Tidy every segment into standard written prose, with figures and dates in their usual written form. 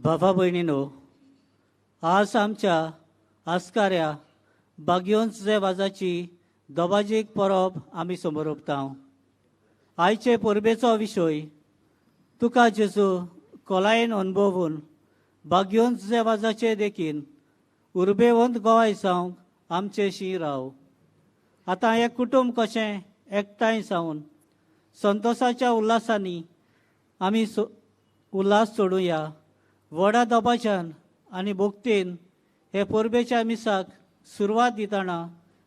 भावा भयणीनो, आज आमच्या आस्काऱ्या बागयोन्स वाजाची दोबाजीक परब आमी समोर. आयचे परबेचो विशय तुका जेजू खोलायेन अनुभवून बागयोन्स वाजाचे देखीन उर्बेवंत गोवाय जावंक आमचे शी राव. आतां हें कुटुंब कशें एकठांय जावन संतोशाच्या उल्हासांनी आमी उल्हास सोडुया. व्हडा दबाज्यान आनी भक्तीन हे परबेच्या मिसाक सुरवात दितना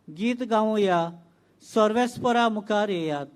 गीत गावया. सर्वेस्परा मुखार येयात.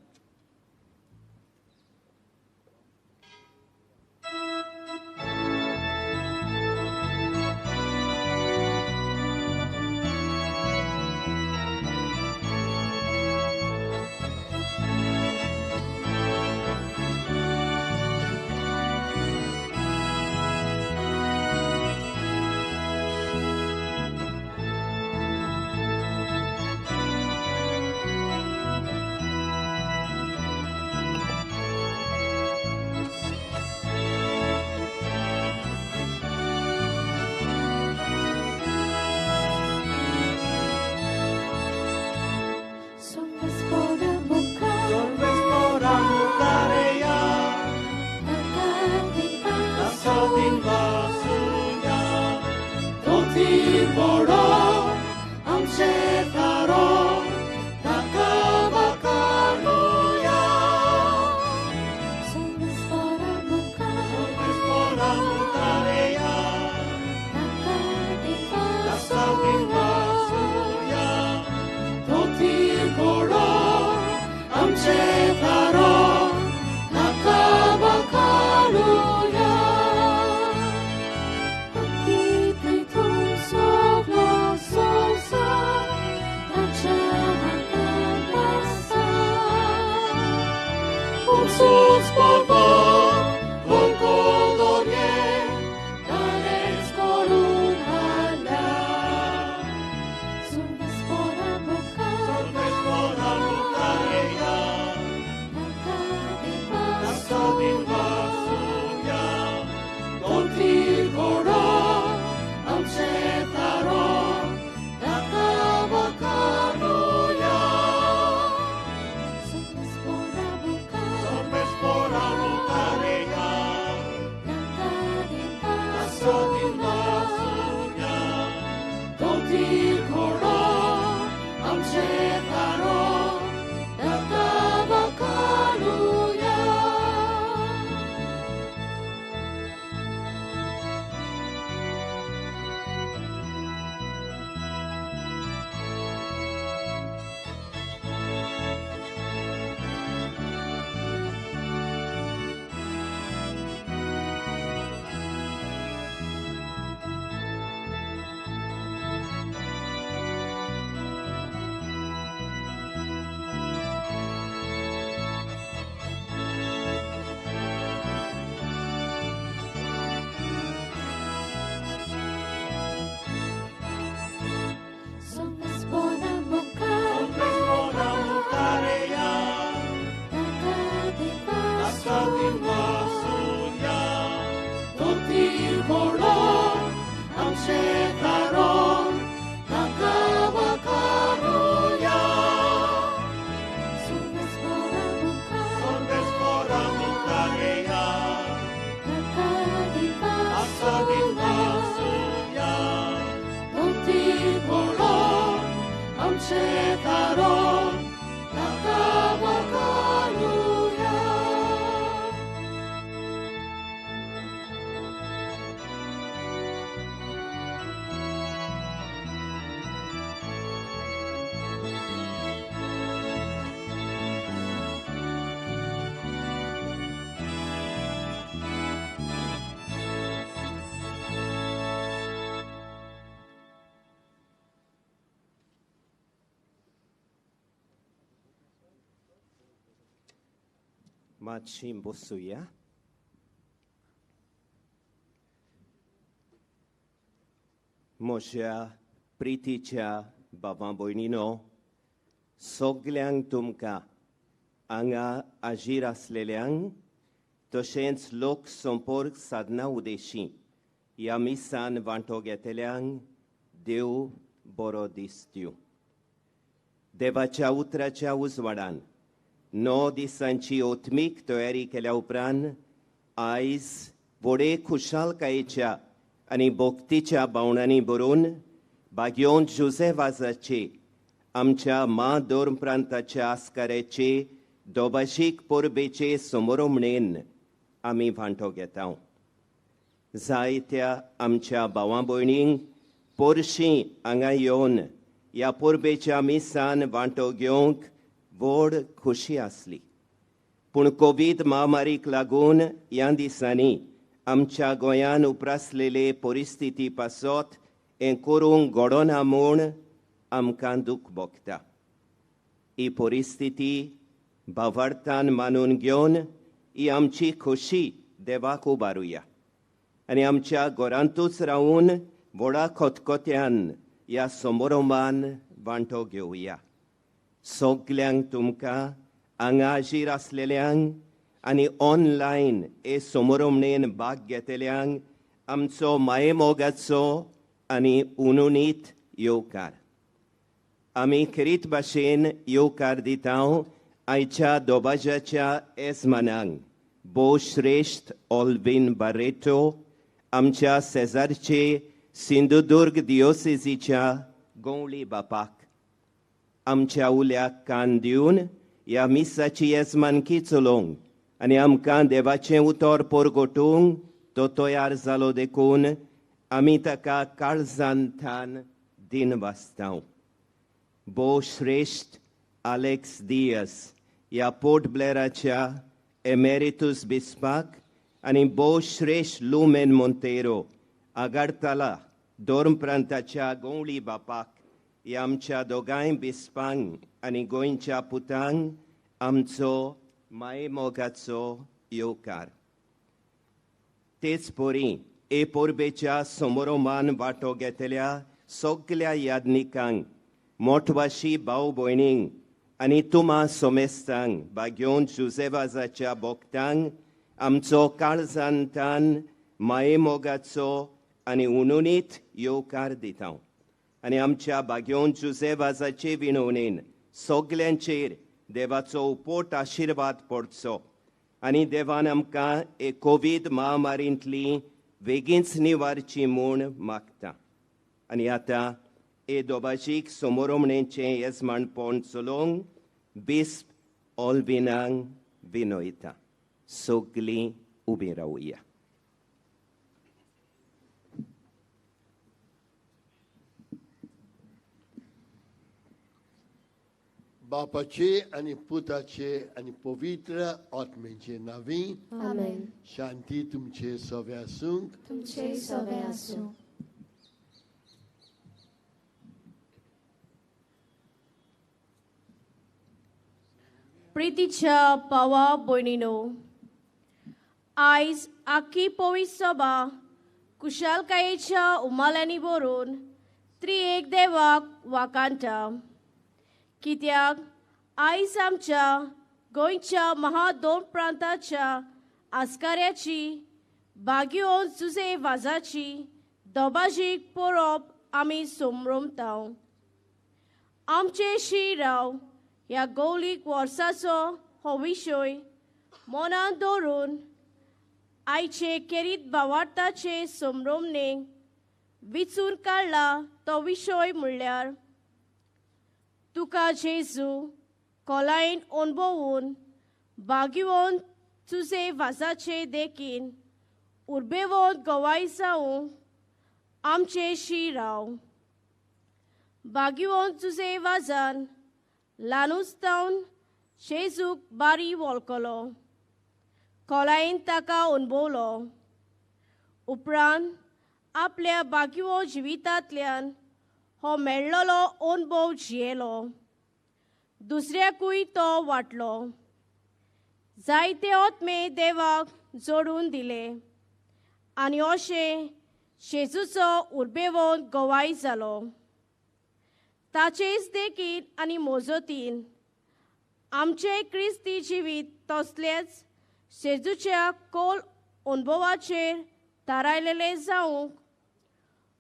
मातशी बसुया. म्हज्या प्रितीच्या बाबा भयणीनो, सगल्यांक तुमकां हांगा हाजीर आसलेल्यांक तशेंच लोक संपर्क साधना उद्देशी ह्या मिसान वांटो घेतल्यांक देव बरो दीस दिवं. देवाच्या उतराच्या उजवाडान 9 दिसांची ओत्मीक तयारी केल्या उपरांत आयज व्हडे खुशालकायेच्या आनी भक्तीच्या भावनांनी भरून बाग्योन जुझे वाजाचे आमच्या मा दोर्म प्रांताच्या आस्काराचे दोभाशीक परबेचे समोरमणेन आमी वांटो घेता. जायत्या आमच्या भावां भयणींक पोरशी हांगा येवन ह्या परबेच्या मिसान वांटो घेवंक व्हड खोशी आसली, पूण कोवीड महामारीक लागून ह्या दिसांनी आमच्या गोंयान उप्रासलेले परिस्थिती पासत हें करूंक घडोना म्हूण आमकां दूख भोगता. ही परिस्थिती भावार्थान मानून घेवन ही आमची खोशी देवाक उबारुया आनी आमच्या घरांतूच रावून व्हडा खतखत्यान ह्या समारंभान वांटो घेवया. सगल्यांक तुमकां हांगा हाजीर आसलेल्यांक आनी ऑनलायन हे समारंभणेन भाग घेतल्यांक आमचो मायेमोगाचो आनी उनुनीत येवकार. आमी खेरीत भाशेन येवकार दिता आयच्या दोबाजाच्या येजमानांक भोव श्रेश्ठ ऑल्विन बारेटो, आमच्या शेजारचे सिंधुदुर्ग दियोसेजीच्या गवळी बापाक आमच्या उल्याक कान दिवन ह्या मिसाची येजमानकी चलोवंक आनी आमकां देवाचें उतर परगटूंक तो तयार जालो देखून आमी ताका काळजांतल्यान दिन वाचता. भोव श्रेश्ठ आलेक्स दियस ह्या पोर्ट ब्लेराच्या एमेरितूस बिस्पाक आनी भोव श्रेश्ठ लुमेन मोंतेरो आगारताला दोर्म प्रांताच्या गवळी बापाक ह्या आमच्या दोगांय बिस्पांक आनी गोंयच्या पुतांक आमचो मायेमोगाचो येवकार. तेच परी ए परबेच्या समारोमान वांटो घेतल्या सगल्या यादनिकांक, मोठवाशी भाव भयणींक आनी तुमा सोमेस्तांक बाग्योन जुझेवाजाच्या भक्तांक आमचो काळजांतल्यान मायेमोगाचो आनी उनुनीत येवकार दिता आनी आमच्या बाग्योन जुझेवाजाचे विनवणेन सगल्यांचेर देवाचो उपोट आशिर्वाद पडचो आनी देवान आमकां हे कोवीड महामारींतली वेगींच निवारची म्हूण मागता. आनी आतां हे दोबाजीक समोरमणेचें येजमानपण चलोवंक बिस्प ऑल्विनांक विनयता. सगलीं उबीं रावया. बापाचे आनी पुताचे आनी पवित्र आत्म्याचे नांवी आमेन. शांती तुमचे सवे आसूंक. तुमचे सवे आसूं. प्रितीच्या भावा भयणीनो, आयज आखी पवित्र सभा कुशालकायेच्या उमाल्यांनी भरून त्रिएक देवाक वाकांटा, कित्याक आयज आमच्या गोंयच्या महादोन प्रांताच्या आस्काऱ्याची बाग्योन जुझे वाजाची दोबाजीक परब आमी समरमता. आमचे श्रीराव ह्या गौलीक वर्साचो हो विशय मनांत दवरून आयचे केरीत भावार्थाचे समरमणेक विचून काडला तो विशय म्हणल्यार तुका जेजू खोलायेन अणभवून बागिवोन तुजे वाजाचे देखीन उर्बेवोन गवाय जावं आमचे श्रीराव. बागिवोन तुजे वाजान ल्हानूच जावन जेजूक बारी वळखलो, खोलायेन ताका अणभवलो. उपरांत आपल्या बागिवो जिवितांतल्यान हो मेळ्ळलो अणभव जियेलो, दुसऱ्याकूय तो वांटलो. जायते आत्मे देवाक जोडून दिले आनी अशें जेजूचो उर्बेवंत गवाय जालो. ताचेच देखीन आनी मोजोतीन आमचें क्रिस्ती जिवीत तसलेच जेजूच्या खोल अणभवाचेर थारायलेले जावंक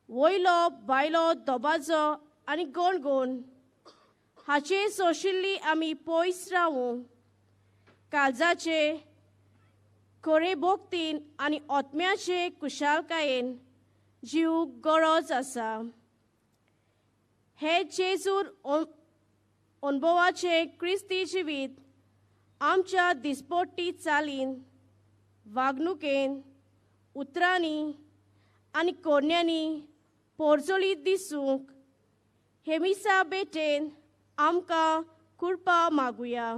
वयलो बायलो दबाजो आनी गणगण हाचे सोशिल्ली आमी पयस रावूं. काळजाचे खरे भक्तीन आनी आत्म्याचे कुशालकायेन जीव गरज आसा. हे जेजूर अनुभवाचे क्रिस्ती जिवीत आमच्या दिसपट्टी चालीन, वागणुकेन, उतरांनी आनी कोरण्यांनी पोरजोळीत दिसूंक हे मिसा बेटेन आमकां कृपा मागुया.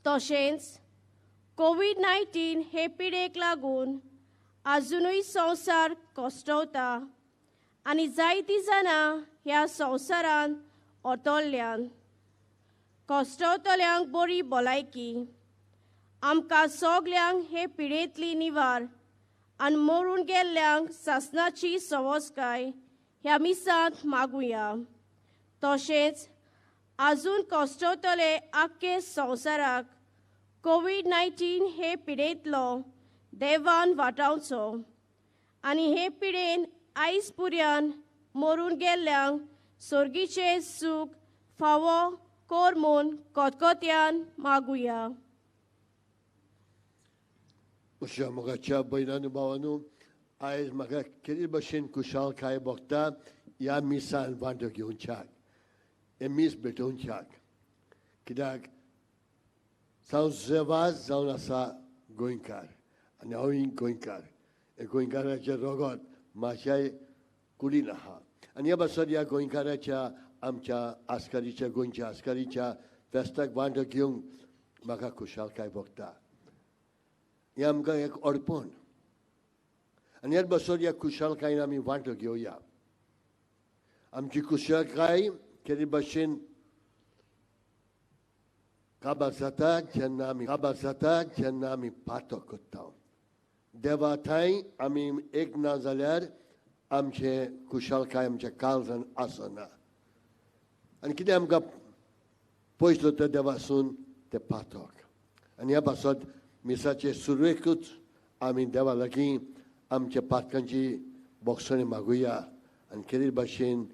तशेंच कोवीड-19 हे पिडेक लागून आजुनूय संवसार कश्टवता आनी जायतीं जाणां ह्या संवसारांत अटल्ल्यान कश्टवतल्यांक बरी भलायकी, आमकां सगल्यांक हे पिडेंतली निवार आनी मरून गेल्ल्यांक सासणाची सवसकाय ह्या मिसांत मागुया. तशेंच आजून कश्टवतले आख्खे संवसाराक कोवीड-19 हे पिडेंतलो देवान वाटावचो आनी हे पिडेन आयज पुर्यान मरून गेल्ल्यांक सोर्गीचें सूख फावो कोर म्हूण कोतकोत्यान मागुया. अशा मोगाच्या भयणांनो भावांनो, आयज म्हाका केदी भशेन कुशालकाय भोगता ह्या मिसान वांटो घेवच्याक, हें मीस भेटोवच्याक, कित्याक हांव जेवाज जावन आसा गोंयकार आनी हांवूय गोंयकार. हे गोंयकाराचें रगत म्हाज्याय कुडीन आहा आनी ह्या पासत ह्या गोंयकाराच्या आमच्या आस्कारीच्या गोंयच्या आस्कारीच्या फेस्ताक वांटो घेवंक म्हाका खुशालकाय भोगता. हें आमकां एक अर्पण आनी ह्याच बसर ह्या खुशालकायेन आमी वांटो घेवया. आमची खुशालकाय केदी भशेन काबार जाता जेन्ना आमी काबार जाता जेन्ना आमी पातो करता. देवा थंय आमी एक ना जाल्यार आमचें खुशालकाय आमच्या काळजान आसना आनी कितें आमकां पयस दवरता देवासून तें पातक. आनी ह्या पासत मिसाचे सुरवेकूच आमी देवा लागीं आमच्या पातकांची बोगसणी मागुया आनी केदी भाशेन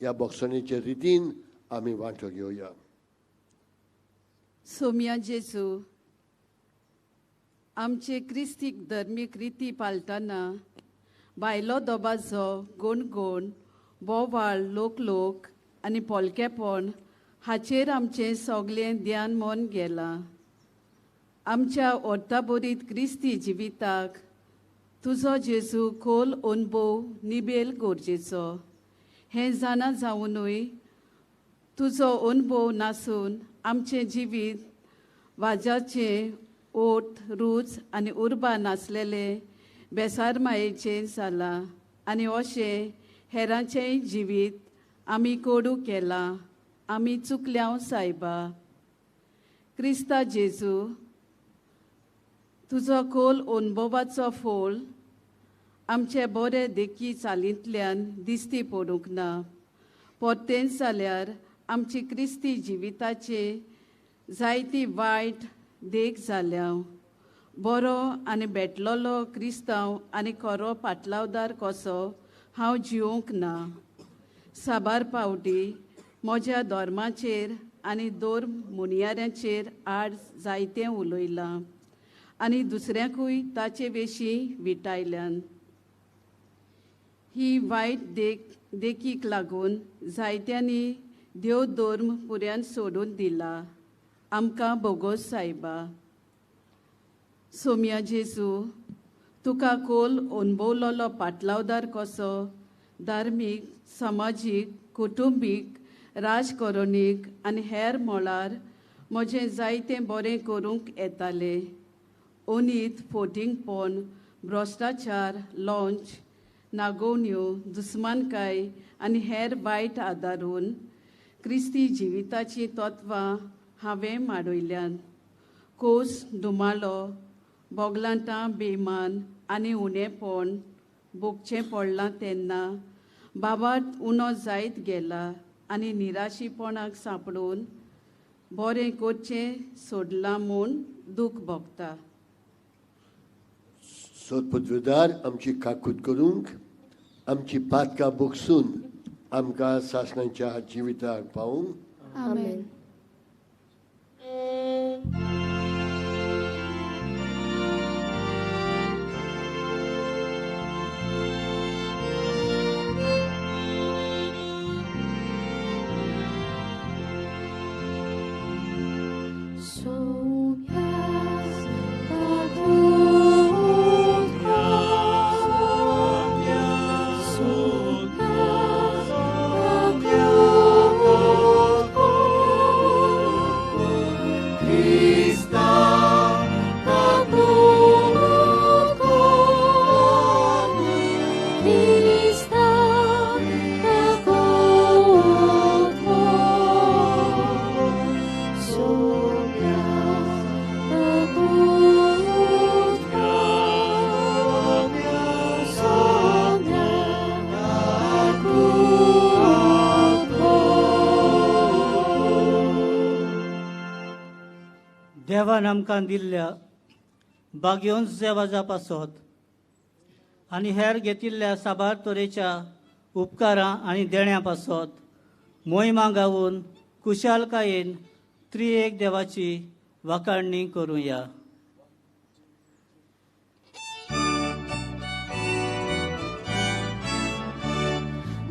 ह्या बोगसणेचे रितीन आमी वांटो घेवया. सोम्या जेजू, आमचे क्रिस्तीक धर्मीक रिती पाळटना बायलो दबाजो, गणगण, बोवाळ, लोक आनी पोलकेपण हाचेर आमचें सगळें ध्यान मन गेलां. आमच्या ओर्ताबोरीत क्रिस्ती जिविताक तुजो जेजू खोल अनुभव निबेल गरजेचो हें जाणा जावनूय तुजो अनुभव नासून आमचें जिवीत वाजाचें ओट रूच आनी उर्बा नासलेलें बेसारमायेचें जालां आनी अशें हेरांचेंय जिवीत आमी कोडू केलां. आमी चुकल्या सायबा. क्रिस्ता जेजू, तुजो खोल अनुभवाचो फोल आमचे बरे देखी चालींतल्यान दिश्टी पडूंक ना. परतेंच जाल्यार आमची क्रिस्ती जिविताचे जायती वायट देख जाल्या. बरो आनी भेटलेलो क्रिस्तांव आनी खरो पाटलावदार कसो हांव जिवंक ना. साबार पावटी म्हज्या धर्माचेर आनी दोर मुनियाऱ्यांचेर आड जायतें उलयलां आनी दुसऱ्यांकूय ताचे विशीं विटायल्यान. ही वायट देखीक लागून जायत्यांनी देव धर्म पुऱ्यान सोडून दिला. आमकां बोगोस सायबा. सोम्या जेजू, तुका खोल अनुभवलोलो पाटलावदार कसो धार्मीक, समाजीक, कुटुंबीक, राजकरणीक आनी हेर मळार म्हजें जायतें बरें करूंक येतालें. अनीत, फोटिंगपण, भ्रश्टाचार, लॉंच, नागोवण्यो, दुस्मानकाय आनी हेर वायट आदारून क्रिस्ती जिविताचीं तत्वां हांवें माडयल्यान. कोस, धुमालो, बोगलांटां, बेमान आनी उणेपण भोगचें पडलां तेन्ना बाबाट उणो जायत गेला आनी निराशीपणाक सांपडून बरें करचें सोडलां म्हूण दूख भोगता. सोदपदवेदार आमची काकूत करूंक आमची पातकां बोगसून आमकां सासणाच्या जिविताक पावूंक. आमेन. देवान आमकां दिल्ल्या बागयोन्स देवाजा पासत आनी हेर घेतिल्ल्या साबार तरेच्या उपकारां आनी देण्यां पासत मोहिमा गावन कुशालकायेन त्रिएक देवाची वाखाणणी करुया.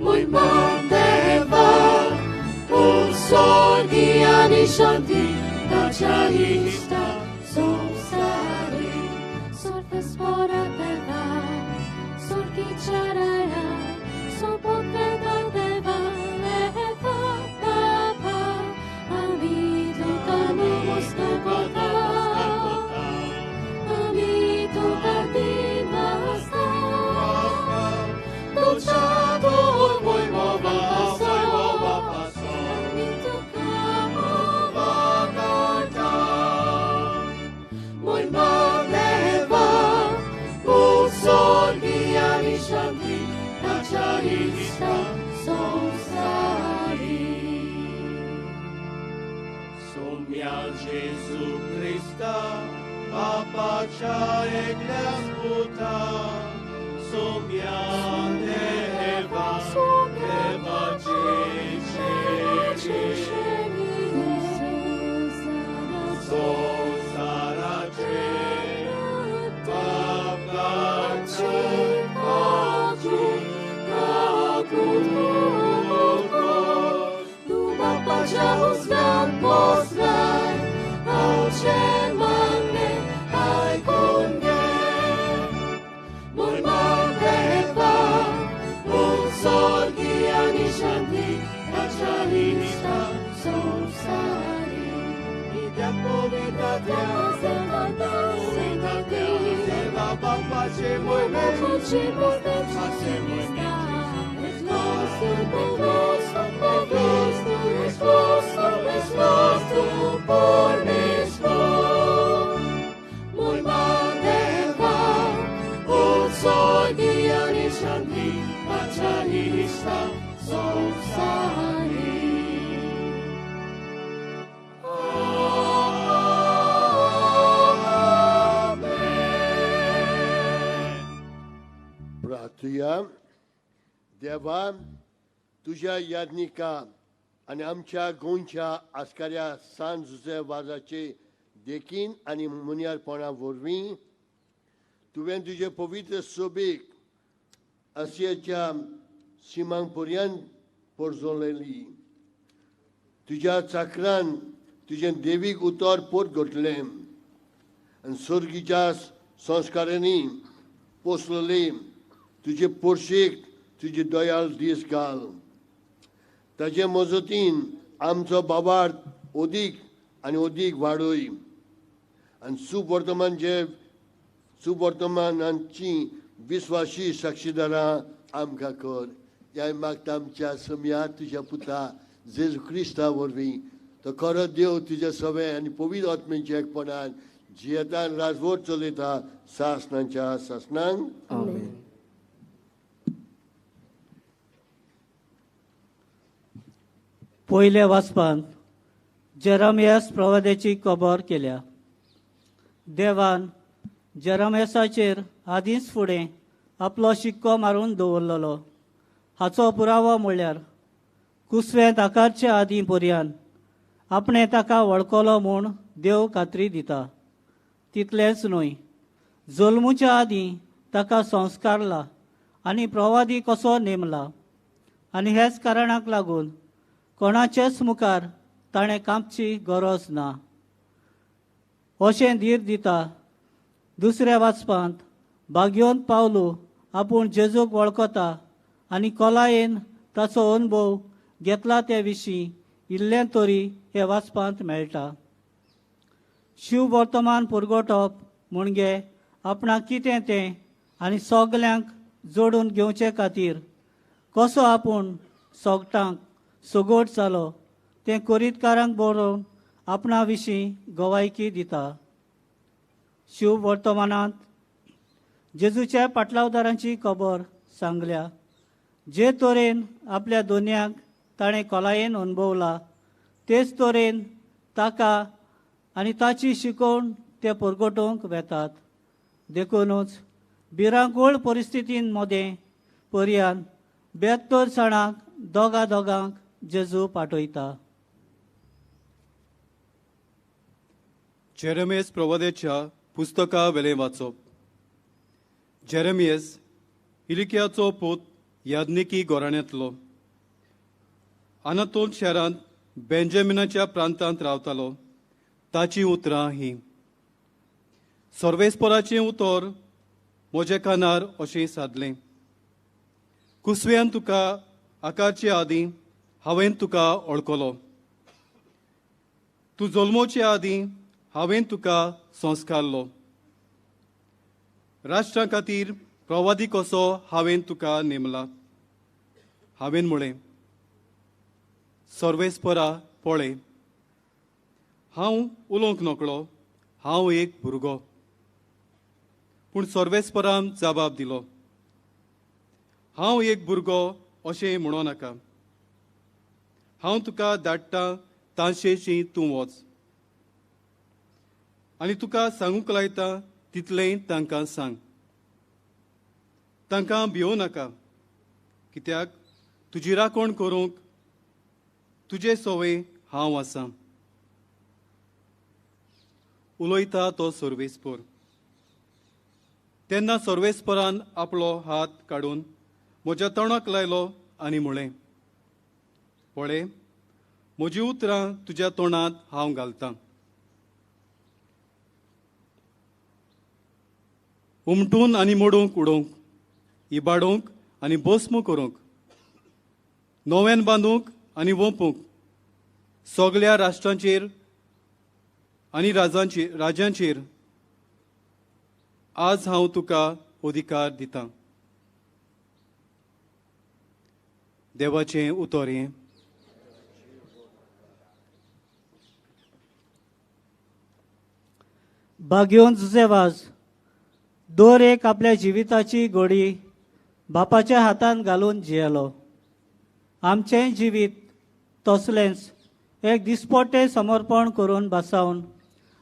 Moima deva sorgiani shanti Tacharista samsari sorfes pora deva sorgi charaya sopoteda deva leva papa amito kanusta kota amito kadinasta dolciato voi mova Shanti Tacharista samsari Somia Jesu Christa Papacha eglasputa Somia Deva Deva Ceceni Sosarace Papacha प्रार्थुया. देवा तुज्या यादनिका आनी आमच्या गोंयच्या आस्काऱ्या सान जुजे वाजाचे देखीन आनी मुनियारपणा वरवीं तुवें तुजे पवित्र सोबीक आसियाच्या सिमांक पर्यंत पोरजोलेली. तुज्या चाकरान तुजें देवीक उतर पोट घटलें आनी सर्गीच्या संस्कारांनी पोसलेली तुजे पोर्शीक तुजे दयाल दीस घाल. ताजे मजतीन आमचो बाबार्थ अदीक आनी अदीक वाडय आनी सुवर्तमान जे सुवर्तमानांची विस्वासी साक्षीदारां आमकां कर. ह्या मागता आमच्या समया तुज्या पुता जेजू क्रिस्ता वरवीं तो खरो देव तुज्या सवे आनी पवित्र आत्म्याच्या एकपणान जियेतान राजवट चलयता सासणाच्या सासणांक. आमेन. पयल्या वाचपांत जेरमियास प्रवाद्याची कबर केल्या. देवान जेरमेसाचेर आदींच फुडें आपलो शिक्को मारून दवरलेलो. हाचो पुरावो म्हणल्यार कुसवें आकारचे आदीं पर्यान आपणें ताका वळखलो म्हूण देव खात्री दिता. तितलेंच न्हय, जल्मूच्या आदीं ताका संस्कारला आनी प्रवादी कसो नेमला आनी हेच कारणाक लागून कोणाचेच मुखार ताणें कांपची गरज ना अशें धीर दिता. दुसऱ्या वाचपांत भाग्योन पावलो आपूण जेजूक वळखता आनी खोलायेन ताचो अनुभव घेतला ते विशीं इल्लें तरी हे वाचपांत मेळटा. शिव वर्तमान पुरगोटप म्हणजे आपणाक कितें तें आनी सगल्यांक जोडून घेवचे खातीर कसो आपूण सोगटांक सगोट जालो तें कोरीतकारांक बरोवन आपणा विशीं गवायकी दिता. शिव वर्तमानांत जेजूच्या पाटलावदारांची खबर सांगल्या. जे तरेन आपल्या दोनयांक ताणें खोलायेन अनुभवला तेच तरेन ताका आनी ताची शिकोवण ते परगटोवंक वेतात. देखूनच भिरांकूळ परिस्थितीन मदें पर्यान 72 जाणांक दोगा दोगांक जेजू पाठयता. जेरेमियस प्रवाद्याच्या पुस्तका वेलें वाचप. जेरेमियस इलिकियाचो पूत याज्ञिकी घराण्यांतलो, अनातोत शारांत बेंजामिनाच्या प्रांतांत रावतालो. ताचीं उतरां हीं. सर्वेस्पराचें उतर म्हज्या कानार अशें सादलें, कुसव्यान तुका आकारचे आदीं हांवें तुका वळखलो, तूं जल्मोचे आदीं हांवें तुका संस्कारलो, राष्ट्रा खातीर प्रवादी कसो हांवें तुका नेमला. हांवें म्हळें, सर्वेस्परा पळय, हांव उलोवंक नकळो, हांव एक भुरगो. पूण सर्वेस्परान जबाब दिलो, हांव एक भुरगो अशें म्हणो नाका, हांव तुका धाडटा तांशेशी तूं वच आनी तुका सांगूंक लायता तितलेंय तांकां सांग. तांकां भियोवं नाका, कित्याक तुजी राखण करूंक तुजे सवय हांव आसा. उलयता तो सर्वेस्पर. तेन्ना सर्वेस्परान आपलो हात काडून म्हज्या तोंडाक लायलो आनी म्हळें, पळय, म्हजीं उतरां तुज्या तोंडांत हांव घालतां. उमटून आनी मोडूंक उडोवंक, इबाडूंक आनी भस्म करूंक, नव्यान बांदूंक आनी वोंपूंक, सगल्या राष्ट्रांचेर आनी राज्यांचेर आज हांव तुका अधिकार दितां. देवाचें उतर हें. भाग्योन जुजेवाज दर एक आपल्या जिविताची घोडी बापाच्या हातान घालून जियेलो. आमचें जिवीत तसलेंच एक दिसपट्टें समर्पण करून बसावन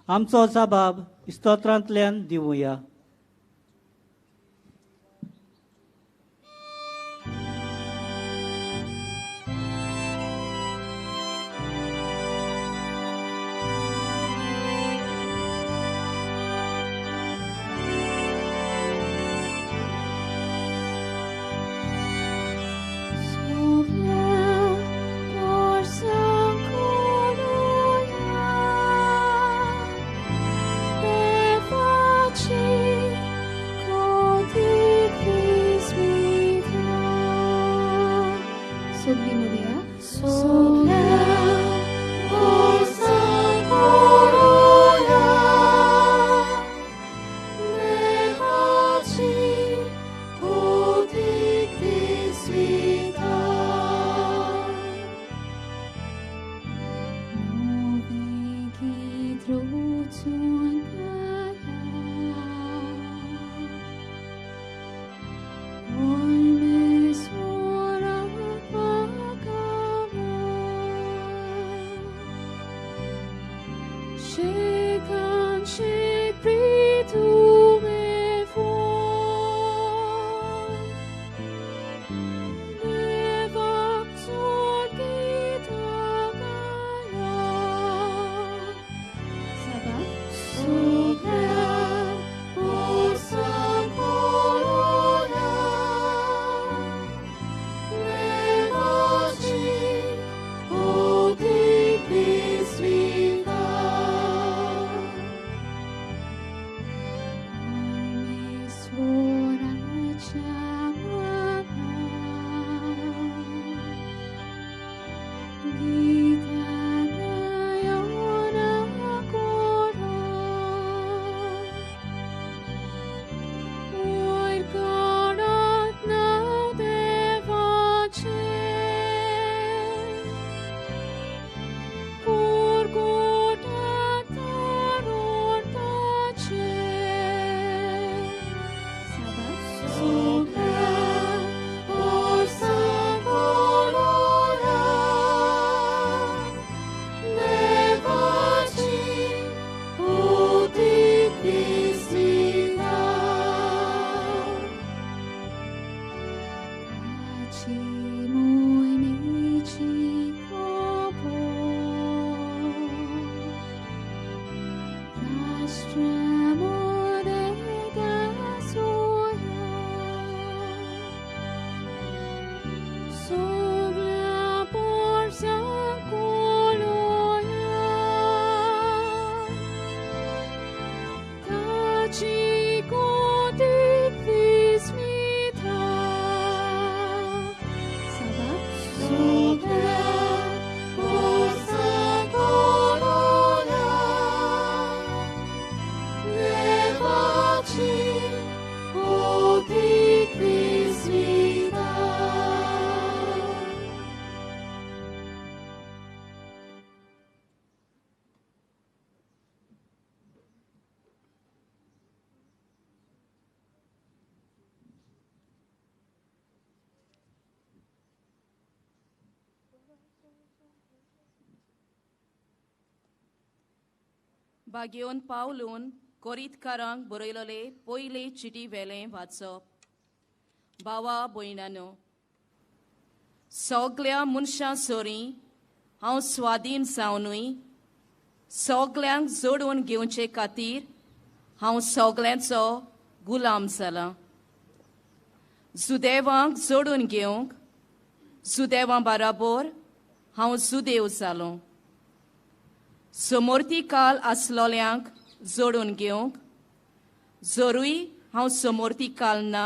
आमचो जबाब स्तोत्रांतल्यान दिवया. She बागेवन पावलून कोरीतकारांक बरयलेले पयले चिटी वेलें वाचप. भावा भयणानो, सगल्या मनशां सरी हांव स्वाधीन जावनूय सगल्यांक जोडून घेवचे खातीर हांव सगल्यांचो गुलाम जाला. जुदेवांक जोडून घेवंक जुदेवां बराबर हांव जुदेव जालो. समोर्ती काल आसलोल्यांक जोडून घेवंक जरूय हांव समोर्ती काल ना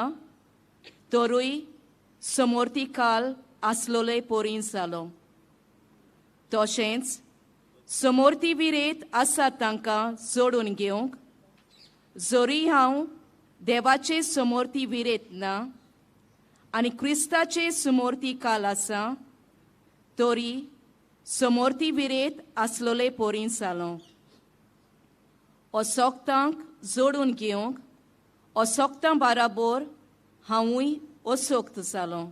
तरूय समोर्ती काल आसलोले पोरीं जालो. तशेंच समोर्ती विरेत आसा तांकां जोडून घेवंक जरूय हांव देवाचे समोर्ती विरेत ना आनी क्रिस्ताचे समोर्ती काल आसा तरी समोर्ती विरेत आसलोले पोरीं जालो. असोक्तांक जोडून घेवंक असोक्तां बराबर हांवूय असोक्त जालो.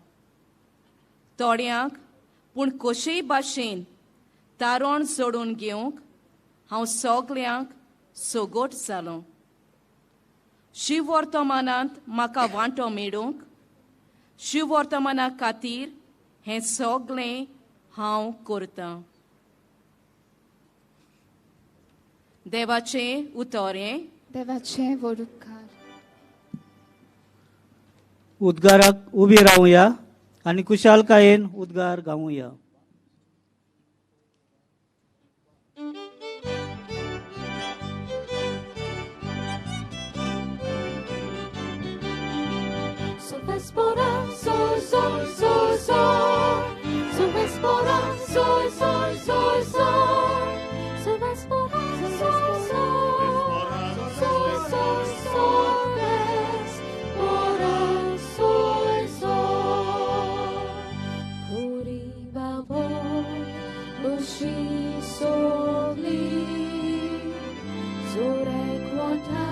थोड्यांक पूण कशेय भाशेन तारण जोडून घेवंक हांव सगल्यांक सोगोट जालो. शिववर्तमानांत म्हाका वांटो मेळूंक शिववर्तमाना खातीर हें सगळें हांव करतां. देवाचें उतर हें. देवाचें व्हड उपकार. उद्गाराक उबी रावया आनी कुशालकायेन उद्गार गावया. Sol, sol, sol, sol. Sol vespora, sol, sol, sol, sol. Sol vespora, sol, sol. Sol, sol, sol, vespora, sol, sol. Puri babo, lushi soli. Sore quota,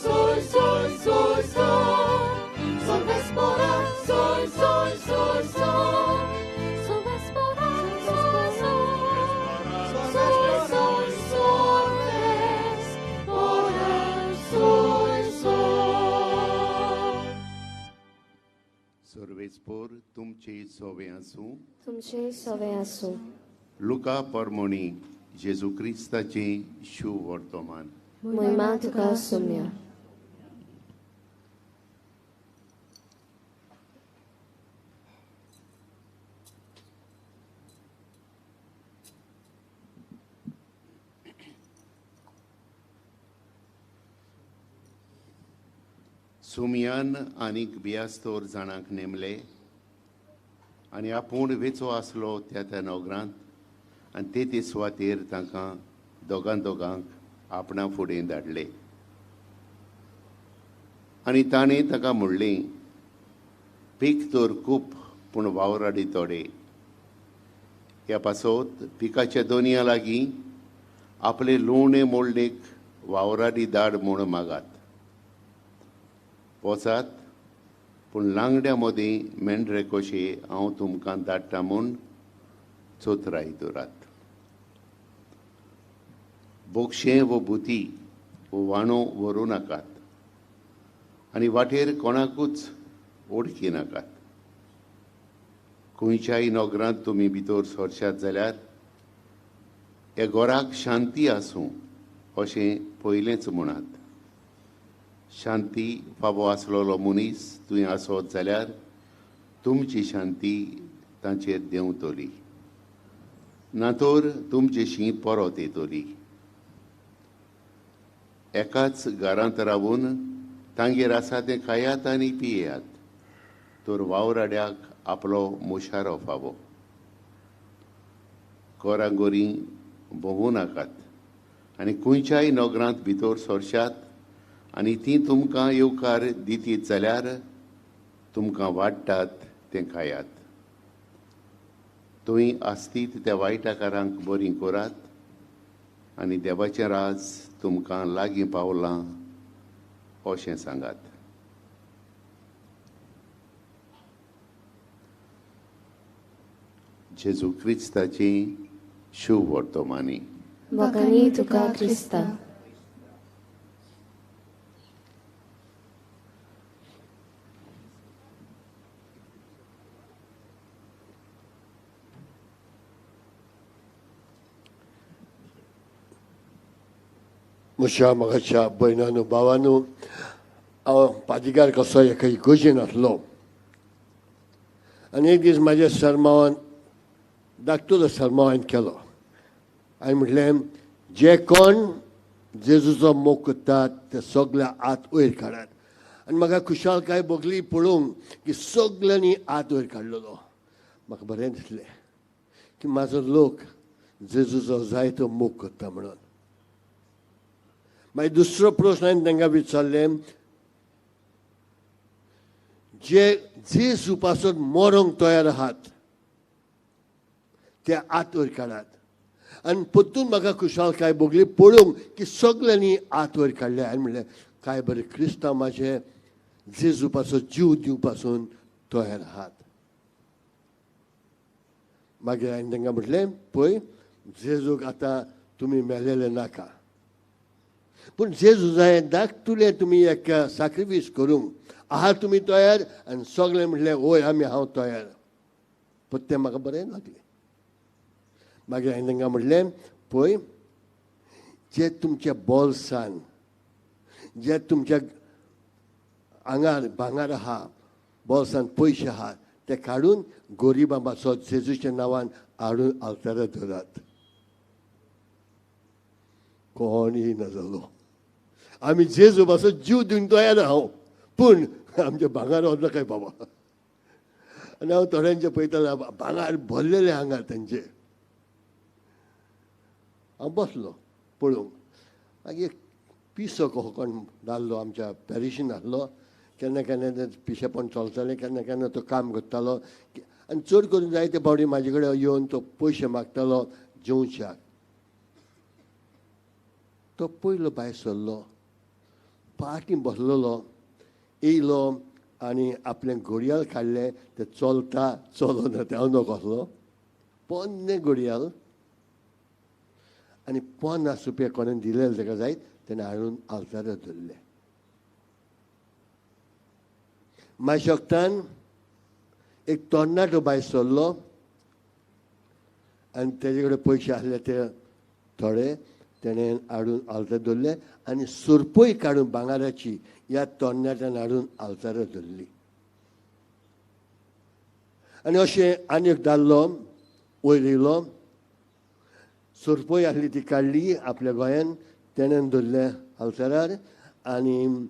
sol, sol, sol, sol. Sol vespora, sol, sol, sol, sol. Sol vespora, sol, sol. Sol, sol, sol vespora, sol, sol. सर्वेस्पोर तुमचे सोवे आसूं. तुमचे सोवे आसूं. लुका परमोणी जेजू क्रिस्ताचें शुभवर्तमान. महिमा तुका सुम्या. सुमयान आनीक बियास्तोर जाणांक नेमले आनी आपूण वेचो आसलो त्या त्या नगरांत आनी ते ते सुवातेर तांकां दोगां दोगांक आपणा फुडें धाडले. आनी ताणें ताका म्हणलें, पीक तर खूब पूण वावराडी थोडे. ह्या पासत पिकाच्या दोनया लागीं आपले लुवणे मोडणेक वावराडी धाड म्हूण मागात. वचात, पूण लांगड्या मदीं मेंढरे कशी हांव तुमकां धाडटा म्हूण चोतराय दवरात. बोगशें वो बुती वो वाणो व्हरूं नाकात आनी वाटेर कोणाकूच ओडकी नाकात. खंयच्याय नगरांत तुमी भितर सरशात जाल्यार ह्या घराक शांती आसूं अशें पयलेंच म्हणात. शांती फावो आसलेलो मनीस तुवें आसत जाल्यार तुमची शांती तांचेर देंवतली, ना तर तुमचेशी परत येतली. एकाच घरांत रावून तांगेर आसा तें खायात आनी पियेयात, तर वावराड्याक आपलो मुशारो फावो. कोरांगोरी भोंवूं नाकात आनी खंयच्याय नगरांत भितर सरशात आनी ती तुमकां येवकार दितीत जाल्यार तुमकां वाडटात तें खायात. तुमी आसतीत त्या वायटाकारांक बरीं करात आनी देवाचें राज तुमकां लागीं पावलां अशें सांगात. जेजू क्रिस्ताची शुभ वर्तमानी. बखानी तुका क्रिस्ता. म्हज्या म्हाकाच्या भयणानू भावानू, हांव पादिगार कसो एका इगोजेन आसलो आनी एक दीस म्हाज्या सरमावान धाकटुलो सरमावान केलो आनी म्हटलें, जे कोण जेजूचो मोग करतात ते सगळे हात वयर काडात. आनी म्हाका खुशालकाय भोगली पळोवंक की सगळ्यांनी हात वयर काडलेलो. म्हाका बरें दिसलें की म्हाजो लोक जेजूचो जायतो मोग करता म्हणून. मागीर दुसरो प्रश्न हांवें तांकां विचारलें, जे जेजू पासून मरोंक तयार आहात ते हात वयर काडात. आनी परतून म्हाका खुशालकाय भोगली पळोवंक की सगळ्यांनी हात वयर काडले. आनी म्हणलें, काय बरें क्रिस्तांव म्हाजे जेजू पासून जीव दिवपासून तयार आहात. मागीर हांवें तांकां म्हटलें, पळय जेजूक आतां तुमी मेलेले नाका, पूण जेजू जाय धाकटुले तुमी एक साक्रिफीस करूंक आहा तुमी तयार? आनी सगळें म्हटलें, वय आमी हांव तयार. पूण तें म्हाका बरें लागलें. मागीर हांवें तांकां म्हटलें, पळय जे तुमच्या बोल्सान जे तुमच्या आंगार भांगार आहा, बोल्सान पयशे आहा ते काडून गोरिबां पासत जेजूच्या नांवान हाडून आल्तारा धरात. कोणूय ना जालो. आमी जेजू पासत जीव दिवन तयार हांव, पूण आमच्या भांगार वचना काय बाबा. आनी हांव थोड्यांचे पळयतालो भांगार भरलेले आंगार तांचे. हांव बसलो पळोवंक. मागीर एक पिसो कसो कोण दादलो आमच्या पॅरिशीन आसलो. केन्ना केन्ना तें पिशेपण चलतालें, केन्ना केन्ना तो काम करतालो आनी चड करून जायते फावटी म्हाजे कडेन येवन तो पयशे मागतालो जेवच्याक. तो पयलो भायर सरलो, पाटी बसलेलो, येयलो आनी आपलें घडयाळ काडलें. तें चलता चलना तें हांव नको आसलो, पोन्नें घडयाळ आनी 50 रुपया कोणें दिलेले ताका जायत तेणें हाडून आल्तारार धरलें. मागीर शकतान एक तरणाटो भायर सरलो आनी तेजे कडेन पयशे आसले ते थोडे तेणें हाडून आल्तार धरले आनी सुरपय काडून भांगाराची ह्या तरणाट्यान हाडून आल्तारार धरली. आनी अशें आनी एक दादलो वयर येयलो, सुरपय आसली ती काडली आपल्या गोंयान, तेणें धरलें आल्तारार आनी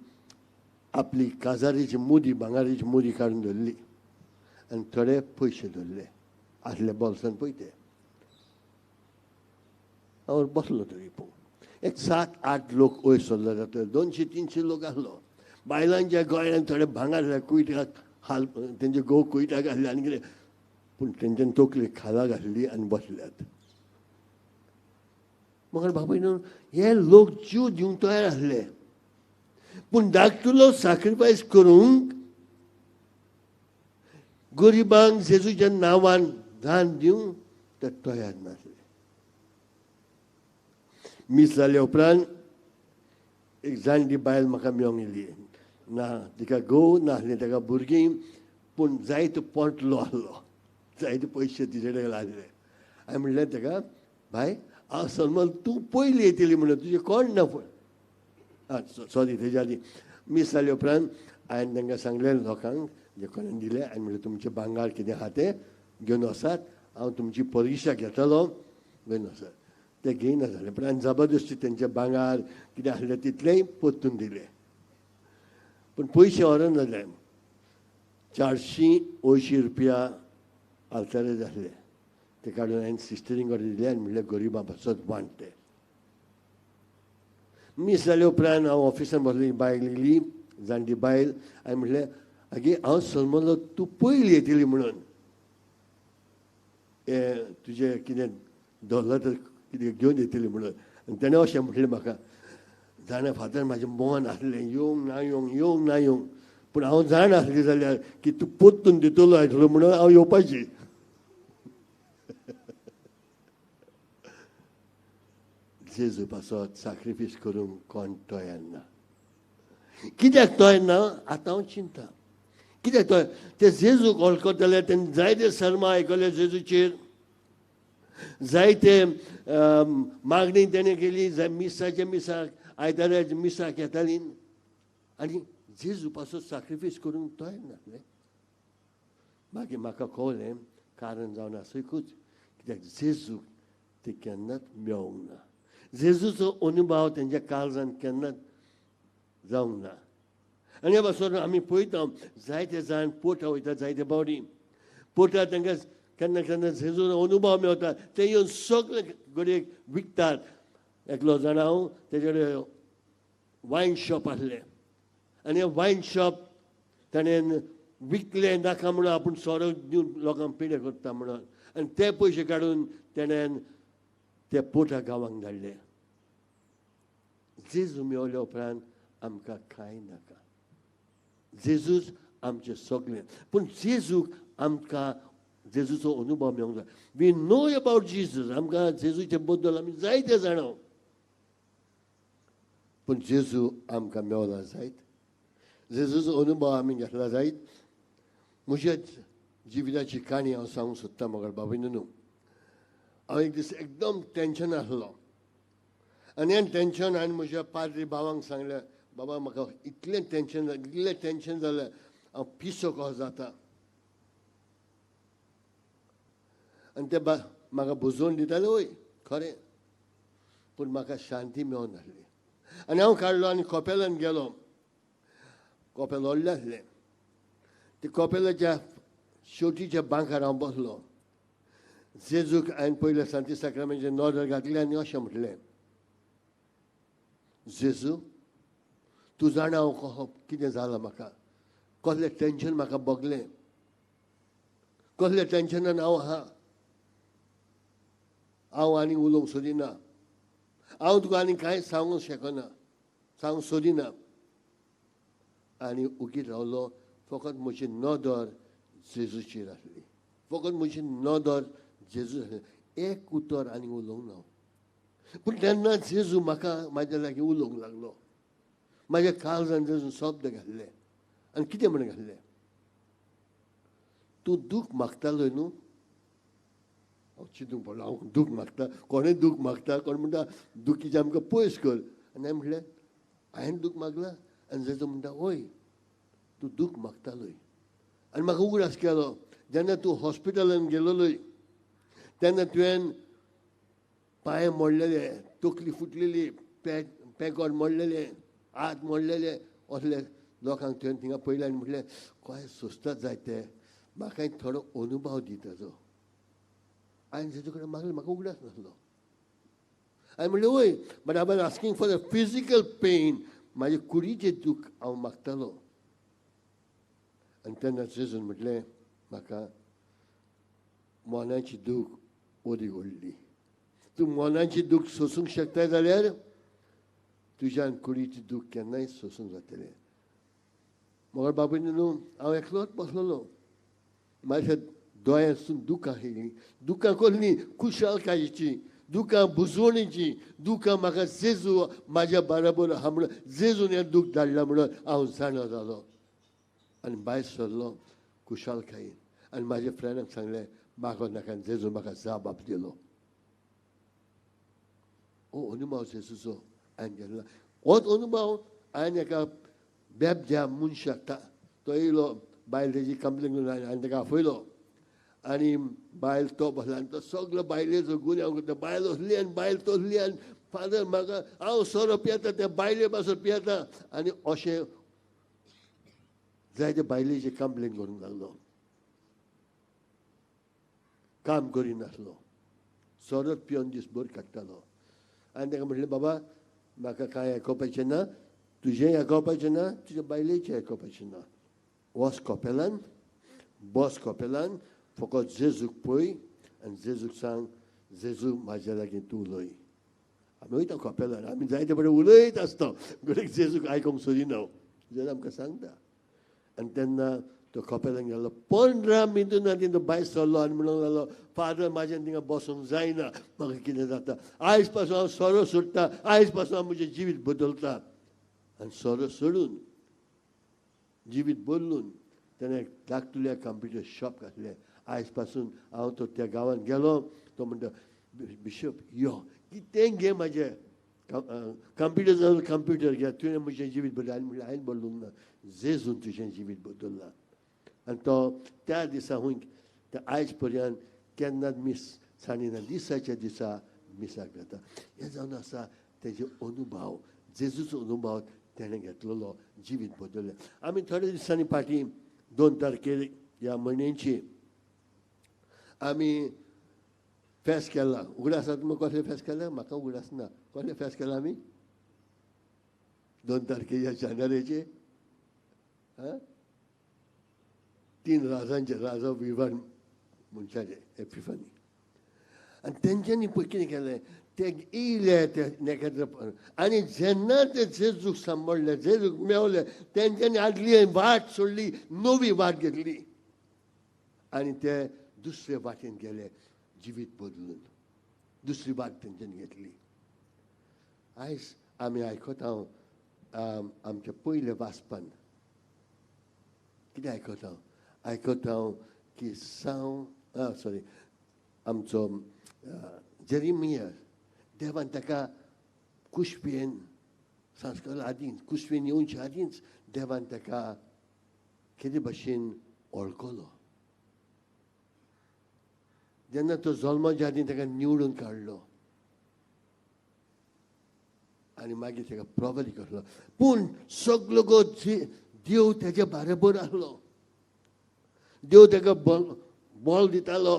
आपली काजारीची मुदी भांगाराची मुदी काडून धरली आनी थोडे पयशे धरले आसले बोल्सान पळय ते. हांव बसलो तरी पळोवंक. एक 7-8 लोक वयर सरलो जातले, 200-300 लोक आसलो. बायलांच्या गोंयान थोडे भांगार कुयटाक हाल तेंचे घोव कुयटाक घातले आनी कितें, पूण तेंच्यान तकली खाला घातली आनी बसल्यात. मगर बापूय न्हू हे लोक जीव दिवंक तयार आसले, पूण धाकटुलो साक्रिफायस करूंक गरिबांक जेजूच्या नांवान दान दिवंक ते तयार नासले. मीस जाल्या उपरांत एक जाणटी बायल म्हाका मेळोंक येयली. ना तिका घोव नासलें, ताका भुरगीं, पूण जायतो पोंटलो आसलो, जायते पयशे तिजे कडेन आसले. हांवें म्हणलें ताका, भाय हांव सलमान तूं पयली येतली म्हणून तुजें कोण ना पळय. आं सॉरी, तेज्या आदीं मीस जाल्या उपरांत हांवें तांकां सांगलें लोकांक जे कोणें दिलें, हांवें म्हणलें तुमचें भांगार कितें आहा तें घेवन वचात, हांव तुमची परिक्षा घेतलो, घेवन वचात. ते घेयना जालें, पूण हांवें जबरदस्ती तेंचें भांगार कितें आसलें तितलेंय परतून दिलें. पूण पयशे व्हरोन जाले 480 रुपया आल्तारे जाल्ले, ते काडून हांवें सिस्टरींग कडेन दिले आनी म्हणलें गरिबां पासत वांट ते. मीस जाले उपरांत हांव ऑफिसान बसलो, बायल येयली, जाणटी बायल. हांवें म्हणलें आगे हांव समजलो तूं पयली येतली म्हणून, हें तुजें कितें दवरलां तर कितें घेवन येतली म्हणून. आनी तेणें अशें म्हटलें म्हाका, जाणा फादर म्हाजें मन आसलें येवंक ना येवंक, येवंक ना येवंक, पूण हांव जाण आसलें जाल्यार की तूं परतून दितलो आसलो म्हणून हांव येवपाची. जेजू पासत साक्रिफीस करूंक कोण तयार ना. कित्याक तयार ना आतां हांव चिंता, कित्याक तयार? ते जेजूक वळखतले, तेणें जायते सर्मा आयकले जेजूचेर, जायते मागणी तेणें केली, मिसाच्या मिसाक आयताराच्या मिसाक येताली, आनी जेजू पासत साक्रिफीस करूंक तयार नासले. मागीर म्हाका कळ्ळें कारण जावन आसुकूच, कित्याक जेजूक ते केन्नाच मेळोंक ना, जेजूचो अनुभव तेंच्या काळजान केन्नाच जावंक ना. आनी हे पासून आमी पळयता जायते जाण पोटा वयता, जायते बावडी पोटा तांकां केन्ना केन्ना जेजूचो अनुभव मेळटा, ते येवन सगळे घडयेक विकतात. एकलो जाणा हांव तेजे कडेन वायन शॉप आसलें आनी हें वायन शॉप ताणें विकलें नाका म्हणून, आपूण सोरो दिवन लोकांक पिडे करता म्हणून, आनी ते पयशे काडून तेणें ते पोटा गांवांक धाडले. जेजू मेवल्या उपरांत आमकां कांय नाका, जेजूच आमचें सगळें. पूण जेजूक आमकां जेजूचो अनुभव मेळोंक जाय. We know about Jesus, आमकां जेजूचे बद्दल आमी जायते जाणा, पूण जेजू आमकां मेवला जायत, जेजूचो अनुभव आमी घेतला जायत. म्हज्या जिविताची काणी हांव सांगूंक सोदतां मगर बाबू न्हू. हांव एक दीस एकदम टेंशन आसलो आनी हें टेंशन हांवें म्हज्या पाद्री भावांक सांगलें, बाबा म्हाका इतलें टेंशन जालें, इतलें टेंशन जालें, हांव पिसो कसो जाता. आनी ते म्हाका बुजोवन दिताले, वय खरें, पूण म्हाका शांती मेळोन नासली. आनी हांव काडलो आनी कपेलान गेलो. कपेल व्हडलें आसलें, ते कपेलाच्या शेवटीच्या बांकार हांव बसलो. जेजूक हांवें पयलें सांती साक्रामेंताचें नदर घातली आनी अशें म्हटलें, जेजू तूं जाणा हांव कसो कितें जालां, म्हाका कसलें टेंशन म्हाका भोगलें, कसलें टेंशनान हांव आहा, हांव आनी उलोवंक सोदिना, हांव तुका आनी कांय सांगूंक शकना, सांगूंक सोदिना. आनी उगीत रावलो. फकत म्हजी नदर जेजूचेर आसली, फकत म्हजी नदर जेजू आसली, एक उतर आनी उलोवंक ना. पूण तेन्ना जेजू म्हाका म्हाज्या लागीं उलोवंक लागलो. म्हाज्या काळजान जेजून शब्द घाल्ले आनी कितें म्हण घाल्ले, तूं दूख मागतालो न्हू. हांव चिंतूंक पडलो, हांव दूख मागता, कोणें दूख मागता, कोण म्हणटा दुखीचें आमकां पयस कर. आनी हांवें म्हणलें हांवें दूख मागला? आनी जेजू म्हणटा वय तूं दूख मागतालोय. आनी म्हाका उगडास केलो, जेन्ना तूं हॉस्पिटलान गेलोलोय तेन्ना तुवें पांय मोडलेले, तकली फुटलेली, पेकोट मोडलेले, हात मोडलेले, असले लोकांक तुवें थिंगा पळयलें आनी म्हटलें काय सोंसतात जाय ते, म्हाका थोडो अनुभव दी ताजो. हांवें तेजे कडेन मागलें, म्हाका उगडास नासलो. हांवें म्हणलें वय, but I was asking for a physical pain, म्हाजे कुडीचें दूख हांव मागतालो. आनी तेन्ना जेजून म्हटलें म्हाका मनाची दूख ओदी व्हडली, तूं मनाची दूख सोसूंक शकताय जाल्यार तुज्यान कुडीची दूख केन्नाय सोसूंक जातलें. मगर बाबून न्हू हांव एकलोच बसलेलो, म्हाज्या दोळ्यांसून दुकां येयलीं. दुकां कसलीं? खुशालकायेचीं दुकां, बुजवणेचीं दुकां. म्हाका जेजू म्हाज्या बराबर आहा म्हणून, जेजून हें दूख धाडलां म्हणून हांव जाणा जालो आनी भायर सरलो खुशालकायेन. आनी म्हाज्या फ्रेंडाक सांगलें मागो नाका, जेजून म्हाका जाप दिलो. हो अनुभव जेजूचो हांवें घेतला. होच अनुभव हांवें एका बेबद्या मनशाक, तो येयलो, बायल तेजी कंप्लेन करून हांवें ताका आफयलो आनी बायल तो बसला आनी तो सगलो बायलेचो गुन्यांव करता. बायल असली आनी बायल तसली आनी फादर म्हाका हांव सोरो पियेता, त्या बायले पासून पियेता आनी अशें जायते बायलेची कंप्लेन करूंक लागलो. काम करिनासलो, सोरोच पिवन दीसभर काडटालो. आनी ताका म्हटलें बाबा म्हाका कांय आयकोपाचें ना, तुजें आयकोपाचें ना, तुज्या बायलेचें आयकोपाचें ना. वच कपेलान, बस कपेलान, फकत जेजूक पळय आनी जेजूक सांग जेजू म्हाज्या लागीं तूं उलय. आमी वयता कपेलान, आमी जायते बरें उलयत आसता, घडये जेजूक आयकोंक सोदिना, जेजू आमकां सांगता. आनी तेन्ना तो कपेलान गेलो. 15 मिनटां तो भायर सरलो आनी म्हणूंक लागलो फादर म्हाज्यान थिंगा बसूंक जायना, म्हाका कितें जाता, आयज पासून हांव सोरो सोडटा, आयज पासून हांव म्हजें जिवीत बदलता. आनी सोरो सोडून जिवीत बदलून तेणें धाकटुल्या कंप्युटर शॉप घातलें. आयज पासून हांव तो त्या गांवांत गेलो, तो म्हणटा बिशप यो कितें घे म्हाजें कंप्युटर जाल्यार कंप्युटर घे, तुवें म्हजें जिवीत बदल्लें. आनी म्हणलें हांवें बदलूंक ना, जेजून तुजें जिवीत बदल्लां. आनी तो त्या दिसा हुंय आयज पर्यंत केन्नाच मीस सांडिना, दिसाच्या दिसा मिसाक वता. हें जावन आसा तेजे अनुभव, जेजूचो अनुभव तेणें घेतलेलो, जिवीत बदल्लें. आमी थोड्या दिसांनी फाटीं 2 तारखेर ह्या म्हयन्याची आमी फेस्त केला. उगडास आसा तुमकां कसलें फेस्त केलां? म्हाका उगडास ना. कसलें फेस्त केलां आमी 2 तारखेर ह्या जानेवारीचे? आं, 3 राजांचे, राजा विवान मनशाचे एपिफनी. आनी तेंच्यांनी पळय कितें केलें, ते येयले ते नखेत्र आनी जेन्ना ते जेजूक सांबाळ्ळे, जेजूक मेवले, तेंच्यांनी आदली वाट सोडली, नवी वाट घेतली आनी ते दुसरे वाटेन गेले, जिवीत बदलून दुसरी वाट तेंच्यांनी घेतली. आयज आमी आयकता आमच्या पयल्या वाचपान कितें आयकता? आयकता की साव सॉरी आमचो जेरेमिया देवान ताका कुशपेन संस्कार आदींच, कुशपेन येवचे आदींच देवान ताका कितें भशेन वळखलो. जेन्ना तो जल्माच्या आदीं ताका निवडून काडलो आनी मागीर ताका प्रभावी करलो. पूण सगलो गो देव तेज्या बरोबर आसलो, देव ताका बळ दितालो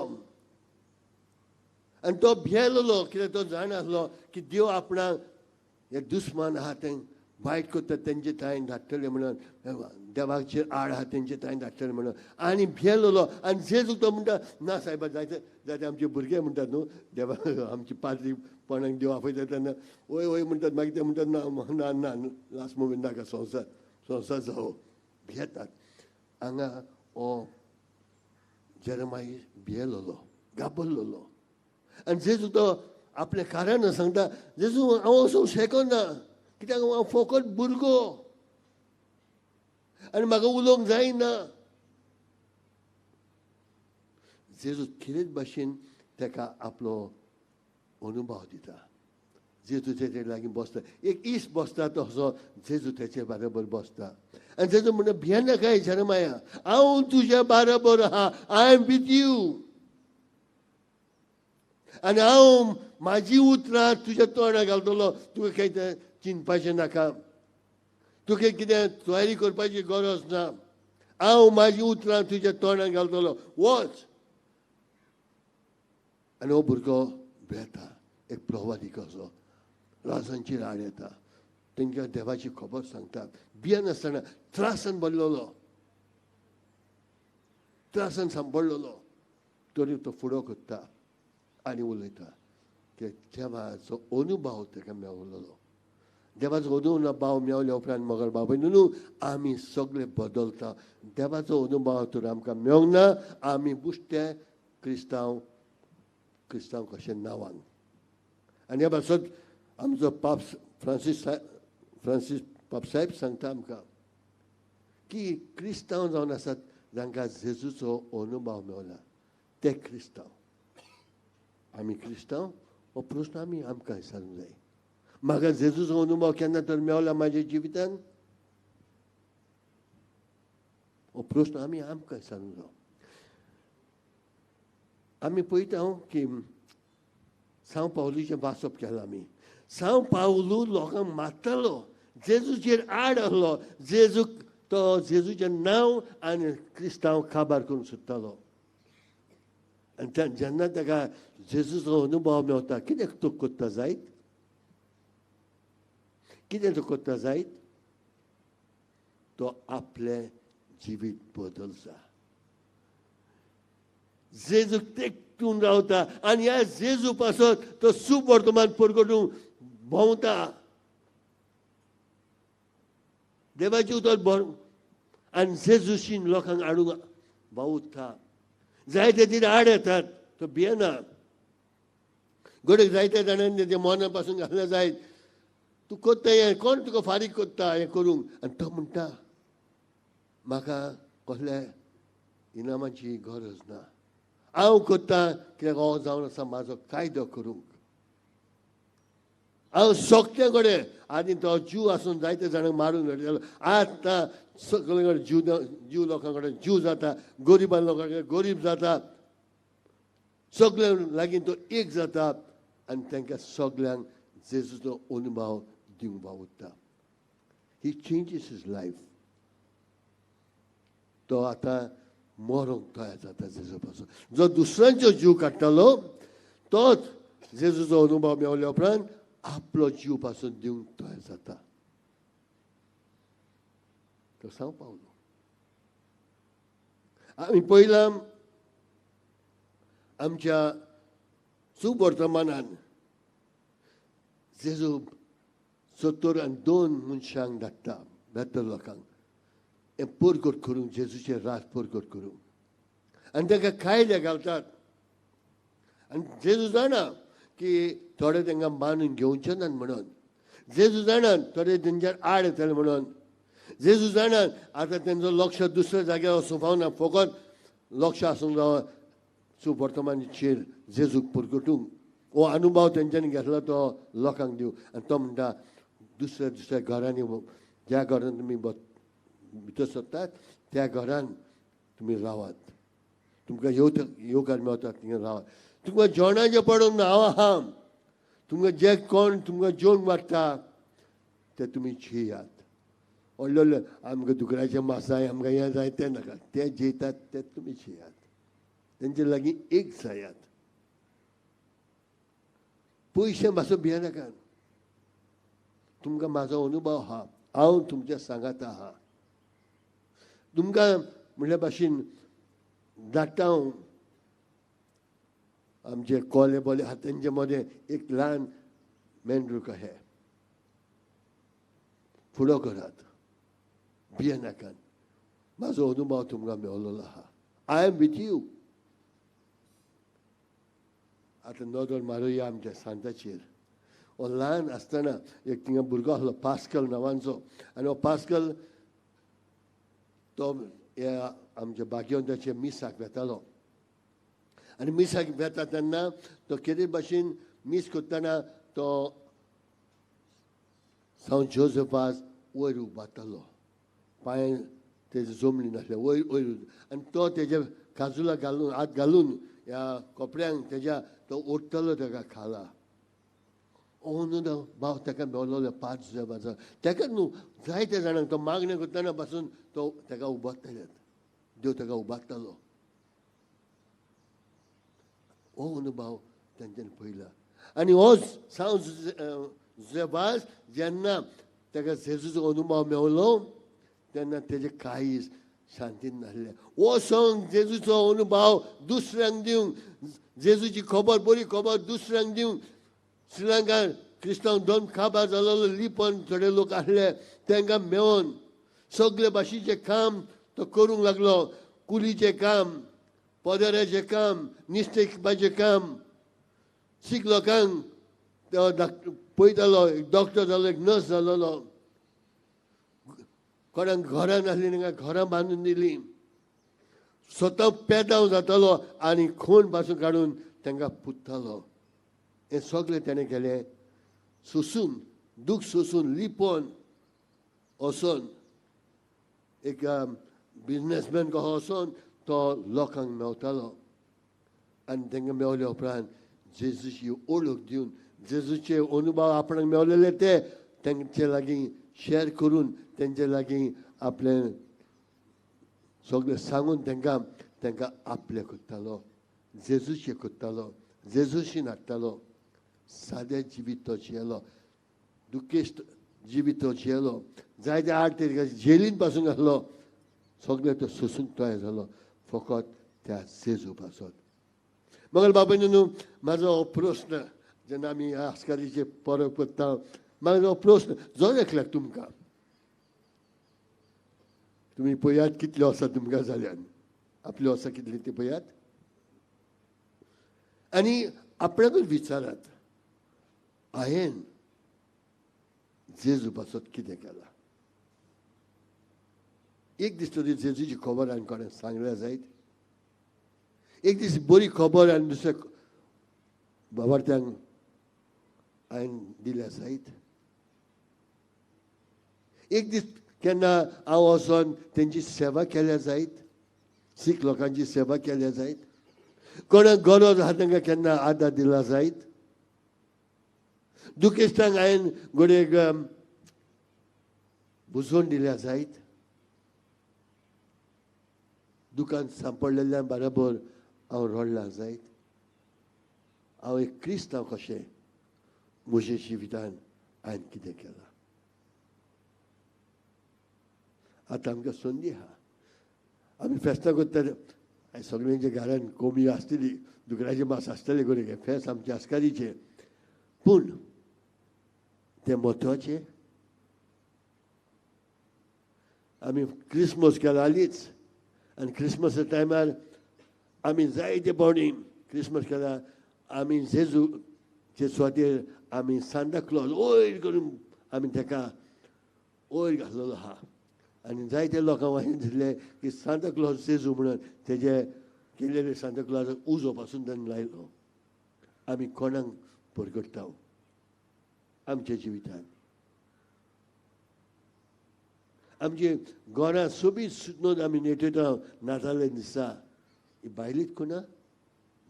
आनी तो भियेलो कित्याक तो जाणा आसलो की देव आपणाक हे दुस्मान आहा तें वायट करता तेंचे तांय धाडटले म्हणून, देवाचेर आड आहा तेंचे तांय धाडटले म्हणून आनी भियेलो. आनी जेजू तो म्हणटा ना सायबा, जायते जायते आमचे भुरगे म्हणटात न्हू देवा आमची पाद्री कोणाक देव आपयता तेन्ना वय वय म्हणटात, मागीर ते म्हणटात ना ना ना लास्ट मुमेंट नाका, संवसार संवसार जावो, भियेतात. हांगा हो जेरेमाय भियेलोलो, घाबरलोलो. आनी जेजू तो आपलें कारण सांगता, जेजू हांव वचूंक शकना कित्याक हांव फकत भुरगो आनी म्हाका उलोवंक जायना. जेजू खेरीत भाशेन ताका आपलो अनुभव दिता. जेजू तेजे लागीं बसता, एक इस बसता तसो जेजू तेचे बरोबर बसता आनी जेजू म्हणटा भियेनाका जेरेमाया, हांव तुज्या बरोबर आहा, I am with you आनी हांव म्हाजी उतरां तुज्या तोंडाक घालतलो, तुका कांय चिंतपाचें नाका, तुका कितें तयारी करपाची गरज ना, हांव म्हाजी उतरां तुज्या तोंडाक घालतलो, वच. आनी हो भुरगो भियेता, एक प्रवादी कसो राजांचेर आड येता, तांकां देवाची खबर सांगता, भियेनासतना त्रासान भरलेलो, त्रासान सांपडलेलो, तरी तो फुडो करता आनी उलयता. की देवाचो अनुभव ताका मेळलेलो, देवाचो अनुभव मेवल्या उपरांत मगर बाबा न्हू आमी सगळे बदलता. देवाचो अनुभव तर आमकां मेळोंक ना, आमी बुश्टे क्रिस्तांव क्रिस्तांव कशें नांवान. आनी ह्या पासत आमचो पाप फ्रांसीस फ्रांसीस पाप साहेब सांगता आमकां की क्रिस्तांव जावन आसात जांकां जेजूचो अनुभव मेवला ते क्रिस्तांव. आमी क्रिस्तांव हो प्रस्न आमी आमकां विचारूंक जाय. म्हाका जेजूचो अनुभव केन्ना तर मेवला म्हाज्या जिवितान? हो प्रस्न आमी आमकां विचारूंक जाय. आमी पळयता की सांव पावलूचें वाचप केलां आमी. सांव पावलू लोकांक मारतालो, जेजूचेर आड आसलो, जेजूक तो जेजूचें नांव आनी क्रिस्तांव काबार करूंक सोदतालो. आनी जेन्ना ताका जेजूचो अनुभव मेवता कितें तो करता जायत, कितें तो करता जायत, तो आपलें जिवीत बदलता, जेजूक तेकून रावता आनी ह्या जेजू पासत तो सुवर्तमान परगटूंक भोंवता. देवाचें उतर भर आनी जेजूशीन लोकांक हाडूंक वावुरता. जायते दीस आड येतात तो भियेना. घडये जायते जाणांनी तें मना पासून घातलें जायत, तूं करता हें, कोण तुका फारीक करता हें करूंक? आनी तो म्हणटा म्हाका कसल्या इनामाची गरज ना, हांव करता कित्याक हो जावन आसा म्हाजो कायदो करूंक. हांव सोगते कडेन आनी तो जीव आसून जायते जाणांक मारून उडयतालो, आतां सगळे कडेन जीव जीव लोकां कडेन जीव जाता, गरिबां लोकां कडेन गरीब जाता, सगळ्यां लागीं तो एक जाता आनी तांकां सगळ्यांक जेजूचो अनुभव दिवंक वावुरता. He changes his life. तो आतां मरोंक तयार जाता जेजू पासून. जो दुसऱ्यांचो जीव काडटालो तोच जेजूचो अनुभव मेवल्या उपरांत आपलो जीव पासून दिवंक तयार जाता. तो सांव पावलो. आमी पयला आमच्या सुवर्तमानान जेजू 72 मनशांक धाडटा बेतर लोकांक हें परगट करूंक, जेजूचें राज परगट करूंक. आनी तांकां कायदे घालतात. आनी जेजू जाणा की थोडे तांकां मानून घेवचे नात म्हणून, जेजू जाणात थोडे तेंच्यार आड येतले म्हणून, जेजू जाणात आतां तेंचो लक्ष दुसऱ्या जाग्यार वचूंक फावना, फकत लक्ष आसूंक जावो सुवर्तमानाचेर जेजूक परगटूंक. हो अनुभव तेंच्यांनी घेतला तो लोकांक दिवं. आनी तो म्हणटा दुसऱ्या दुसऱ्या घरांनी, ज्या घरांत तुमी भितर सरतात त्या घरान तुमी रावात, तुमकां येवकार मेवता थिंगा रावात, तुमकां जेवणाचें पडूंक ना हांव आहा, तुमकां जे कोण तुमकां जेवण वाडटा तें तुमी जेयात. व्हडले व्हडले आमकां दुकराचें मांस जाय, आमकां हें जाय तें नाका, तें जेयतात तें तुमी जेयात, तेंचे लागीं एक जायात. पयशे मातसो भियेनाकात, तुमकां म्हाजो अनुभव आहा, हांव तुमच्या सांगात आहा, तुमकां म्हणल्या भाशेन धाडटा हांव. आमचे कोले बोले आहा तेंचे मदें एक ल्हान मेंढरूक कशें फुडो करात, भियेनाकात, म्हाजो अनुभव तुमकां मेवलेलो आहा. I am with you. आतां नदर मारुया आमच्या सांताचेर. हो ल्हान आसतना एक थिंगा भुरगो आसलो पास्कल नांवांचो, आनी हो पास्कल तो ह्या आमच्या भाग्यवंताच्या मिसाक वेतालो. आनी मिसाक वेता तेन्ना तो कितें भाशेन मीस करतना तो सांव जोजफास वयर उबारतालो, पांय तेजे जमली नासले वयर वयर, आनी तो तेज्या काजुला घालून हात घालून ह्या कपड्यांक तेज्या तो ओडटलो ताका खाला. अनुभव ताका मेवलोलो 5 जाबाचो. ताका न्हू जायते जाणांक तो मागणें करतना पासून तो ताका उबारताले, देव ताका उबारतालो. हो अनुभव तेंच्यांनी पळयला. आनी हो सांव जेबास जेन्ना ताका जेजूचो अनुभव मेवलो तेन्ना तेजें काळीज शांतीन नासलें. हो संग जेजूचो अनुभव दुसऱ्यांक दिवंक, जेजूची खबर बरी खबर दुसऱ्यांक दिवंक श्रीलंका क्रिस्तांव दोन काबार जालोलो लिपोन थोडे लोक आसले तांकां मेळोन सगळे भाशेचें काम तो करूंक लागलो. कुलीचें काम, पदराचें काम, निस्तेकपाचें काम, सीख लोकांक तो पळयतालो. एक डॉक्टर जालो, एक नर्स जालोलो. कोणाक घरां नासलीं तांकां घरां बांदून दिलीं. स्वता पेदांव जातालो आनी खून पासून काडून तांकां पुत्तालो. हें सगळें ताणें केलें सोसून, दूख सोसून, लिपोन वचोन. एक बिजनेसमॅन कसो वचोन तो लोकांक मेवतालो आनी तांकां मेवल्या उपरांत जेजूची ओळख दिवन जेजूचे अनुभव आपणाक मेवलेले ते तांचे लागीं शेअर करून तांचे लागीं आपलें सगळें सांगून तांकां तांकां आपलें करतालो, जेजूचें करतालो, जेजूशी नाडटालो. सादें जिवीत तो जियेलो, दुखेस्त जिवीत तो जियेलो. जायते 8 ते जेलीन पासून घातलो, सगळें तो सोसूंक तयार जालो फकत त्या जेजू पासत. मगर बाबांनी न्हू म्हाजो हो प्रस्न जेन्ना आमी आस्कारीचे परब करता, म्हाजो हो प्रस्न जर एकल्याक तुमकां, तुमी पळयात कितल्यो आसा तुमकां जाल्यान, आपल्यो आसा कितली ती पळयात आनी आपणाकूच विचारात, हांवें जेजू पासत कितें केलां. एक दीस तरी जेजूची खबर हांवें कोणाक सांगल्या जायत, एक दीस बरी खबर आनी दुसऱ्या बाबार्थ्यांक हांवें दिल्या जायत, एक दीस केन्ना हांव वचोन तेंची सेवा केल्या जायत, सीख लोकांची सेवा केल्या जायत, कोणाक गरज आसा तांकां केन्ना आदार दिला जायत, दुखेस्तांक हांवें घडयेक बुजोवन दिल्या जायत, दुकान सांपडलेल्या बरोबर हांव रडलां जायत. हांव एक क्रिस्तांव कशें म्हज्या जिवितान हांवें कितें केलां. आतां आमकां संदी आहा, आमी फेस्तां करता, सगळ्यांच्या घरान कोंबी आसतली, दुकराचें मांस आसतलें करून फेस्त आमचें आस्कारीचें, पूण तें म्हत्वाचें. आमी क्रिसमस केला हालींच आनी क्रिसमसा टायमार आमी जायते फावटी क्रिसमस केला आमी जेजूचे सुवातेर आमी सांता क्लॉज वयर करून आमी ताका वयर घातलेलो आहा. आनी जायते लोकांक अशें दिसलें की सांता क्लॉज जेजू म्हणून तेजे केलेले सांता क्लॉजाक उजो पासून ताणें लायलो. आमी कोणाक परगट्टा आमच्या जिवितान? आमची घरां सोबीत सुटून आमी नेटयता नाताले दिसा, ही बायलीच कोणा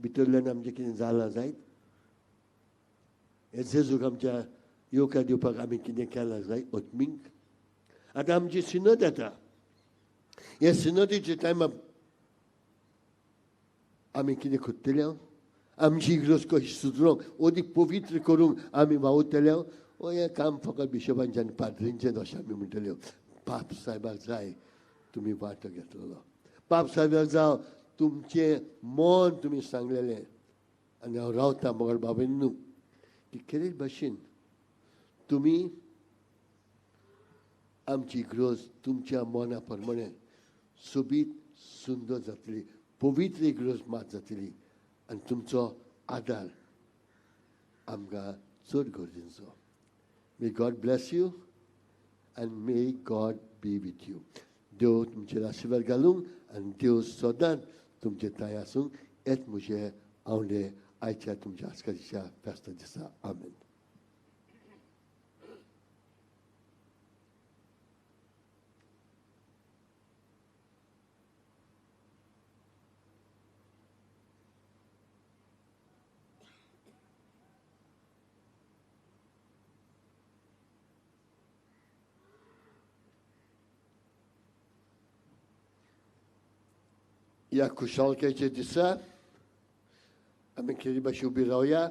भितरल्यान आमचें कितें जालां जायत, हे जेजूक आमच्या येवकार दिवपाक आमी कितें केलां जायत ओतमींक. आतां आमची सिनत येता, ह्या सिनतीच्या टायमार आमी कितें करतले? आमची इगर्ज कशी सुदरोंक अदीक पवित्र करूंक आमी वावुरतले? हें काम फकत बिशपांचें आनी पाद्रींचें अशें आमी म्हणटले. पाप साहेबाक जाय तुमी वांटो घेतलेलो, पाप साहेबाक जाव तुमचें मन तुमी सांगलेलें. आनी हांव रावता मगर बाबेन न्हू की खेरीत भाशेन तुमी आमची इगर्ज तुमच्या मना प्रमाणे सोबीत सुंदर जातली, पवित्र इगर्ज मात जातली आनी तुमचो आदार आमकां चड गरजेचो. May God bless you and may God be with you. देव तुमचेर आशिर्वाद घालूंक आनी देव सदांच तुमचे ताय आसूंक येत म्हजे आवडे आयच्या तुमच्या आजकालच्या फेस्ता दिसा. आमेन. ह्या खुशालकायेच्या दिसा आमी खेरी भाशेन उबी रावया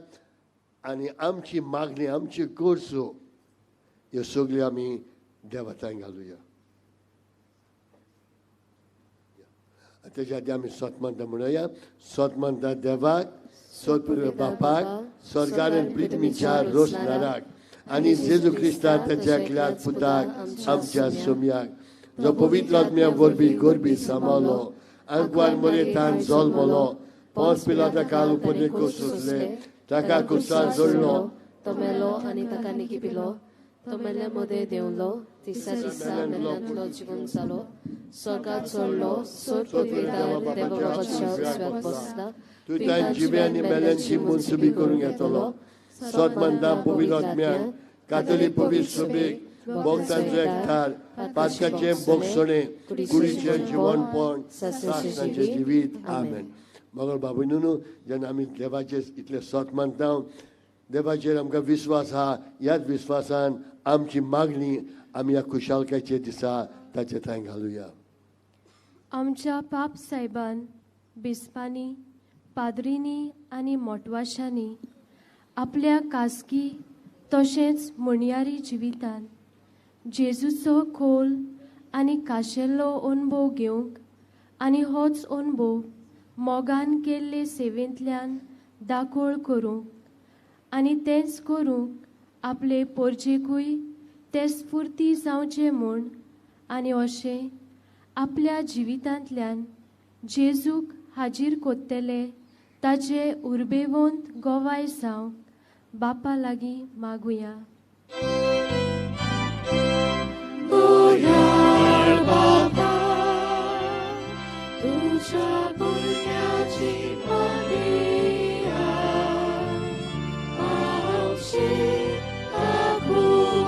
आनी आमची मागणी, आमच्यो गरजो ह्यो सगल्यो आमी देवातांय घालुया. तेच्या आदी आमी सोत मानता म्हणुया. सोत मानता देवाक, सोदपूर बापाक स्वर्गार आनी पृथ्वीच्या रोसणाराक आनी जेजू क्रिस्ताक ताच्या एकल्याच पुताक आमच्या सोम्याक जो पवित्र आत्म्या वरवीं गोरबी सांबाळलो आंकवार मरेतान जल्मलो पोंस पिलाता काल उपदेश सोंसले ताका कुर्सार जोडलो तो मेलो आनी ताका निकिपिलो तो मेल्ल्या मदें देंवलो तिसऱ्या दिसा मेल्ल्यांतलो जिवन जालो स्वर्गात चडलो सोर देवा बापाच्या उजव्याक बसला तूं तांची जिवे आनी मेल्यांची मनसुबी करूंक येतलो सत मानता पवित्र आत्म्याक कातोलीक पवित्र सभेक भक्तांचो एकठार पातकाचें भोगसणें कुडीचें जिवनपण सासणाचें जिवीत. आमेन. मगर बाबू न्हू जेन्ना आमी देवाचेर इतलें सत मानता देवाचेर आमकां विस्वास आहा ह्याच विस्वासान आमची मागणी आमी ह्या खुशालकायचे दिसा ताचे थंय घालुया. आमच्या पाप सायबान बिस्पांनी पाद्रींनी आनी मोटवाशांनी आपल्या खासगी तशेंच म्हणयारी जिवितान जेजूचो खोल आनी खाशेल्लो अणभव घेवंक आनी होच अणभव मोगान केल्ले सेवेंतल्यान दाखोळ करूंक आनी तेंच करूंक आपले पोरजेकूय ते स्फुर्ती जावचें म्हूण आनी अशें आपल्या जिवितांतल्यान जेजूक हाजीर कोत्तले ताचे उर्बेवंत गोवाय जावंक बापा लागीं मागुया. बापा तुझ्या भुरग्याची मागणी आमची काकूत.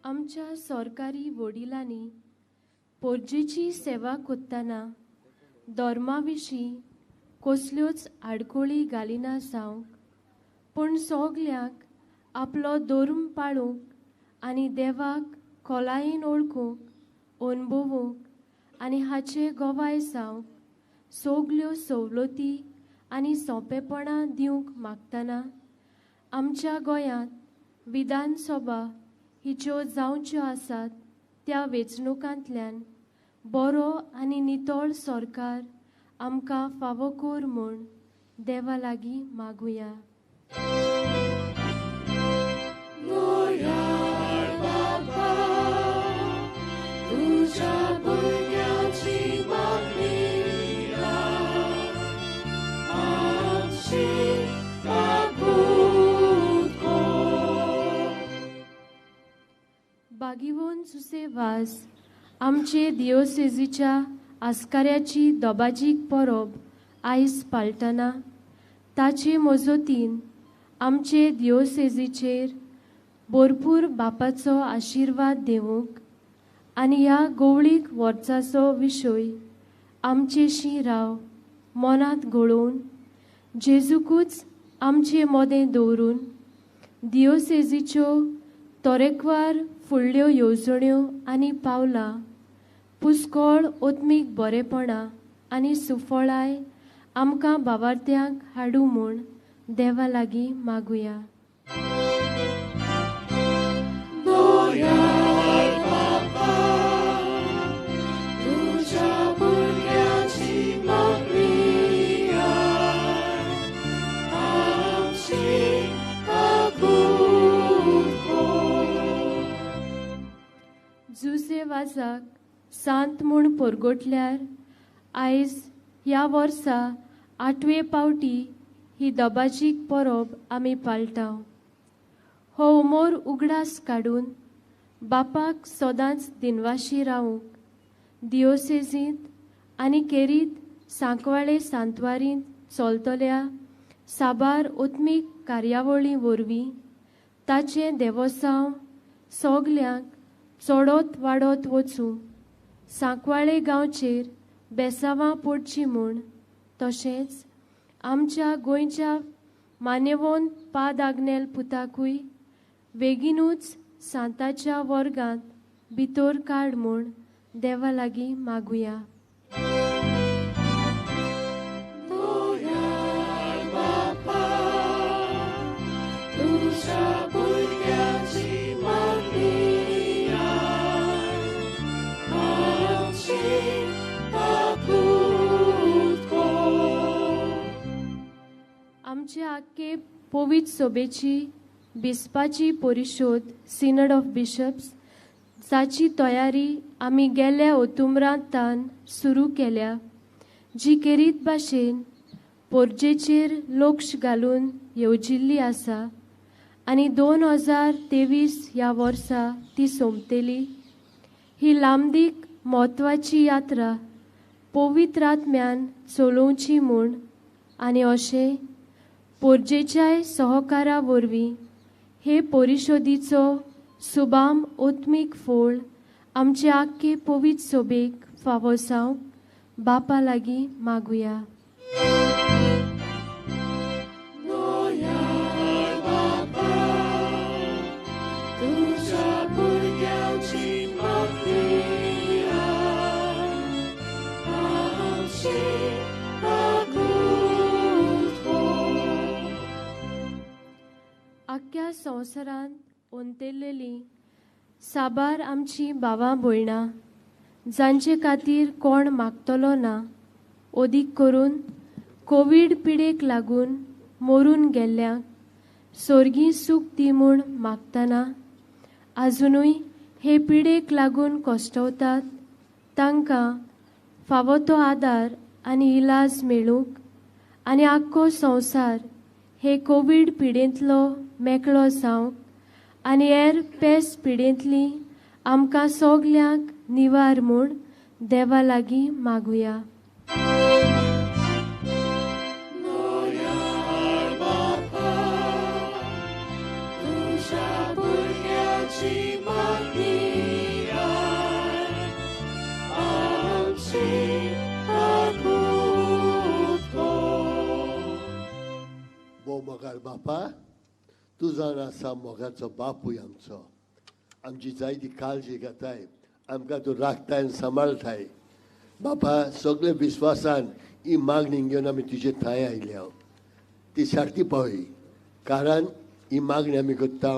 आमच्या सरकारी वडिलांनी पोरजेची सेवा करतना धर्मा विशीं कसल्योच आडखळी घालिना जावंक पूण सगल्यांक आपलो धर्म पाळूंक आनी देवाक खोलायेन वळखूंक अणभवूंक आनी हाचे गोवाय जावंक सगल्यो सवलती आनी सोंपेपणां दिवंक मागतना आमच्या गोंयांत विधानसभा हिच्यो जावच्यो आसात त्या वेंचणुकांतल्यान बरो आनी नितळ सरकार आमकां फावो कर म्हूण देवा लागीं मागुया. बापा तुझ्या भुरग्याची मागणी आमची काकूत कर. बागीवन जुसे वास आमचे दियोसेजीच्या आस्काऱ्याची दोबाजीक परब आयज पाळटना ताचे मजतीन आमचे दियोसेजीचेर भरपूर बापाचो आशिर्वाद देवूंक आनी ह्या गोवळीक वर्साचो विशय आमचेशी राव मनांत घोळोवन जेजूकूच आमचे मदें दवरून दियोसेजीच्यो तरेकवार फुडल्यो येवजण्यो आनी पावलां पुस्कोळ ओत्मीक बरेपणां आनी सुफळाय आमकां बावार्थ्यांक हाडूं म्हूण देवा लागीं मागुया. बापा तुझ्या भुरग्याची मागणी आमची काकूत कर. जुसे वाजाक सांत म्हूण परगटल्यार आयज ह्या वर्सा आठवे पावटी ही दबाजीक परब आमी पाळटा. हो उमोर उगडास काडून बापाक सदांच दिनवाशी रावूंक दियोसेजींत आनी केरीत सांकवाळे सांतवारींत चलतल्या साबार ओत्मीक कार्यावळी वरवीं ताचें देवोसांव सगल्यांक चडत वाडत वचूं सांकवाळे गांवचेर बेसावां पडचीं म्हूण तशेंच आमच्या गोंयच्या मान्यवंत पाद आग्नेल पुताकूय बेगीनूच सांताच्या वर्गांत भितर काड म्हूण देवा लागीं मागुया. बापा तुझ्या भुरग्याची मागणी आमची काकूत आख्खे पवित्र सोबेची बिस्पाची परिशोद सिनड ऑफ बिशप्स जाची तयारी आमी गेल्या ओतुमरांतान सुरू केल्या, जी केरीत भाशेन पोरजेचेर लक्ष घालून येवजिल्ली आसा आनी 2023 ह्या वर्सा ती सोंपतली. ही लांबदीक म्हत्वाची यात्रा पवित्र आत्म्यान चलोवची म्हूण आनी अशें पोरजेच्याय सहकारा वरवीं हे परिशोदीचो सुबाम ओत्मीक फोळ आमचे आख्खे पवित्र सोबेक फावो जावंक बापा लागीं मागुया. आख्ख्या संवसारांत ओंतेल्लेली साबार आमची भावां भयणां जांचे खातीर कोण मागतलो ना, अदीक करून कोवीड पिडेक लागून मरून गेल्ल्यांक सोर्गी सूख दी म्हूण मागतना आजुनूय हे पिडेक लागून कश्टवतात तांकां फावो तो आदार आनी इलाज मेळूंक आनी आख्खो संवसार हे कोवीड पिडेंतलो मेकळो जावंक आनी हेर पेस पिडेंतली आमकां सगल्यांक निवार म्हूण देवा लागीं मागुया. मोगार बापा, तूं जाण आसा मोगाचो बापूय आमचो, आमची जायती काळजी घेताय, आमकां तूं राखताय आनी सांबाळटाय. बापा, सगळे विस्वासान ही मागणी घेवन आमी तुजे थंय आयल्या, ती सारकी पावली, कारण ही मागणी आमी करता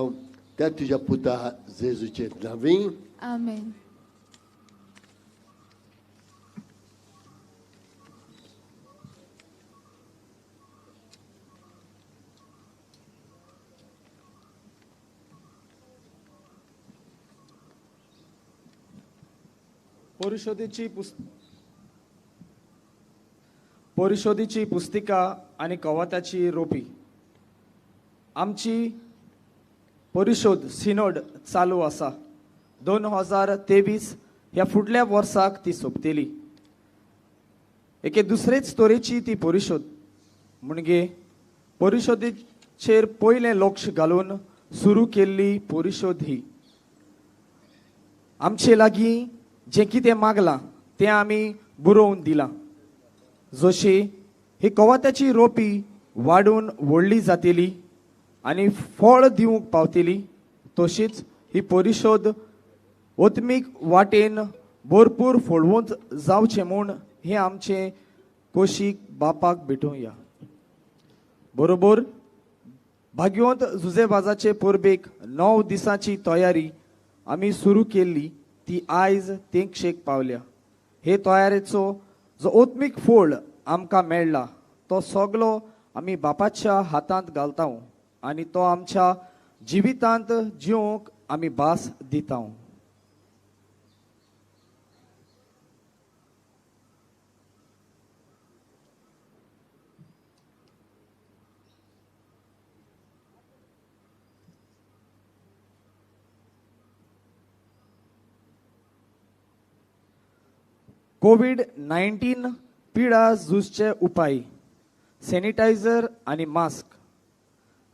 त्या तुज्या पुता जेजूचे नांवी. आमेन. परिशोदेची पुस्तिका आनी कवाथ्याची रोपी. आमची परिशोद सिनोड चालू आसा. 2023 ह्या फुडल्या वर्साक ती सोंपतली. एके दुसरेच तरेची ती परिशोद म्हणजे परिशोदेचेर पयलें लक्ष घालून सुरू केल्ली परिशोद ही. आमचे लागीं जें कितें मागलां तें आमी बरोवन दिलां. जशी ही कवाथ्याची रोपी वाडून व्हडली जातली आनी फळ दिवंक पावतली, तशीच ही परिशोद ओत्मीक वाटेन भरपूर फळवंत जावचें म्हूण हें आमचें कोशीक बापाक भेटोवया. बरोबर भाग्यवंत जुजेबाजाचे परबेक 9 दिसांची तयारी आमी सुरू केल्ली ती आयज तेंगशेक पावल्या. हे तयारेचो जो ओत्मीक फोळ आमकां मेळ्ळा तो सगलो आमी बापाच्या हातांत घालता आनी तो आमच्या जिवितांत जिवंक आमी भास दिता. कोवीड-19 पिडा झुजचे उपाय सॅनिटायझर आनी मास्क.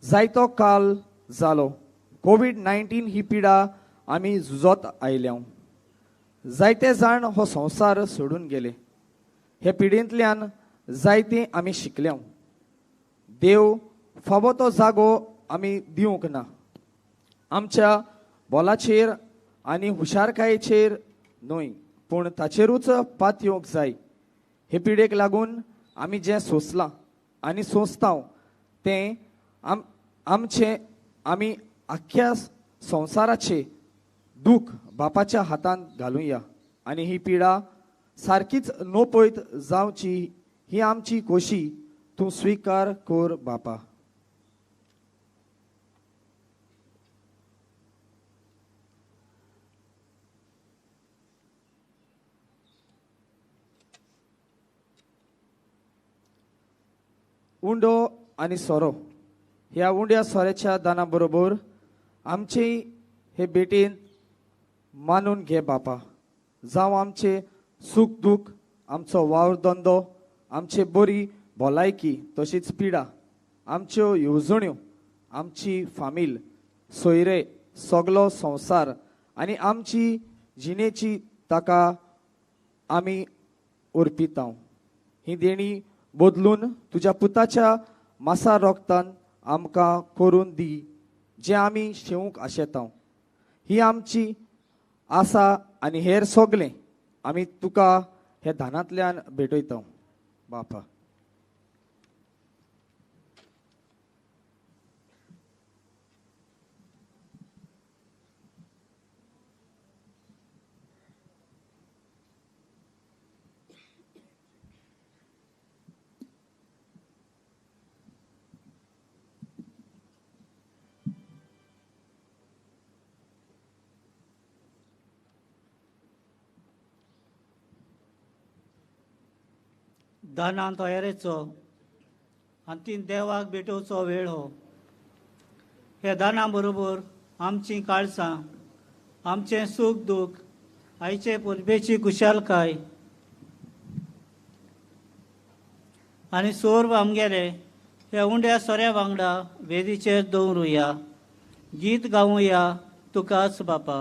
जायतो काल जालो कोवीड-19 ही पिडा आमी झुजत आयल्या. जायते जाण हो संवसार सोडून गेले. हे पिडेंतल्यान जायते आमी शिकल्या. देव फावो तो जागो आमी दिवंक ना. आमच्या बोलाचेर आनी हुशारकायेचेर न्हय, पूण ताचेरूच पातयेवंक जाय. हे पिडेक लागून आमी जें सोंसलां आनी सोंसता तें आमचें आमी आख्ख्या संवसाराचें दूख बापाच्या हातांत घालुया आनी ही पिडा सारकीच नोपयत जावची ही आमची कोशी तूं स्विकार कर बापा. उंडो आनी सोरो ह्या उंड्या सोऱ्याच्या दाना बरोबर आमचे हे भेटेन मानून घे बापा. जावं आमचे सूख दूख, आमचो वावर धंदो, आमचे बरी भलायकी तशीच पिडा, आमच्यो येवजण्यो, आमची फामील, सोयरे, सगलो संवसार आनी आमची जिणेची ताका आमी अर्पिता. ही देणी बदलून तुज्या पुताच्या मासा रोगतान आमकां करून दी जें आमी शेवंक आशेता. ही आमची आसा आनी हेर सगलें आमी तुका हे दानांतल्यान भेटयता बापा. दानान तयारेचो आनी ती देवाक भेटोवचो वेळ हो. हे दाना बरोबर आमचीं काळसां, आमचें सूख दूख, आयचे परबेची खुशालकाय आनी सोर्व आमगेले ह्या उंड्या सोऱ्या वांगडा वेदीचेर दवरुया. गीत गावया तुकाच बापा.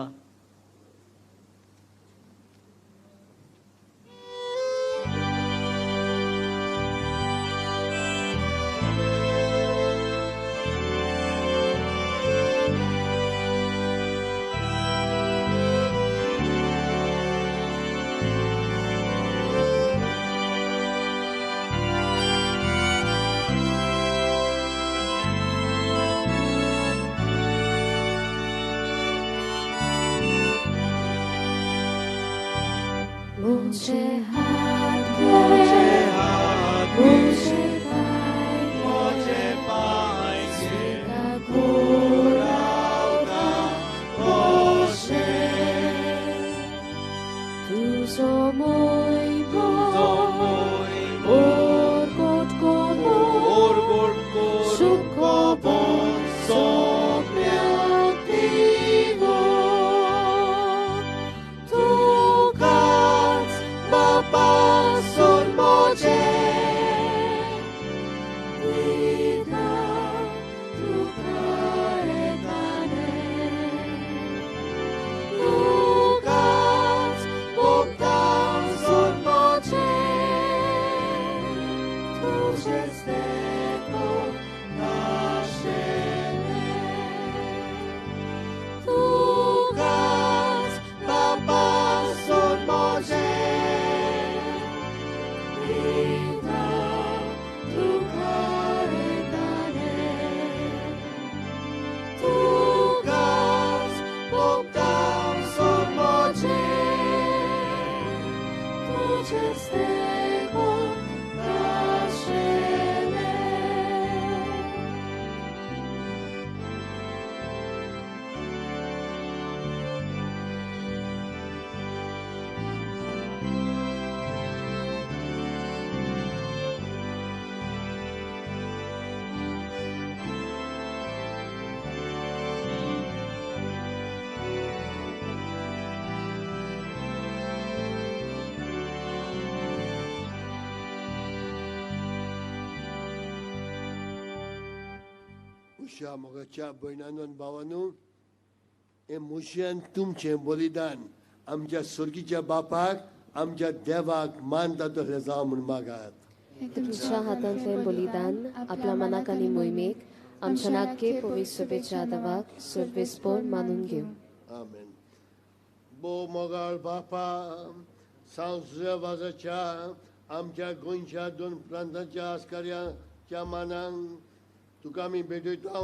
उशा मोगाच्या भयणानो आनी भावानू, हें म्हज्यान तुमचें बलिदान आमच्या सुर्गीच्या बापाक, आमच्या देवाक मानता तशें जावं म्हूण मागात. तुमच्या हातांतलें बलिदान आपल्या मनाक आनी मोहिमेक आमच्या नाके पवित्र सभेच्या देवाक सर्वेस्पोर मानून घेवं. आमेन. भोव मोगाळ बापा, सांजुया वाजाच्या आमच्या गोंयच्या दोन प्रांतांच्या आस्कार्याच्या मानांक तुका आमी भेटयता.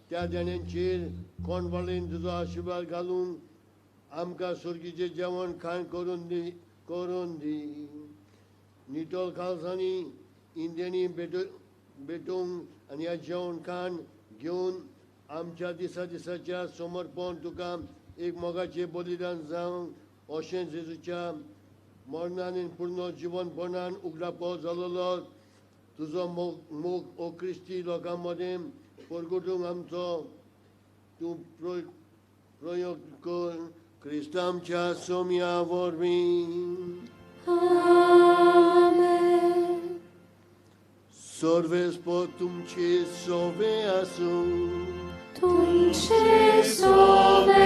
त्या देण्यांचेर कोणवाळीन तुजो आशिर्वाद घालून आमकां सुर्गीचें जेवण खाण करून दी. नितळ काळजांनी इंदेणी भेटोवंक आनी ह्या जेवण खाण घेवन आमच्या दिसा दिसाच्या समर्पण तुका एक मोगाचें बलिदान जावं अशें जेजूच्या मरणान आनी पूर्ण जिवनपणान उगडापो जालोलो तुजो मोग मोग ओ क्रिस्ती लोकां मदें परगटूंक आमचो तूं प्रयोग कर क्रिस्त आमच्या सोम्या वरवीं. सर्वेस्पर तुमचे सोवे आसूं. तुमचे सोवे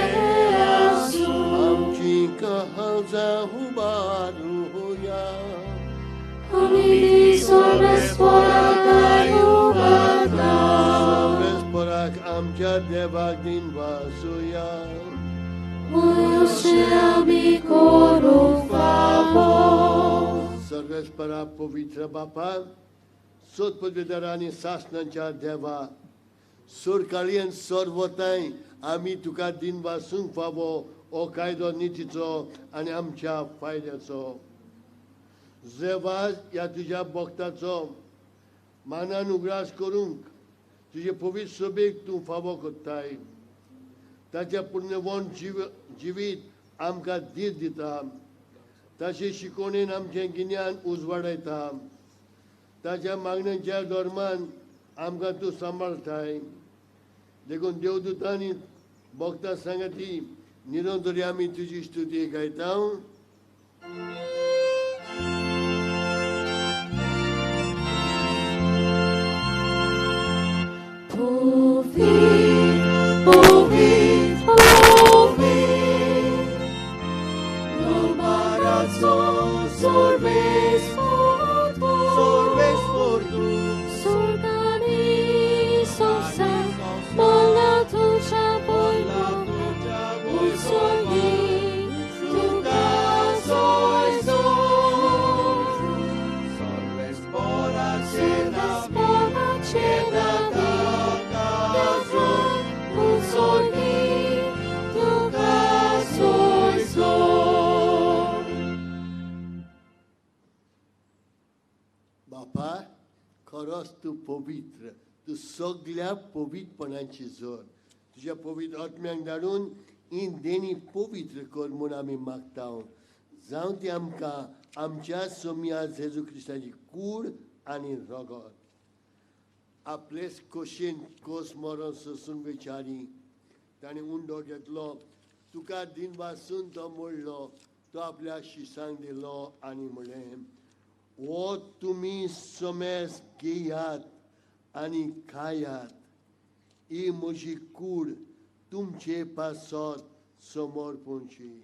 आसूं. आमची काळजां उबारुया. आमी सर्वेस्पराक उबारता. सर्वेस्पराक आमच्या देवाक दिनवासुया. अशें आमी करूंक फावो. सर्वेस्परा पवित्र बापा, सोदपदवेदारा आनी सासणाच्या देवा, सोरकाळयेन सर्वताय आमी तुका दिनवासूंक फावो हो कायदो नितीचो आनी आमच्या फायद्याचो. जेवाज ह्या तुज्या भक्ताचो मानान उगडास करूंक तुजे पवित्र सभेक तूं फावो करताय. ताच्या पुण्यवंत जिवीत आमकां धीर दिता. ताचे शिकोवणेन आमचें गिन्यान उजवाडयता. ताच्या मागण्यांच्या धर्मान आमकां तूं सांबाळटाय. देखून देवदूतांनी भक्तां सांगाती निरंतरी आमी तुजी स्तुती गायता. बापा, खरोच तूं पवित्र, तूं सगळ्या पवित्रपणाची जोर. तुज्या पवित्र आत्म्याक धाडून ही देणी पवित्र कर म्हूण आमी मागता. जावं ती आमकां आमच्या सोम्या जेजू क्रिस्ताची कूड आनी रगत. आपलेच खोशेन कोस मरण सोसूंक विचारी ताणें उंडो घेतलो, तुका दिनवासून तो मोडलो, तो आपल्या शिसांक दिलो आनी म्हणलें, हो तुमी समेस घेयात आनी खायात, ही म्हजी कूड तुमचे पासत समर्पणची.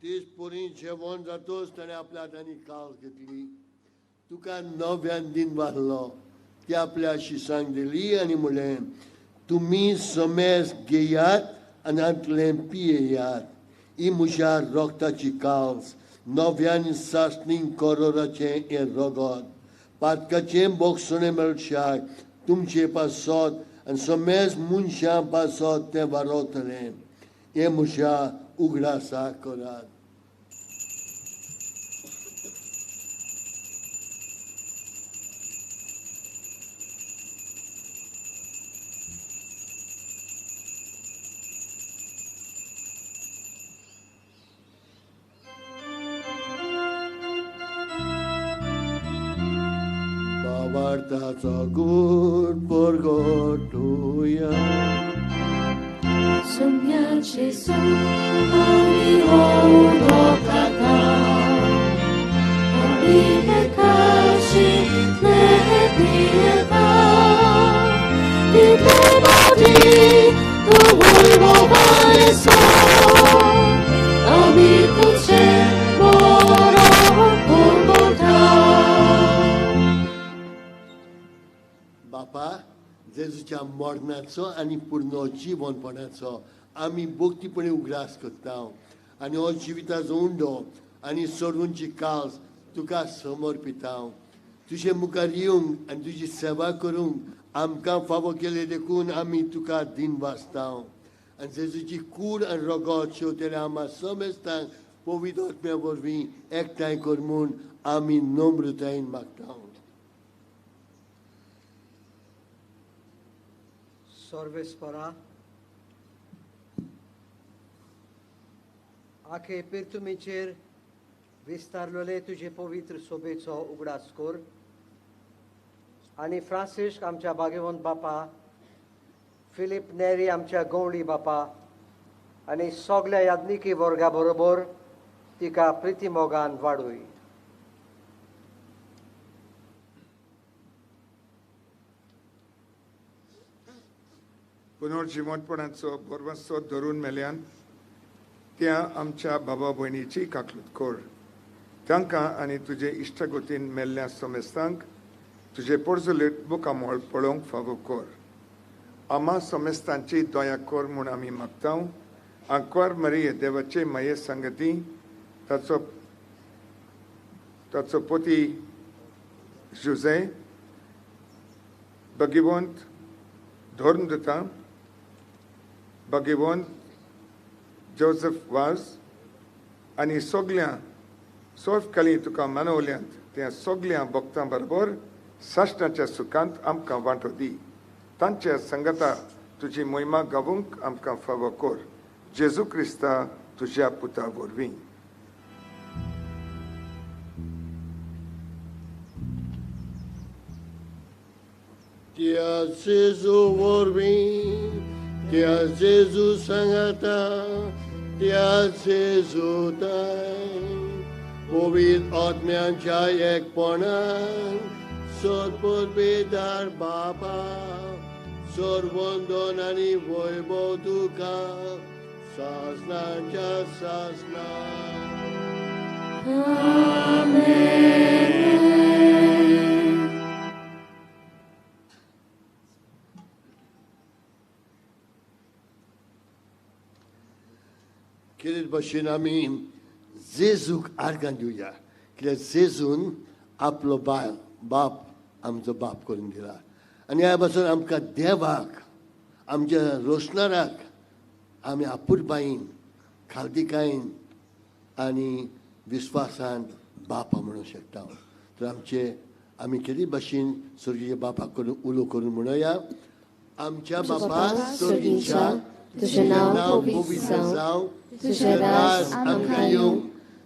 तीच पोरी जेवण जातोच ताणें आपल्या हातांनी काल घेतली, तुका नव्यान दिन वारलो, ती आपल्या शिसांक दिली आनी म्हणलें, तुमी समेस घेयात आनी हातलें पियेयात, ही म्हज्या रगताची काल्स, नव्यान सासणी करोराचें हें रगत, पातकाचें बोगसणें मेळशाक तुमचे पासत आनी समेस मनशां पासत तें वारवतलें. हें म्हज्या उगडासा करात. बाबार्थाचो गूण परगटुया. Sommia Gesù, ami odokata, ami nekashi nepieta, di body tu vuoi vareso, ami tuce moro purgota. बापा, जेजूच्या मरणाचो आनी पूर्ण जिवनपणाचो आमी भक्तीपणी उगडास करता आनी हो जिविताचो उंडो आनी सोडूनची काल्स तुका समर्पिता. तुजे मुखार येवंक आनी तुजी सेवा करूंक आमकां फावो केले देखून आमी तुका दिन वाचता. आनी जेजूची कूड आनी रगत शेवतेले आमा समेस्तांक पवित्र आत्म्या वरवीं एकठांय कर म्हूण आमी नम्रतायेन मागता. सर्वेस्परा आखे पिर्तुमीचेर विस्तारलेले तुजे पवित्र सोबेचो उगडास कर आनी फ्रांसिस्क आमच्या भाग्यवंत बापा, फिलीप नेरी आमच्या गवळी बापा आनी सगल्या याज्ञिकी वर्गा बरोबर तिका प्रितीमोगान वाडूय. पुनर्जिवंतपणाचो बरवसो धरून मेल्यान त्या आमच्या बाबा भयणीची काकलूत कर. तांकां आनी तुजे इश्टागतीन मेल्ल्या समेस्तांक तुजे पोरजोलेट मुखामळ पळोवंक फावो कर. आमा समेस्तांची दया कर म्हूण आमी मागता. आंकवार मरिये देवाचे माये संगती ताचो ताचो पती जुझे भगिवंत धर्मदूता भगिवंत जोजफ वाज आनी सगल्या सोफकाली तुका मानवल्यांत त्या सगल्या भक्तां बरोबर साश्टाच्या सुखांत आमकां वांटो दी. तांच्या संगता तुजी मोहिमा गावूंक आमकां फावो कर. जेजू क्रिस्ता तुज्या पुता वरवीं. त्या जेजू वरवीं, त्या जेजू सांगाता, त्या जेजू ताय पवित्र आत्म्यांच्या एकपणान सरपरबेदार बापा सर्वंदन आनी वैभव तुका सासनाच्या सासना. कितें भशेन आमी जेजूक आर्गां दिवया, कित्याक जेजून आपलो बायल बाप आमचो बाप करून दिला आनी ह्या पासून आमकां देवाक आमच्या रोशणाराक आमी आपुरबायेन खालदिकायेन आनी विस्वासान बापा म्हणूंक शकता. तर आमचे आमी केदी भशेन स्वर्गीय बापाक करून उलो करून म्हणुया. आमच्या बापा स्वर्गीच्या, तुजें नांव पवित्र जावं, तुजें राज आमकां येवं,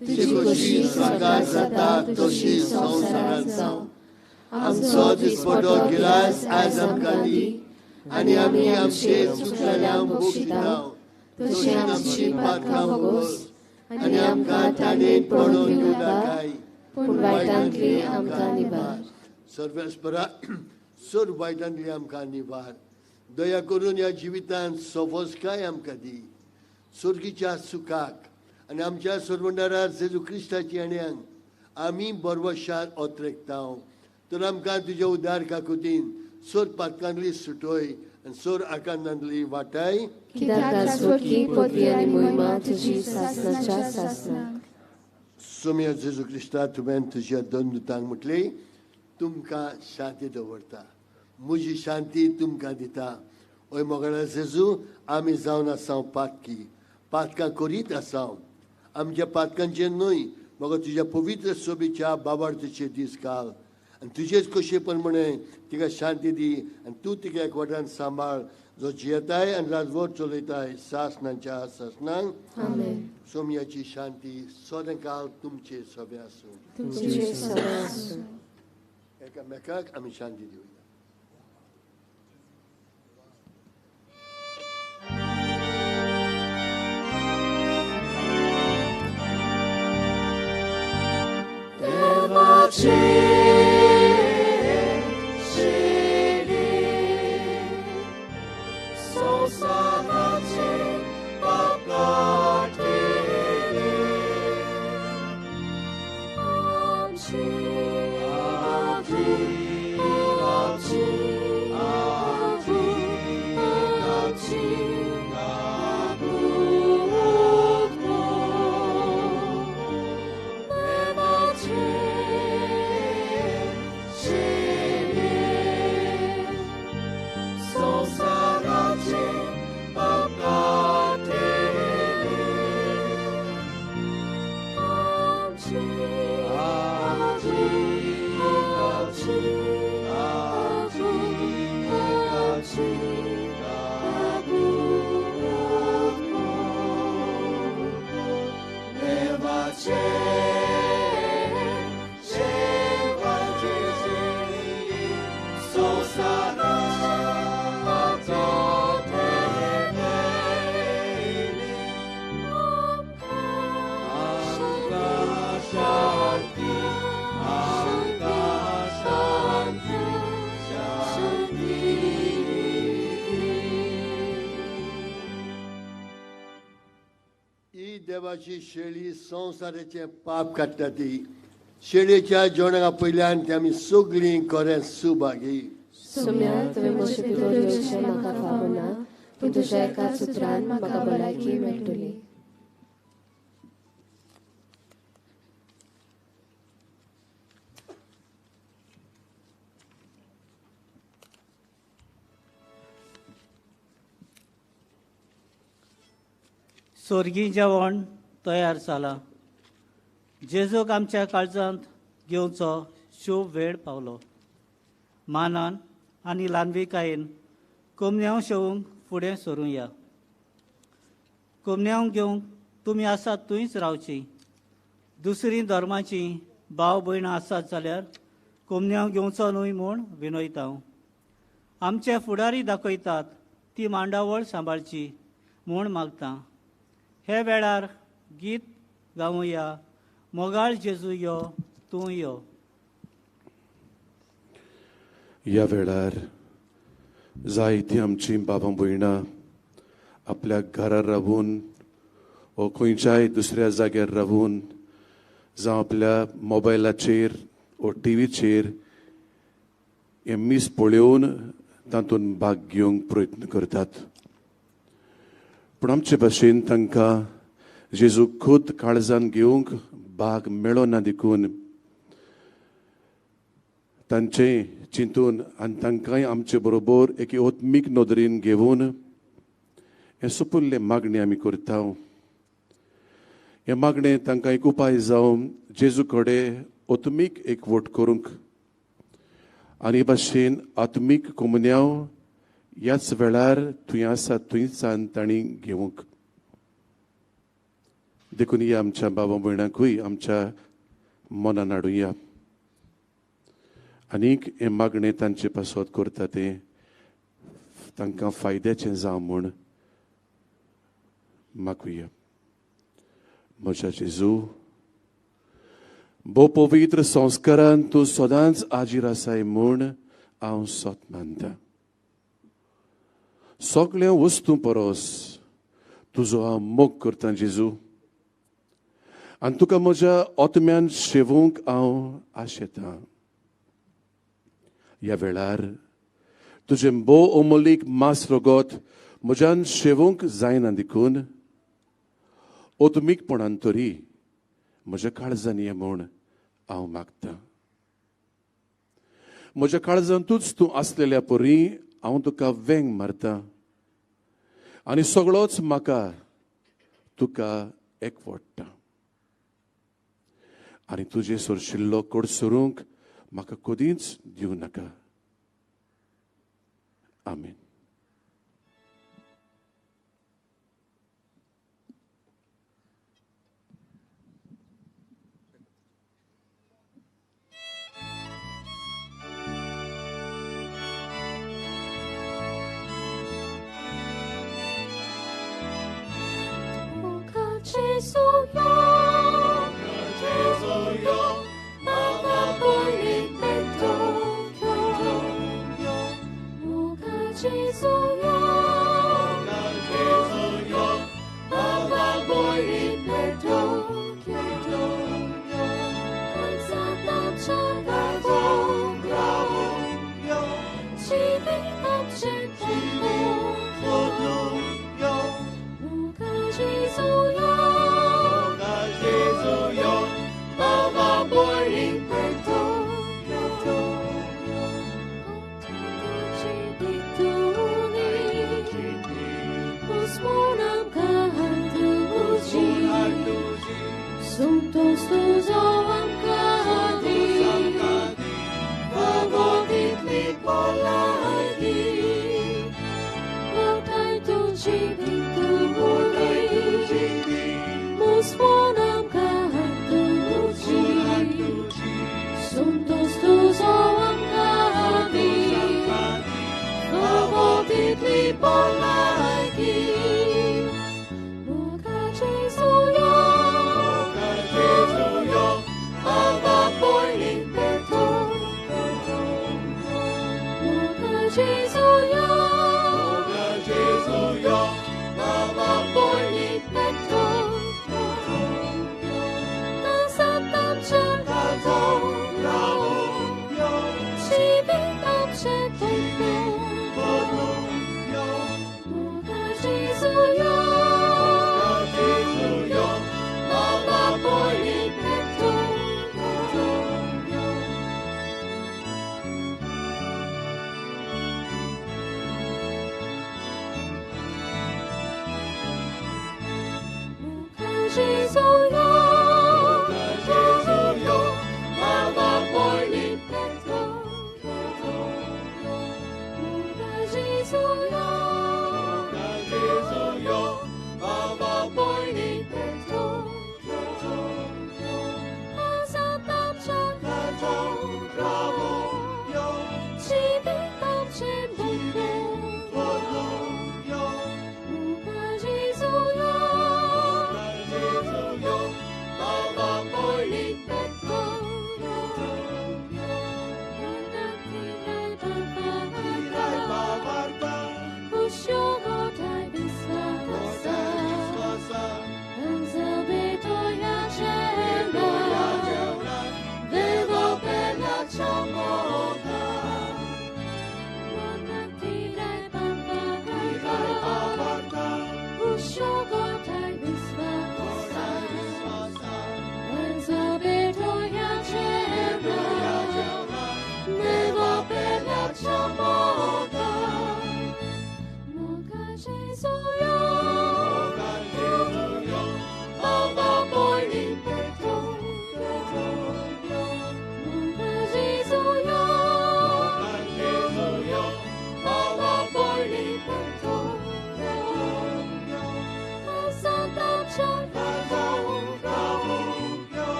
तुजी खोशी स्वर्गार जाता तशी संवसारांत जावं. आमचो दिसपटो गिरास आयज आमकां दी आनी आमी आमचे चुकलेल्यांक बक्षिता तशी आमची पातकां भोगोस आनी आमकां ताणें पडून दिवं नाकाय, पूण वायटांतली आमकां निवार. सर्वेस्परा सर्व वायटांतली आमकां निवार. दया करून ह्या जिवितांत सवसकाय आमकां दी. स्वर्गीच्या सुखाक आनी आमच्या सर्वंडारा जेजू क्रिस्ताची येण्यान आमी बरवशान ओतरेकता. तर आमकां तुज्या उदार काकुतीन सोर पातकांतली सुटोय आनी सोर आकांतांतली वाटाय. सोम्या जेजू क्रिस्ता, तुवें तुज्या दोन दुतांक म्हटलें, तुमकां शांती दवरता, म्हजी शांती तुमकां दिता. ओय मोगाळा जेजू, आमी जावन आसाव पातकी, पातकां करीत आसाव. आमच्या पातकांचेर न्हय, मगो तुज्या पवित्र सोबीच्या बाबार्थीचे दीस घाल आनी तुजेच कशे प्रमाणे तिका शांती दी आनी तूं तिका एकवटान सांबाळ, जो जियेताय आनी राजवट चलयताय सासनाच्या सासनांक. सोमयाची शांती सदांकाल तुमचे सभे आसूं. एकामेकाक आमी शांती दिवया. Amen. ही देवाची शेळी संवसाराचें पाप काडटा ती शेळीच्या जेवणा पयल्यान ती आमी सगळीं खरें सुभागी. सोम्या तुवें म्हजे भितर येवचें म्हाका फावना, पूण तुज्या एका सुत्रान म्हाका भलायकी मेळटली. सोर्गी जेवण तयार जालां. जेजूक आमच्या काळजांत घेवचो शूभ वेळ पावलो. मानान आनी ल्हानविकायेन कोमन्यांव शेवूंक फुडें सरुया. कोमन्यांव घेवंक तुमी आसात थंयच रावची. दुसरीं धर्माचीं भाव भयणां आसात जाल्यार कोमन्यांव घेवचो न्हय म्हूण विनयता हांव. आमचे फुडारी दाखयतात ती मांडावळ सांबाळची म्हूण मागता. हे वेळार गीत गावया, मोगाळ जेजू यो तूं यो. ह्या वेळार जायतीं आमचीं बाबा भयणां आपल्या घरा रावून वो खंयच्याय दुसऱ्या जाग्यार रावून जावं आपल्या मोबायलाचेर वो टिवीचेर हें मीस पळोवन तातूंत भाग घेवंक प्रयत्न करतात. पूण आमचे भाशेन तांकां जेजू खुद काळजान घेवंक भाग मेळना देखून तांचें चिंतून आनी तांकांय आमचे बरोबर एके आत्मीक नदरेन घेवन हें सोपुल्लें मागणें आमी करता. हें मागणें तांकां एक उपाय जावन जेजू कडेन आत्मीक एकवट करूंक आनी भाशेन आत्मीक कोमुन्यांव ह्याच वेळार थंय आसा थंयच्यान तांणी घेवंक. देखून या आमच्या बाबा भयणांकूय आमच्या मनान हाडुया आनीक हें मागणें तांचे पासत करता तें तांकां फायद्याचें जावं म्हूण मागुया. म्हज्या जेजू, भोव पवित्र संस्कारान तूं सदांच आजीर आसाय म्हूण हांव सत मानता. सगळ्या वस्तू परस तुजो हांव मोग करता जेजू, आनी तुका म्हज्या आत्म्यान शेवूंक हांव आशेतां. ह्या वेळार तुजें भोव अमोलीक मास रगत म्हज्यान शेवूंक जायना देखून आत्मीकपणान तरी म्हज्या काळजान ये म्हूण हांव मागतां. म्हज्या काळजांतूच तूं आसलेल्या परी हांव तुका वेंग मारता आनी सगळोच म्हाका तुका एकवटता आनी तुजें सोरशिल्लो कडसरूंक म्हाका कदींच दिवं नाका. आमेन. Gesù, io, Mama, poi li petto.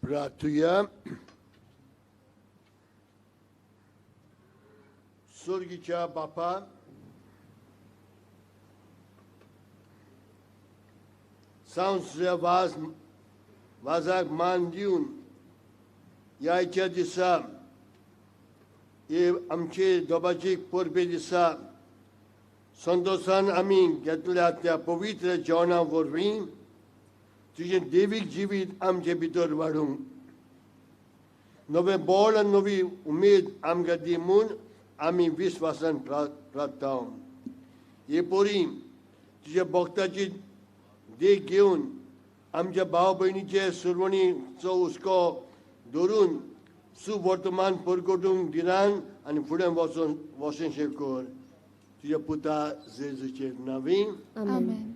प्रार्थुया. स्वर्गीच्या बापा, सांसच्या वाज वाजाक मान दिवन ह्या दिसा हे आमचे दोबाची परबे दिसा संतोशान आमी घेतल्या त्या पवित्र जेवणा वरवीं तुजें देवीक जिवीत आमचे भितर वाडूंक नवें बळ आनी नवी उमेद आमकां दी म्हूण आमी विस्वासान प्रार्थता. हे परी तुज्या भक्ताची देख घेवन आमच्या भाव भयणीचे सुरवणीचो हुस्को धरून सुवर्तमान परगटूंक दिनान आनी फुडें वचून वचनशें कर. तुज्या पुता जेजूचेर नांवी आमेन.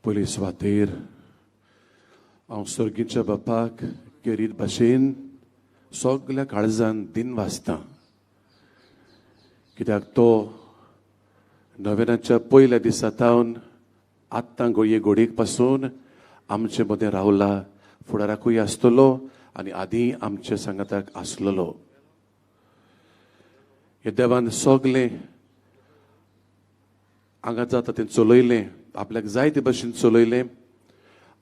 पयली सुवातेर हांव सर्गीच्या बापाक केरीत भाशेन सगल्या काळजान दिन वाचतां, कित्याक तो नव्याच्या पयल्या दिसा तावन आत्तां गोळये घोडयेक पासून आमचे मदें रावला, फुडाराकूय आसतलो आनी आदीं आमच्या सांगाताक आसलेलो. हे देवान सगलें हांगा जाता तें चलयलें, आपल्याक जाय ते भशेन चलयलें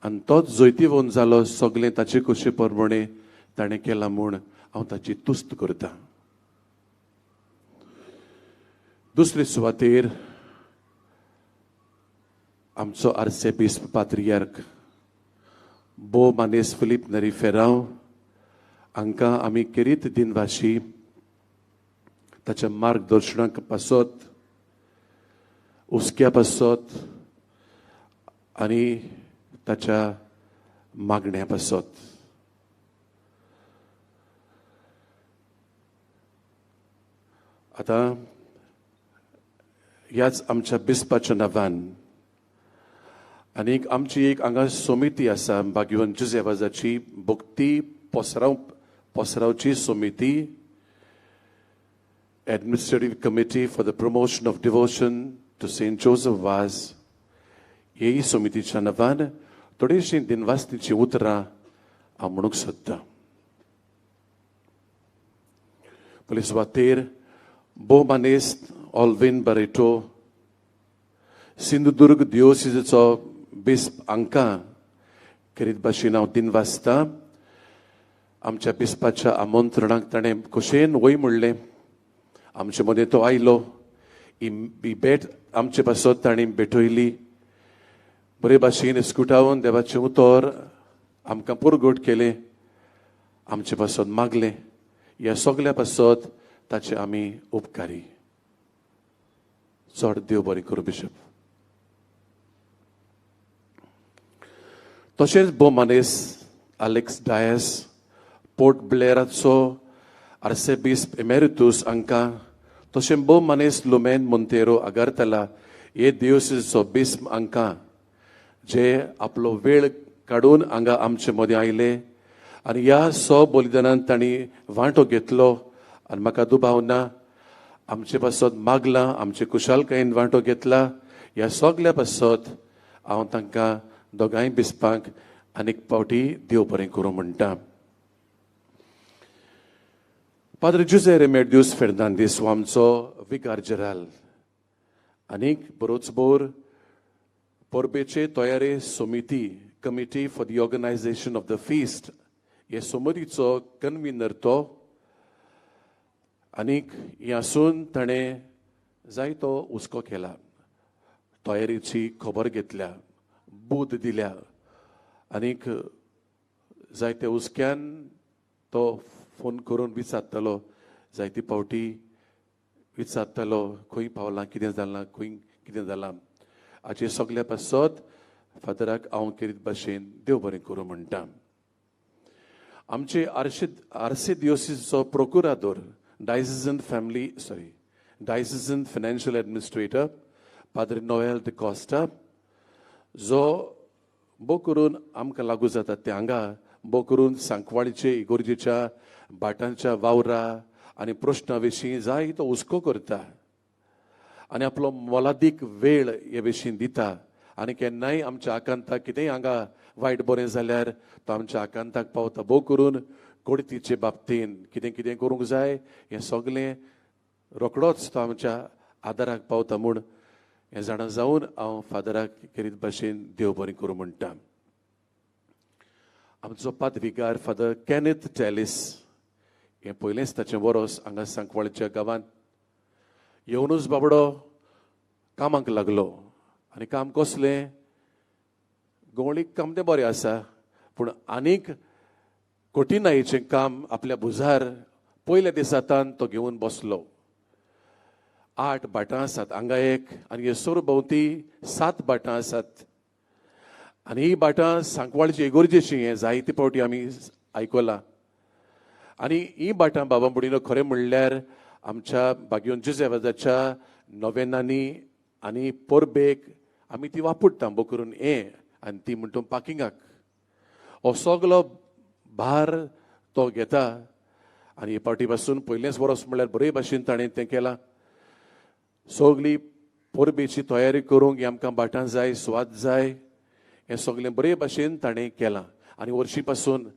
आनी तोच जैतिवंत जालो. सगलें ताचे कशे प्रमाणे ताणें केलां म्हूण हांव ताची तुस्त करतां. दुसरे सुवातेर आमचो आर्सेबिस्प पात्रियार्क बो मानेस फिलीप नरी फेरांव हांकां आमी केरीत दिनवाशी ताच्या मार्गदर्शनाक पासत, हुस्क्या पासत आनी ताच्या मागण्या पासत. आतां ह्याच आमच्या बिस्पाच्या नांवान आनीक आमची एक हांगा समिती आसा, भाग्यवंत जुझे वाजाची भक्ती पसरावची समिती, Administrative Committee for the Promotion of Devotion to Saint Joseph Vaz, हेय समितीच्या नांवान थोडीशीं दिनवासतीचीं उतरां हांव म्हणूंक सोदतां. पयले सुवातेर भोव मानेस्त ऑल्विन बरेटो, सिंधुदुर्ग दियोसिजचो बिस्प हांकां खेरीत भाशेन हांव दिनवासतां. आमच्या बिस्पाच्या आमंत्रणाक ताणें खोशयेन वय म्हणलें. आमचे मदें तो आयलो, ही भेट आमचे पासत ताणें भेटयली. बरे भाशेन स्कुटावन देवाचें उतर आमकां पुरगोट केलें, आमचे पासत मागलें. ह्या सगल्या पासत ताचे आमी उपकारी. चड देव बरें करूं बिशप. तशेंच भोव मानेस्त आलेक्स डायस, पोर्ट ब्लेराचो आर्सेबिस्प एमेरितूस हांकां, तशें भोव मानेस्त लुमेन मोंतेरो आगरतला हे दियोसीचो बिस्प हांकां, जे आपलो वेळ काडून हांगा आमचे मदें आयले आनी ह्या सो बलिदानान तांणी वांटो घेतलो. आनी म्हाका दुबाव ना आमचे पासत मागलां, आमचे कुशालकायेन वांटो घेतला. ह्या सगल्या पासत हांव तांकां दोगांय बिस्पांक आनीक फावटी देव बरें करूं म्हणटा. पाद्र जुझे रेमेड्यूस फेर्नांदीस हो आमचो विकार जेराल आनीक बरोच बोर परबेचे तयारे समिती, Committee for the Organisation of the Feast, हे समितीचो कन्व्हिनर तो. आनीक हें आसून ताणें जायतो हुस्को केला, तयारीची खबर घेतल्या, बूद दिल्या आनीक जायते हुस्क्यान तो फोन करून विचारतालो, जायते फावटी विचारतालो खंय पावलां, कितें जालां, खंय कितें जालां. हाचे सगल्या पासत फादराक हांव खेरीत भाशेन देव बरें करूं म्हणटा. आमचे Arce दियोसीचो procurador, diocesan financial administrator Padre Noel de Costa, जो भोव करून आमकां लागू जाता ते हांगा भोव करून सांकवाळीचे इगोर्जेच्या भाटांच्या वावरा आनी प्रश्ना विशीं जाय तो हुस्को करता आनी आपलो मोलादीक वेळ हे विशीं दिता. आनी केन्नाय आमच्या आकांताक कितेंय हांगा वायट बरें जाल्यार तो आमच्या आकांताक पावता. भोव करून कोडतीचे बाबतीन कितें कितें करूंक जाय हें सगलें रोखडोच तो आमच्या आदाराक पावता म्हूण हें जाणा जावन हांव फादराक खेरीत भाशेन देव बरें करूं म्हणटा. आमचो पादविगार फादर कॅनेथ टॅलिस हें पयलेंच ताचें वरोस हांगा सांकवाळच्या गांवांत येवनूच बाबडो कामाक लागलो. आनी काम कसलें, गवळीक काम तें बरें आसा पूण आनीक कठिणायेचें काम आपल्या भुजार पयल्या दिसांतान तो घेवन बसलो. 8 भाटां आसात हांगा एक आनी हे सरभोंवती 7 भाटां आसात आनी ही भाटां सांकवाळची इगोर्जेची हें जायते फावटी आमी आयकलां. आनी ही भाटां बाबा बुडीनो खरें म्हणल्यार आमच्या भाग्योन जुझे नोवेनांनी आनी परबेक आमी ती वापरता भोव करून हें आनी ती म्हणटा पार्किंगाक हो सगलो भार तो घेता. आनी हे फावटी पासून पयलेंच वर्स म्हणल्यार बरे भाशेन ताणें तें केलां. सगली परबेची तयारी करूंक आमकां भाटां जाय, सुवात जाय, हें सगलें बरे भाशेन ताणें केलां. आनी वर्शी पासून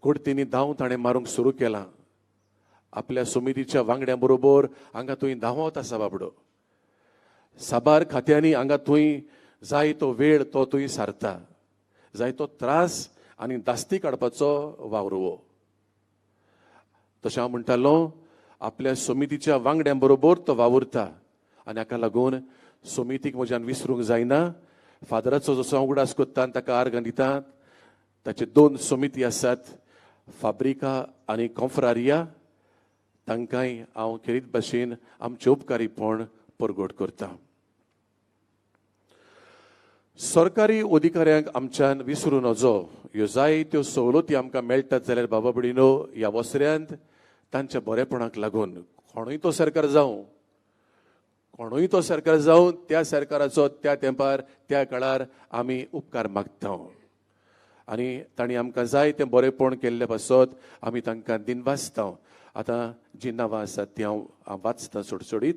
कोडतींनी धांव ताणें मारूंक सुरू केलां. आपल्या समितीच्या वांगड्यां बरोबर हांगा थंय धांवत आसा बाबडो. साबार खात्यांनी हांगा थंय जाय तो वेळ तो थंय सारता, जाय तो त्रास आनी दास्ती काडपाचो वावर हो. तशें हांव म्हणटालो आपल्या समितीच्या वांगड्यां बरोबर तो वावुरता आनी हाका लागून समितीक म्हज्यान विसरूंक जायना. फादराचो जसो हांव उगडास करता आनी ताका आर्गां दिता. ताचे 2 समिती आसात, फाब्रिका आनी कॉन्फ्रारिया, तांकांय हांव खेरीत भाशेन आमचें उपकारीपण परगट करता. सरकारी अधिकाऱ्यांक आमच्यान विसरूं नजो. ह्यो जायत्यो सवलती आमकां मेळटात जाल्यार बाबा भयणीनो ह्या वसऱ्यांत तांच्या बरेपणाक लागून, कोणूय तो सरकार जावं, कोणूय तो सरकार जावं त्या सरकाराचो त्या तेंपार त्या काळार आमी उपकार मागता आनी तांणी आमकां जाय तें बरेंपण केल्लें पासत आमी तांकां दिनवासता. आतां जीं नांवां आसात तीं हांव वाचतां सोडसोडीत.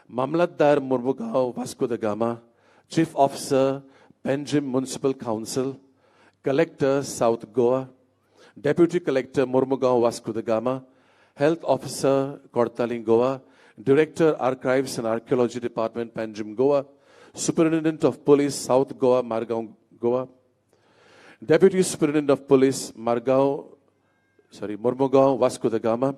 Mamlatdar Mormugao Vasco da Gama, chief officer Panjim municipal council, collector south Goa, deputy collector Mormugao Vasco da Gama, health officer Cortalim Goa, director archives and archaeology department Panjim Goa, superintendent of police south Goa Margao Goa, deputy superintendent of police Mormugao Vasco da Gama,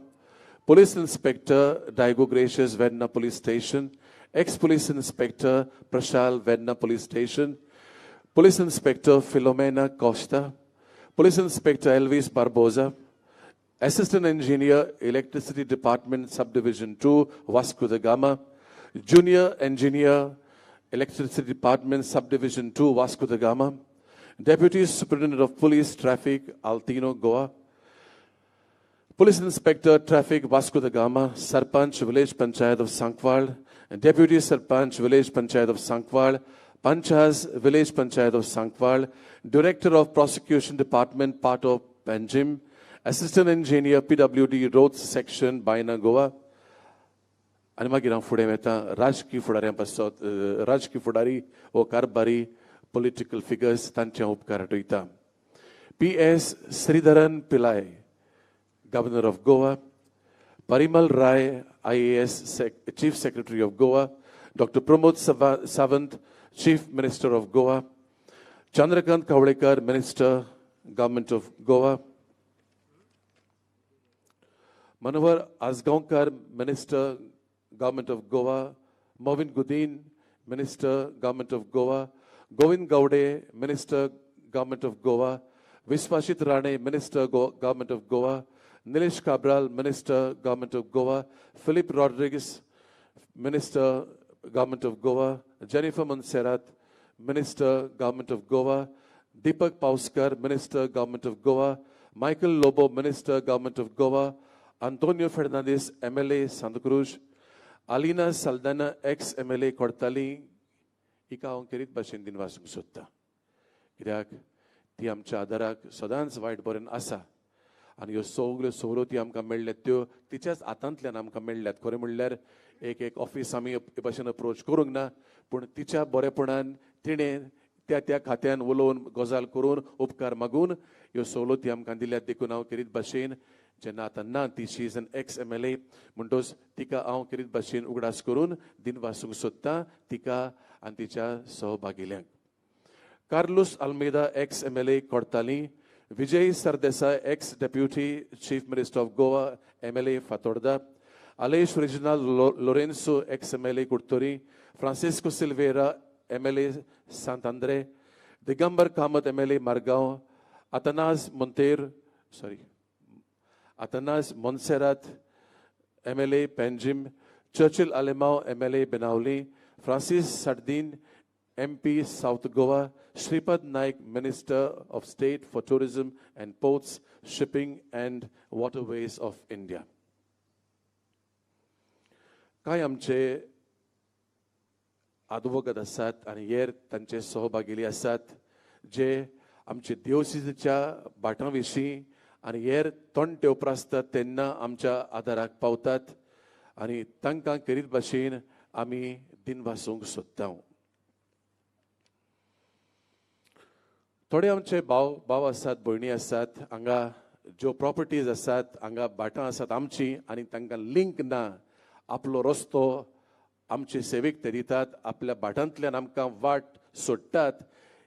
police inspector Diogo Gracious Verna police station, ex police inspector Prashal Verna police station, police inspector Filomena Costa, police inspector Elvis Barboza, assistant engineer electricity department subdivision 2 Vasco da Gama, junior engineer electricity department subdivision 2 Vasco da Gama, deputy superintendent of police traffic Altino Goa, police inspector traffic Vasco da Gama, sarpanch village panchayat of Sankwal, deputy sarpanch village panchayat of Sankwal, panchas village panchayat of Sankwal, director of prosecution department part of Panjim, assistant engineer PWD roads section Baina Goa. आनी मागीर हांव फुडें वता राजकीय फुडाऱ्यां पासत, राजकीय फुडारी वो कारभारी पॉलिटिकल फिगर्स तांचे हांव उपकार आठयता. P S Sreedharan Pillai, governor of Goa, Parimal Rai IAS chief secretary of Goa, doctor Pramod Sawant chief minister of Goa, Chandrakant Kavlekar minister government of Goa, Manohar Azgaonkar minister government of Goa, Mauvin Godinho minister government of Goa, Govind Gaude minister government of Goa, Vishwajit Rane minister government of Goa, Nilesh Cabral minister government of Goa, Filipe Rodrigues minister government of Goa, Jennifer Monserrate minister government of Goa, Deepak Pauskar minister government of Goa, Michael Lobo minister government of Goa, Antonio Fernandes MLA Santacruz, Alina Saldanha ex MLA Cortalim. हिका हांव खेरीत भाशेन दिनवासूंक सोदता कित्याक ती आमच्या आदाराक सदांच वायट बरें आसा आनी ह्यो सगल्यो सवलती आमकां मेळ्ळ्यात त्यो तिच्याच हातांतल्यान आमकां मेळ्ळ्यात. खरें म्हणल्यार एक एक ऑफिस आमी हे भाशेन अप्रोच करूंक ना, पूण तिच्या बरेपणान तिणें त्या त्या खात्यान उलोवन गजाल करून उपकार मागून ह्यो सवलती आमकां दिल्यात. देखून हांव खेरीत भाशेन जेन्ना आतां ना ती she is an ex MLA म्हणटोच तिका हांव खेरीत भाशेन उगडास करून दिनवासूंक सोदता तिका आनी तिच्या सहभागिल्यांक. Carlos Almeida ex MLA Cortalim, Vijay Sardesai ex deputy chief minister of Goa MLA Fatorda, Aleixo Reginald Lourenco ex MLA Curtorim, Francisco Silveira MLA Sant Andre, Digambar Kamat MLA Margao, Athanase Monserrate MLA Panjim, Churchill Alemao MLA Benaulim, Francis Sardinha MP South Goa, Shripad Naik Minister of State for Tourism and Ports, Shipping and Waterways of India. कांय आमचे आदवोगाद आसात आनी हेर तांचे सहभागिली आसात जे आमचे देवसिच्या भाटां विशीं आनी हेर तोंडटे उप्रासतात तेन्ना आमच्या आदाराक पावतात आनी तांकां खेरीत भाशेन आमी दिनवासूंक सोदता. थोडे आमचे भाव भाव आसात, भयणी आसात, हांगा ज्यो प्रॉपर्टीज आसात हांगा भाटां आसात आमची आनी तांकां लिंक ना, आपलो रस्तो आमचे सेवेक ते दितात, आपल्या भाटांतल्यान आमकां वाट सोडटात.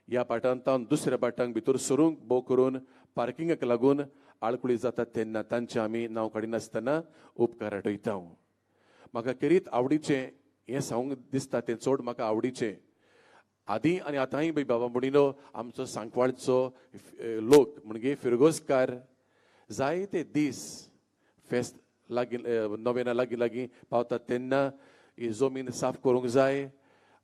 ह्या भाटांतल्यान दुसऱ्या भाटांक भितर सरूंक भोव करून पार्किंगाक लागून आळकुळी जातात तेन्ना तांचें आमी नांव काडिनासतना उपकार आठयता. म्हाका खेरीत आवडीचें हें सांगूंक दिसता तें चड म्हाका आवडीचें आदीं आनी आतांय बी बाबा म्हणिल्लो आमचो सांकवाळचो लोक म्हणजे फिरगोजकार जायते दीस फेस्त लागीं नोवेना लागीं लागीं पावतात तेन्ना ही जमीन साफ करूंक जाय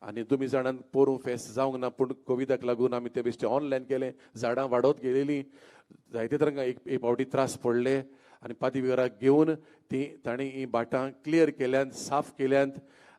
आनी तुमी जाणान पोरूं फेस्त जावंक ना, पूण कोविडाक लागून आमी ते बेश्टे ऑनलायन केलें, झाडां वाडत गेलेलीं जायते तरांक एक फावटी त्रास पडले आनी पाती विवराक घेवन ती तांणी ही भाटां क्लियर केल्यांत, साफ केल्यांत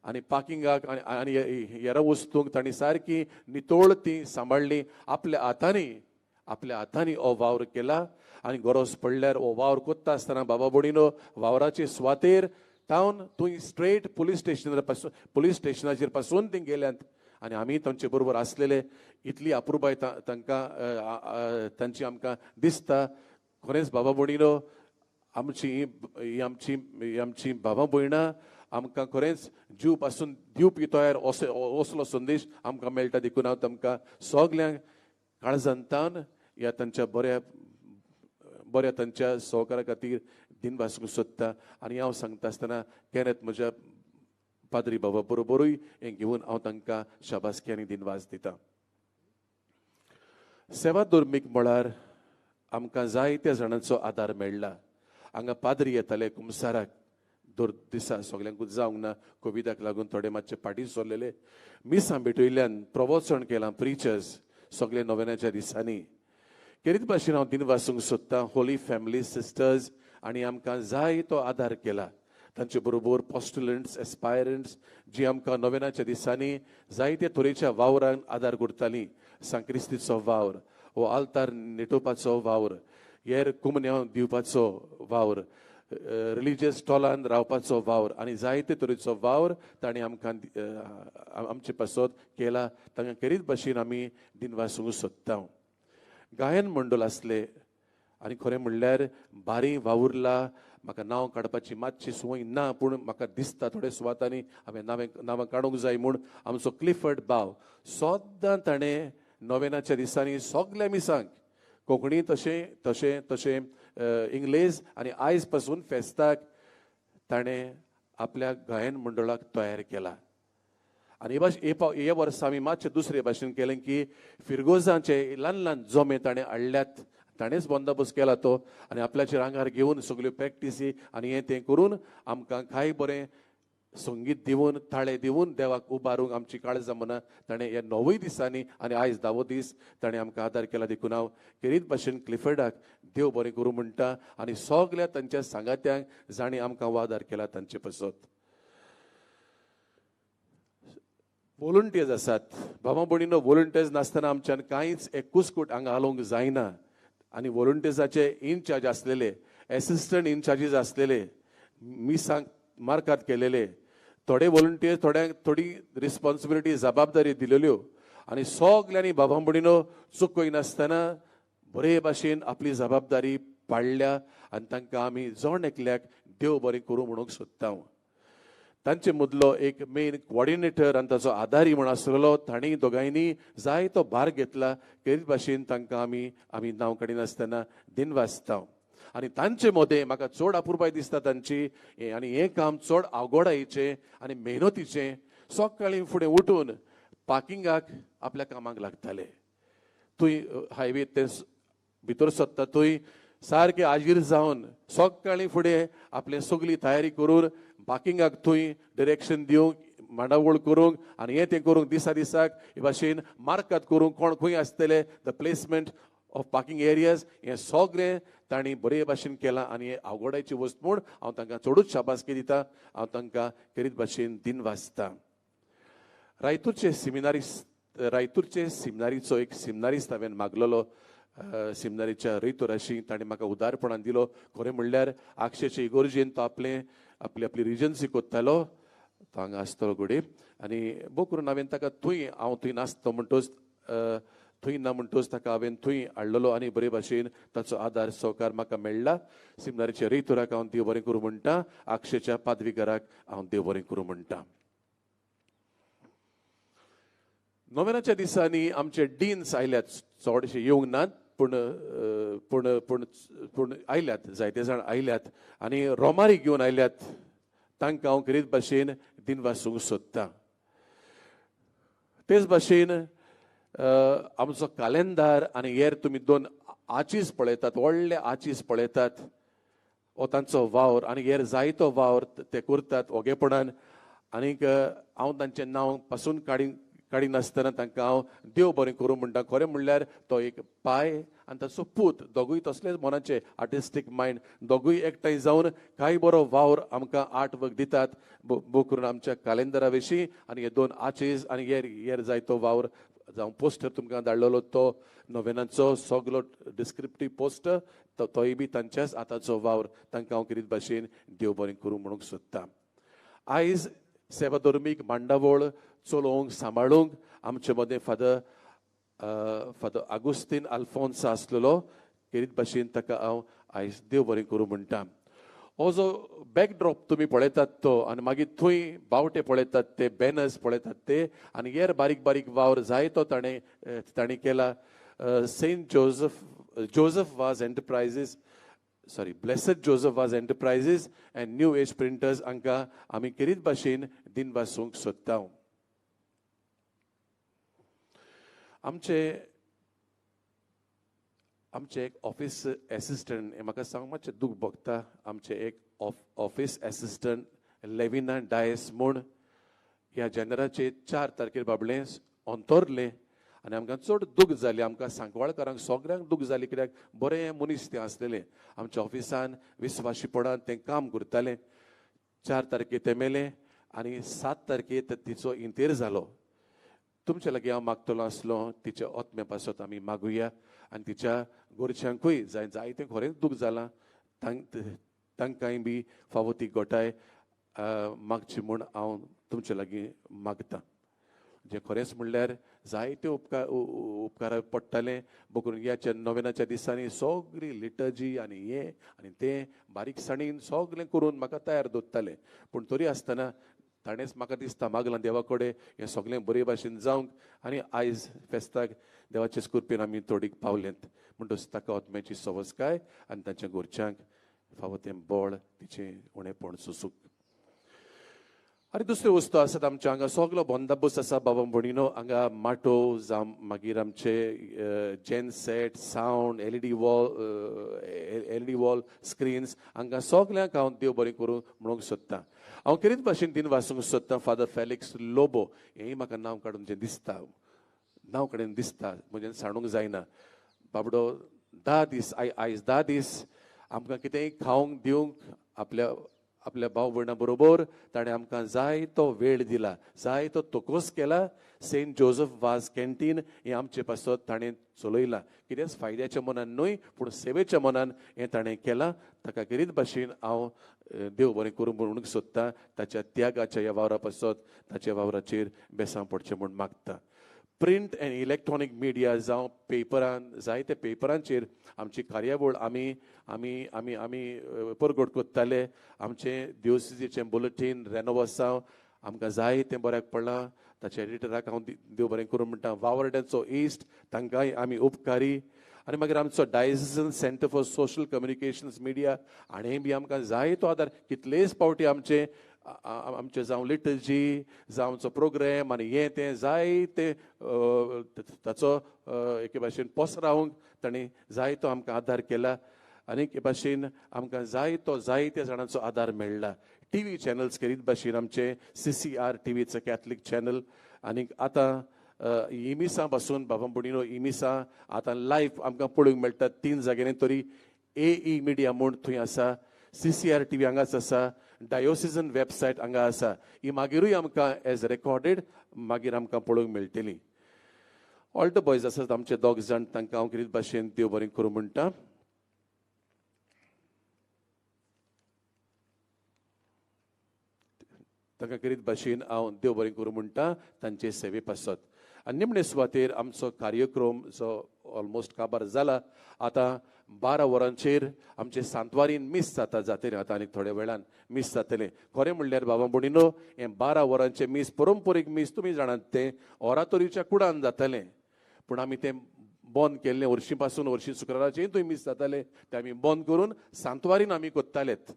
आनी पार्किंगाक आनी हेर वस्तूंक तांणी सारकी नितळ ती सांबाळ्ळी. आपल्या हातांनी हो वावर केला आनी गरज पडल्यार हो वावर कोत्ता आसतना बाबा भयणीनो वावराचे सुवातेर तावन थंय स्ट्रेट पुलीस स्टेशनाचेर पासून ती गेल्यात आनी आमी तांचे बरोबर आसलेले. इतली अपुरबाय तांकां तांची आमकां दिसता. खरेंच बाबा भयणीनो आमची आमची आमची बाबा भयणां आमकां खरेंच जीव पासून दिवपी तयार असलो संदेश आमकां मेळटा. देखून हांव तांकां सगल्यांक काळजांतान ह्या तांच्या बऱ्या बऱ्या तांच्या सहकारा खातीर दिनवासूंक सोदता. आनी हांव सांगता आसतना केन्नाच म्हज्या पाद्री बाबा बरोबरूय हें घेवन हांव तांकां शाबासकी आनी दिनवास दिता. सेवा धर्मीक म्हळ्यार आमकां जायत्या जाणांचो आदार मेळ्ळा. हांगा पाद्री येताले कुमसाराक दर दिसा, सगल्यांकूच जावंक ना कोविडाक लागून थोडे मातशे फाटीं सरलेले. मिसां भेटयल्ल्यान प्रवचन केलां, प्रिचर्स सगळे नोवेनाच्या दिसांनी. केरीत भाशेन हांव दिनवासूंक सोदतां होली फॅमिली सिस्टर्स आनी आमकां जाय तो आदार केला. तांचे बरोबर पोस्टुलंट्स, एस्पायरंट्स जी आमकां नोवेनाच्या दिसांनी जायते तरेच्या वावरान आदार करतालीं. सांक्रिस्तीचो वावर, हो आल्तार निटोवपाचो वावर, हेर कुमन्यांव दिवपाचो वावर, रिलिजियस स्टॉलान रावपाचो वावर आनी जायते तरेचो वावर तांणी आमकां आमचे पासत केला. तांकां केरीत भाशेन आमी दिनवासूंक सोदता. गायन मंडळ आसले आनी खरें म्हणल्यार बारी वावुरला. म्हाका नांव काडपाची मातशी संवय ना, पूण म्हाका दिसता थोड्या सुवातांनी हांवें नांवां काडूंक जाय म्हूण. आमचो क्लिफर्ड बाव सद्दां ताणें नोवेनाच्या दिसांनी सगल्या मिसांक कोंकणी तशें तशें तशें इंग्लेज आनी आयज पासून फेस्ताक ताणें आपल्या गायन मंडळाक तयार केला. आनी हे वर्सा आमी मातशें दुसरे भाशेन केलें की फिरगोजांचे ल्हान ल्हान जमे ताणें हाडल्यात, ताणेंच बंदोबस्त केला तो आनी आपल्याचेर आंगार घेवन सगल्यो प्रॅक्टिसी आनी हें तें करून आमकां कांय बरें संगीत दिवन ताळे दिवन देवाक उबारूंक आमची काळजां मनां ताणें ह्या 9 दिसांनी आनी आयज 10वो दीस ताणें आमकां आदार केला. देखून हांव केरीत भाशेन क्लिफर्डाक देव बरें करूं म्हणटा आनी सगल्या तांच्या सांगात्यांक जांणी आमकां आदार केला तांचे पासत. वॉलंटियर्स आसात बाबा भयणीनो, वॉलंटियर्स नासतना आमच्यान कांयच एक कुस्कूट हांगा हालोवंक जायना. आनी वॉलंटियर्साचे इनचार्ज आसलेले, एसिस्टंट इनचार्जीस आसलेले, मिसांक मार्कात केलेले थोडे वॉलंटियर्स, थोड्यांक थोडी रिस्पॉन्सिबिलिटी जबाबदारी दिलेल्यो आनी सगल्यांनी बाबा भयणीनो चुकयनासतना बरे भाशेन आपली जबाबदारी पाडल्या आनी तांकां आमी जण एकल्याक देव बरें करूं म्हणूंक सोदता. तांचे मदलो एक मेन कोऑर्डिनेटर आनी ताचो आदारी म्हूण आसलेलो, तांणी दोगांयनी जाय तो भार घेतला. केरीत भाशेन तांकां आमी नांव काडिनासतना दिनवासता. आनी तांचे मदें म्हाका चड अपुरबाय दिसता तांची आनी हें काम चड आवगडायेचें आनी मेहनतीचें. सकाळीं फुडें उठून पार्किंगाक आपल्या कामाक लागताले. थंय हायवे ते भितर सरता थंय सारके आजीर जावन सकाळीं फुडें आपलें सगली तयारी करून पार्किंगाक थंय डिरेक्शन दिवंक, मांडावळ करूंक आनी हें तें करूंक दिसा दिसाक हे भाशेन मार्कात करूंक कोण खंय आसतले, the placement of parking areas, हें सगळें तांणी बरे भाशेन केलां. आनी हें आवगडायची वस्त म्हूण हांव तांकां चडूच शाबासकी दिता. हांव तांकां केरीत भाशेन दिनवासता. रायतूरचे सिमिनारीचो एक सिमिनारिस्त हांवें मागलेलो सिमिनारीच्या रेतोराशी, ताणें म्हाका उदारपणान दिलो. खरें म्हणल्यार आक्षेचे इगोर्जेन तो आपले आपली आपली रिजन्सी कोत्तालो, तो हांगा आसतलो घडये. आनी बो करून हांवें ताका थंय हांव थंय नासतो म्हणटोच थंय ना म्हणटोच ताका हांवें थंय हाडलेलो आनी बरे भाशेन ताचो आदार सहकार म्हाका मेळ्ळा. सिमिनारीच्या रेतोराक हांव देव बरें करूं म्हणटा. आक्षेच्या पादवीकाराक हांव देव बरें करूं म्हणटा. नोवेनाच्या दिसांनी आमचे डीन्स आयल्यात, चडशे येवंक नात पूण पूण पूण पूण आयल्यात, जायते जाण आयल्यात आनी रोमारी घेवन आयल्यात. तांकां हांव खेरीत भाशेन दिनवासूंक सोदता. तेच भाशेन आमचो कालेंदार आनी हेर तुमी 2 आचीस पळयतात, व्हडले आचीस पळयतात, हो तांचो वावर आनी हेर जायतो वावर ते करतात ओगेपणान. आनीक हांव तांचें नांव पासून काडिनासतना तांकां हांव देव बरें करूं म्हणटा. खरें म्हणल्यार तो एक पाय आनी ताचो पूत दोगूय तसलेच मनाचे आर्टिस्टीक मायंड, दोगूय एकठांय जावन कांय बरो वावर आमकां आर्ट वर्क दितात बो करून आमच्या कालेंडरा विशीं आनी हे 2 आर्चीज आनी हेर हेर जायतो वावर जावं पोस्टर तुमकां धाडलेलो तो नोवेनाचो सगलो डिस्क्रिप्टीव पोस्टर तोय बी तांच्याच हाताचो वावर. तांकां हांव कितें भाशेन देव बरें करूं म्हणूंक सोदता. आयज सेवा धर्मीक मांडावळ चलोवंक सांबाळूंक आमचे मदें फादर फादर आगुस्तीन आल्फोन्स आसलेलो. केरीत भाशेन ताका हांव आयज देव बरें करूं म्हणटा. हो जो बॅकड्रॉप तुमी पळयतात तो आनी मागीर थंय बावटे पळयतात ते, बॅनर्स पळयतात ते आनी हेर बारीक बारीक वावर जायतो ताणें केला. Saint Joseph Vaz enterprises, sorry blessed Joseph Vaz enterprises and new age printers हांकां आमी केरीत भाशेन दिनवासूंक सोदता. आमचे आमचे एक ऑफिस एसिस्टंट, हें म्हाका सांग मातशें दूख भोगता, आमचे एक ऑफिस एसिस्टंट लेविना डायस म्हूण ह्या जेनराचे 4 तारखेर बाबलें अंतरलें आनी आमकां चड दूख जाली. आमकां सांकवाळकारांक सगळ्यांक दूख जाली, कित्याक बरें मनीस तें आसलेलें. आमच्या ऑफिसान विस्वाशीपणान तें काम करतालें. 4 तारखेर तें मेलें आनी 7 तारखेर तिचो इंतेर जालो. तुमचे लागीं हांव मागतलो आसलो तिच्या आत्म्या पासत आमी मागुया आनी तिच्या गोरच्यांकूय जाय जायतें खरेंच दूख जालां तांकांय बी फावो ती गोठाय मागची म्हूण हांव तुमचे लागीं मागतां. जें खरेंच म्हणल्यार जायते उपकार पडटाले बकरून ह्या नोवेनाच्या दिसांनी सगळी लिटर्जी आनी हें आनी तें बारीकसाणीन सगळें करून म्हाका तयार दवरतालें. पूण तरी आसतना ताणेंच म्हाका दिसता मागलां देवा कडेन हें सगळें बरे भाशेन जावंक आनी आयज फेस्ताक देवाचे कृपेन आमी तोडीक पावलेंत. म्हणटच ताका आत्म्याची सवसकाय आनी तांच्या घरच्यांक फावो तें बळ तिचें उणेपण सोसूंक. आनी दुसऱ्यो वस्तू आसात आमच्या हांगा सगलो बंदोबस्त आसा बाबा भयणीनो. हांगा माटोव जावं मागीर आमचे genset, sound, LED wall screens हांगा सगल्यांक हांव देव बरें करूं म्हणूंक सोदतां. हांव केरीत भाशेन दिन वासूंक सोदतां फादर फेलिक्स लोबो, हेंय म्हाका नांव काडून जें दिसता, नांव कडेन दिसता म्हजें सांडूंक जायना. बाबडो 10 दीस आयज 10 दीस आमकां कितेंय खावंक दिवंक आपल्या आपल्या भाव भयणां बरोबर ताणें आमकां जाय तो वेळ दिला, जाय तो तोकोस केला. सेंट जोजफ वाज कॅन्टीन हें आमचे पासत ताणें चलयलां. कितेंच फायद्याच्या मनान न्हय पूण सेवेच्या मनान हें ताणें केलां. ताका खेरीत भाशेन हांव देव बरें करूं म्हणूंक सोदतां. ताच्या त्यागाच्या ह्या वावरा पासत ताच्या वावराचेर बेसांव पडचें म्हूण मागता. प्रिंट एन्ड इलेक्ट्रॉनीक मिडिया जावं पेपरान जायते पेपरांचेर आमची कार्यावळ आमी आमी आमी आमी परगट करताले. आमचें दिवसीचें बुलेटीन रेनोवासांव आमकां जाय तें बऱ्याक पडलां. ताच्या एडिटराक हांव देव बरें करूं म्हणटा. वावर्ड्यांचो इश्ट तांकांय आमी उपकारी. आनी मागीर आमचो diocesan centre for social communications media हाणें बी आमकां जाय तो आदार कितलेच पावटी आमचे आमचें जावं लिटर्जी जावं आमचो प्रोग्रेम आनी हें तें जाय तें ताचो एके भाशेन पसरावंक ताणें जायतो आमकां आदार केला आनी एके भाशेन आमकां जायतो जायत्या जाणांचो आदार मेळ्ळा. टी व्ही चॅनल्स खेरीत भाशेन आमचे CCR टीव्हीचो कॅथलीक चॅनल आनी आतां इमिसां पासून बाबा भयणीनो इमिसां आतां लायव्ह आमकां पळोवंक मेळटा 3 जाग्यांनी तरी. AE media म्हूण थंय आसा, CCR TV हांगाच आसा, डायोसिजन वेबसायट हांगा आसा. ही मागीरूय आमकां एज रेकॉर्डेड मागीर आमकां पळोवंक मेळटली. ऑल्टो बॉयज आसात आमचे 2 जाण, तांकां हांव खेरीत भाशेन देव बरें करूं म्हणटा. तांकां खेरीत भाशेन हांव देव बरें करूं म्हणटा तांचे सेवे पासत. आनी निमणे सुवातेर आमचो कार्यक्रम जो ऑलमोस्ट काबार जाला आतां 12 वरांचेर आमचें सांतवारीन मीस जाता जातलें आतां आनी थोड्या वेळान मीस जातलें. खरें म्हणल्यार बाबा भयणीनो हें 12 वरांचें मीस परंपरीक मीस तुमी जाणात तें ओरातोरीच्या कुडान जातालें, पूण आमी तें बंद केल्लें वर्शीं पासून. वर्शीं शुक्राराचें थंय मीस जातालें तें आमी बंद करून सांतवारीन आमी करतालेत.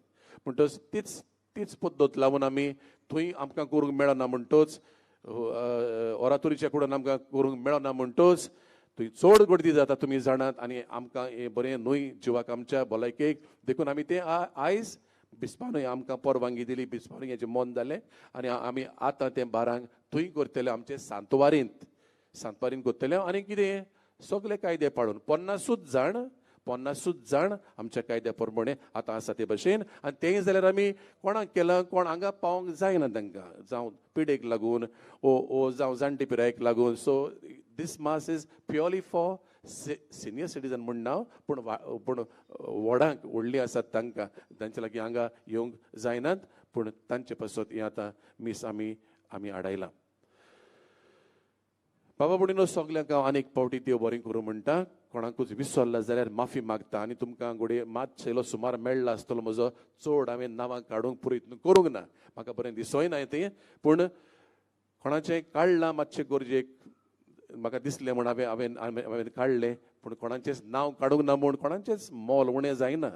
म्हणटच तीच तीच पद्दत लावन आमी थंय आमकां करूंक मेळना म्हणटच ओरातोरीच्या कुडान आमकां करूंक मेळना म्हणटच थंय चड गर्दी जाता तुमी जाणात आनी आमकां हें बरें न्हय जिवाक आमच्या भलायकेक. देखून आमी तें आयज बिस्पानूय आमकां परवानगी दिली, बिस्पानूय हेजें मन जालें आनी आमी आतां तें 12 थंय करतले आमचे सांतवारींत, सांतवारींत करतले. आनी कितें सगळे कायदे पाळून 50 जाण आमच्या कायद्या प्रमाणे आतां आसा ते भशेन. आनी तेंय जाल्यार आमी कोणाक केलां, कोण हांगा पावोंक जायना तांकां, जावं पिडेक लागून ओ जावं जाणटे पिरायेक लागून. So this mass is purely for senior citizen म्हूण ना, पूण पूण व्हडांक व्हडलीं आसात तांकां, तांचे लागीं हांगा येवंक जायनात, पूण तांचे पासत हें आतां मीस आमी आमी आडायलां. बाबा भयणीनो, सगल्यांक हांव आनीक फावटी देव बरें करूं म्हणटा. कोणाकूच विसरला जाल्यार माफी मागता. आनी तुमकां घडये मातशेलो सुमार मेळ्ळा आसतलो म्हजो, चड हांवें नांवां काडूंक प्रयत्न करूंक ना, म्हाका बरें दिसोय ना तें, पूण कोणाचें काडलां मातशें गरजेक म्हाका दिसलें म्हूण हांवें हांवें हांवें काडलें, पूण कोणाचेंच नांव काडूंक ना म्हूण कोणाचेंच मोल उणें जायना,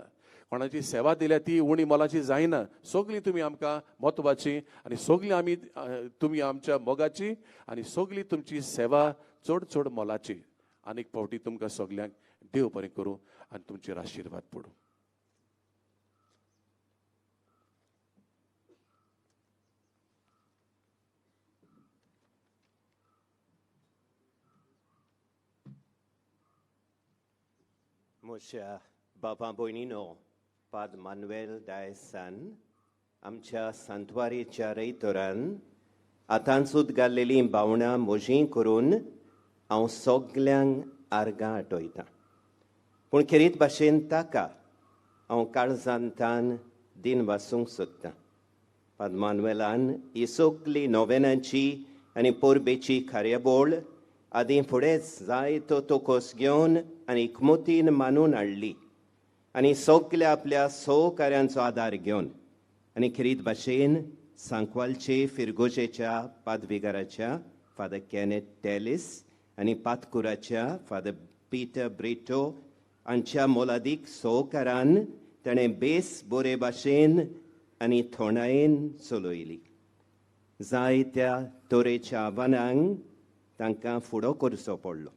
कोणाची सेवा दिल्या ती उणी मोलाची जायना. सगळीं तुमी आमकां म्हत्वाची आनी सगळीं आमी तुमी आमच्या मोगाची आनी सगळी तुमची सेवा चड चड मोलाची. आनीक फावटी तुमकां सगल्यांक देव बरें करूं आनी तुमचेर आशिर्वाद पडूं. म्हज्या बाबा भयणीनो, पाद मानुएल डायसान आमच्या सांतवारीच्या रयतोरान आतांचूत घाल्लेलीं भावणां म्हजीं करून हांव सगल्यांक आर्गां आटयतां, पूण खेरीत भाशेन ताका हांव काळजांतान दिन वासूंक सोदतां. पाद मानुएलान ही सगली नोवेनांची आनी परबेची कार्यावळ आदीं फुडेंच जायतो तोकोस घेवन आनी एकमतीन मानून हाडली आनी सगल्या आपल्या सहकाऱ्यांचो आदार घेवन आनी खेरीत भाशेन सांकवालचे फिरगोजेच्या पादविगाराच्या फादर कॅनेट टेलिस आनी पातकुराच्या फादर पीटर ब्रिटो हांच्या मोलादीक सहकारान ताणें बेस बरे भाशेन आनी थोंडायेन चलयली. जायत्या तरेच्या आव्हानांक तांकां फुडो करचो पडलो.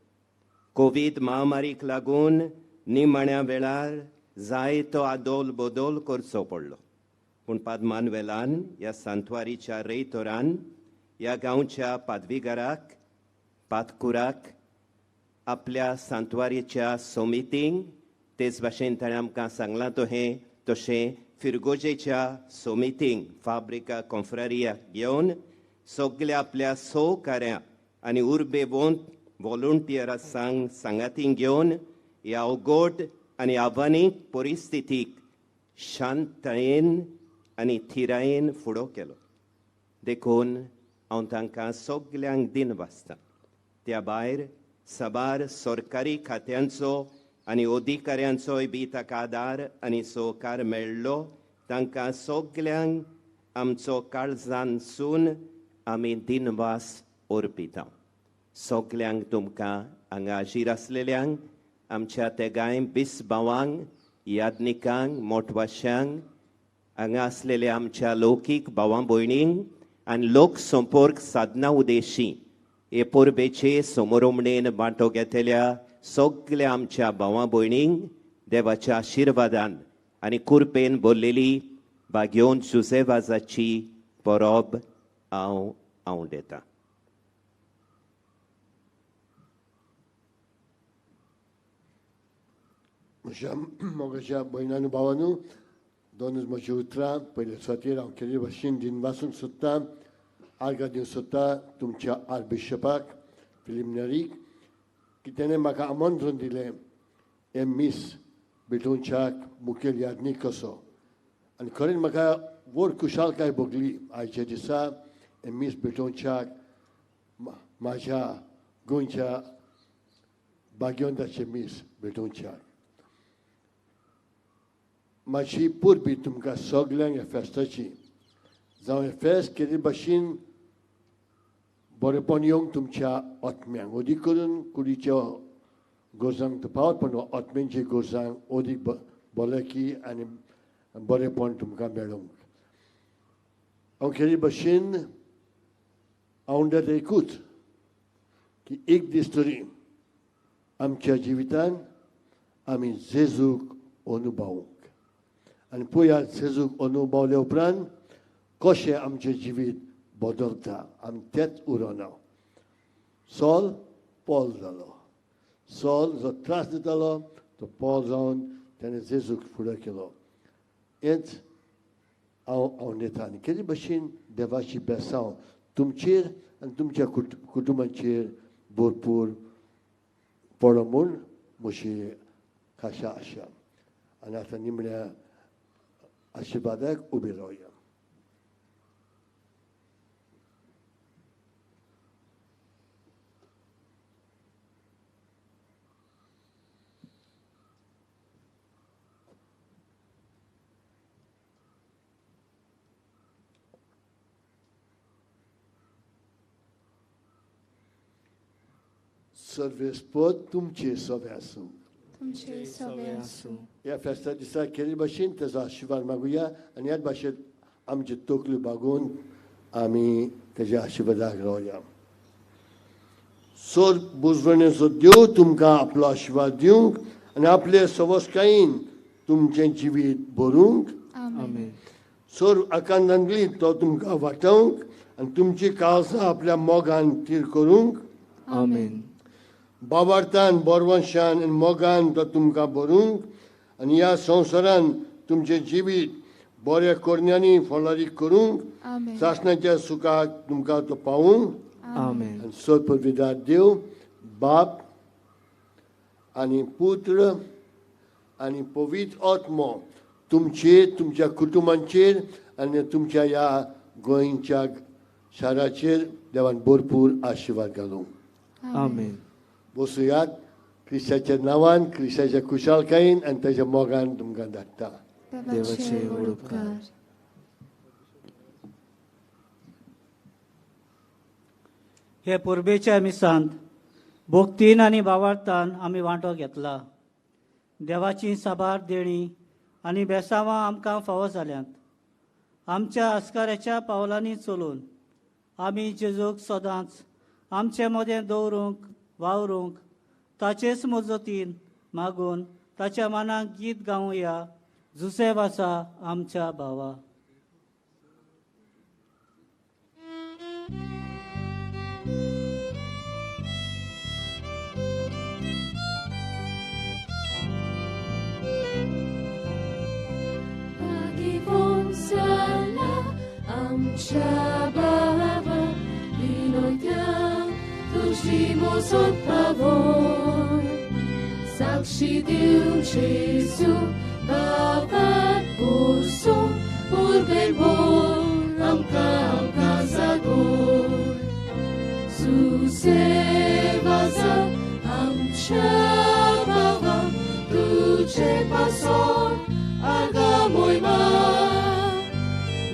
कोवीड महामारीक लागून निमाण्या वेळार जायतो आदोल बदल करचो पडलो, पूण पाद मानुएलान ह्या सांतवारीच्या रयतोरान ह्या गांवच्या पादविगाराक, पातकुराक, आपल्या सांतवारीच्या समितींक, तेच भाशेन ताणें आमकां सांगलां तशें तशें फिरगोजेच्या समितींक, फाब्रिका कॉन्फ्रारिया घेवन सगल्या आपल्या सहकाऱ्यां आनी उर्बेवंत व्हॉलंटियरां सांगाती घेवन ह्या अवघड आनी आव्हानीक परिस्थितीक शांततायेन आनी थिरायेन फुडो केलो. देखून हांव तांकां सगल्यांक दिन वाचतां. त्या भायर साबार सरकारी खात्यांचो आनी अधिकाऱ्यांचोय बी ताका आदार आनी सहकार मेळ्ळो. तांकां सगल्यांक आमचो काळजांतसून आमी दिनवास अर्पिता. सगल्यांक तुमकां हांगा हाजीर आसलेल्यांक, आमच्या तेगांय बीस भावांक, यादनिकांक, मोटवाश्यांक, हांगा आसलेल्या आमच्या लौकीक भावां भयणींक आनी लोक संपर्क साधना उदेशी हे परबेचे समोरमणेन वांटो घेतल्या सगल्या आमच्या भावां भयणींक देवाच्या आशिर्वादान आनी कुरपेन भरलेली भाग्योन जुझेवाजाची परब हांव आंवडेतां. म्हज्या मोगाच्या भयणां भावानू, दोनूच म्हजी उतरां. पयले सुवातेर हांव केल्ले भाशेन दिनवासूंक सोदतां, आर्गां दिवंक सोदता तुमच्या आर्बिशपाक फिलीप नेरीक, की तेणें म्हाका आमंत्रण दिलें हें मीस भेटोवच्याक मुखेल यादनीक कसो. आनी खरेंच म्हाका व्हड खुशालकाय भोगली आयच्या दिसा हें मीस भेटोवच्याक म्हाज्या गोंयच्या भाग्यवंताचें मीस भेटोवच्याक. म्हाजी परबी तुमकां सगल्यांक ह्या फेस्ताची, जावं हें फेस्त केल्ले भाशेन बरेपण येवंक तुमच्या आत्म्यांक, अदीक करून कुडीच्या गरजांक पावत, पण आत्म्यांच्या गरजांक अदीक भलायकी आनी बरेपण तुमकां मेळूंक. हांव केल्ले भाशेन आंवडेता एकूच की एक दीस तरी आमच्या जिवितान आमी जेजूक अनुभवूंक आनी पळयात जेजूक अनुभवल्या उपरांत कशें आमचें जिवीत बदलता, आमी तेच उरोना. सोल पॉल जालो, सोल जो त्रास दितालो तो पॉल जावन तेणें जेजूक फुडें केलो. हेंच हांव आंवडेता आनी केदी भशेन देवाची बेसांव तुमचेर आनी तुमच्या कुटुंबाचेर भरपूर पडो म्हूण म्हजी खाशा आशा. आनी आतां निमण्या आशिर्वादाक उबी रावया. सर्वेस्पद तुमचे सवे आसूं. तुमचे सवे आसूं. ह्या फेस्ता दिसा केल्ले भाशेन तेजो आशिर्वाद मागुया आनी ह्याच भाशेन आमची तकली बागोवन आमी तेज्या आशिर्वादाक रावया. सोर बुजवणेचो देव तुमकां आपलो आशिर्वाद दिवंक आनी आपले सवसकायेन तुमचें जिवीत भरूंक. सोर आकांतांतली तो तुमकां वाटोवंक आनी तुमची काळजां आपल्या मोगान थीर करूंक. आमेन. बाबार्थान बरवंशान आनी मोगान तो तुमकां भरूंक आनी ह्या संवसारान तुमचें जिवीत बऱ्या करण्यांनी फळादीक करूंक. सासणाच्या सुखाक तुमकां तो पावूंक. आनी सदपविदार देव बाप आनी पुत्र आनी पवित्र आत्मो तुमचेर, तुमच्या कुटुंबांचेर आनी तुमच्या ह्या गोंयच्या शाराचेर देवान भरपूर आशिर्वाद घालूं. आमेन. बसुयात. क्रिस्ताच्या नांवान, क्रिस्ताच्या कुशालकायेन आनी ताच्या मोगान तुमकां धाडटा. देवाचे व्हड उपकार. हे परबेच्या मिसांत भक्तीन आनी भावार्थान आमी वांटो घेतला. देवाची साबार देणी आनी बेसांवां आमकां फावो जाल्यांत. आमच्या आस्काराच्या पावलांनी चलून आमी जेजूक सदांच आमचे मदें दवरूंक, वावरूंक ताचेच मजतीन मागून ताच्या मनाक गीत गावया. जुसेफ आसा आमच्या भावा. आमच्या बाबा विनोद्या तुजी मोसोत पावोन साक्षी दिवन जेजू बाबात पोरसो पुर्बेर बोल आमकां आमकां जागोन. सुसेवासा आमच्या बाबा तुजे पासोन आर्गा मोयमा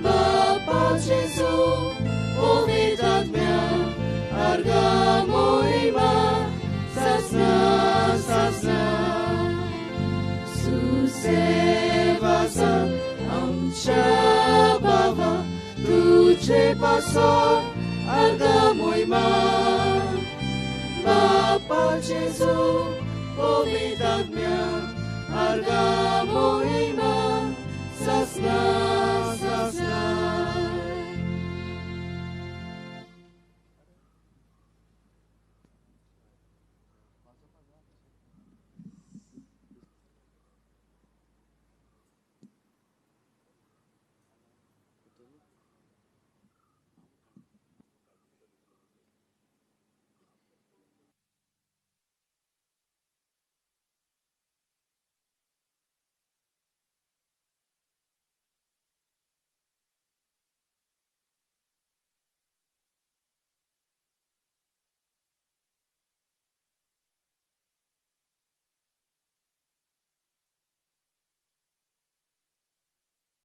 Bapa Jesu, ovidad mea, arga moima, sasna, sasna. Susevasa amcha bava, tuce paso, arga moima. Bapa Jesu, ovidad mea, arga moima, sasna.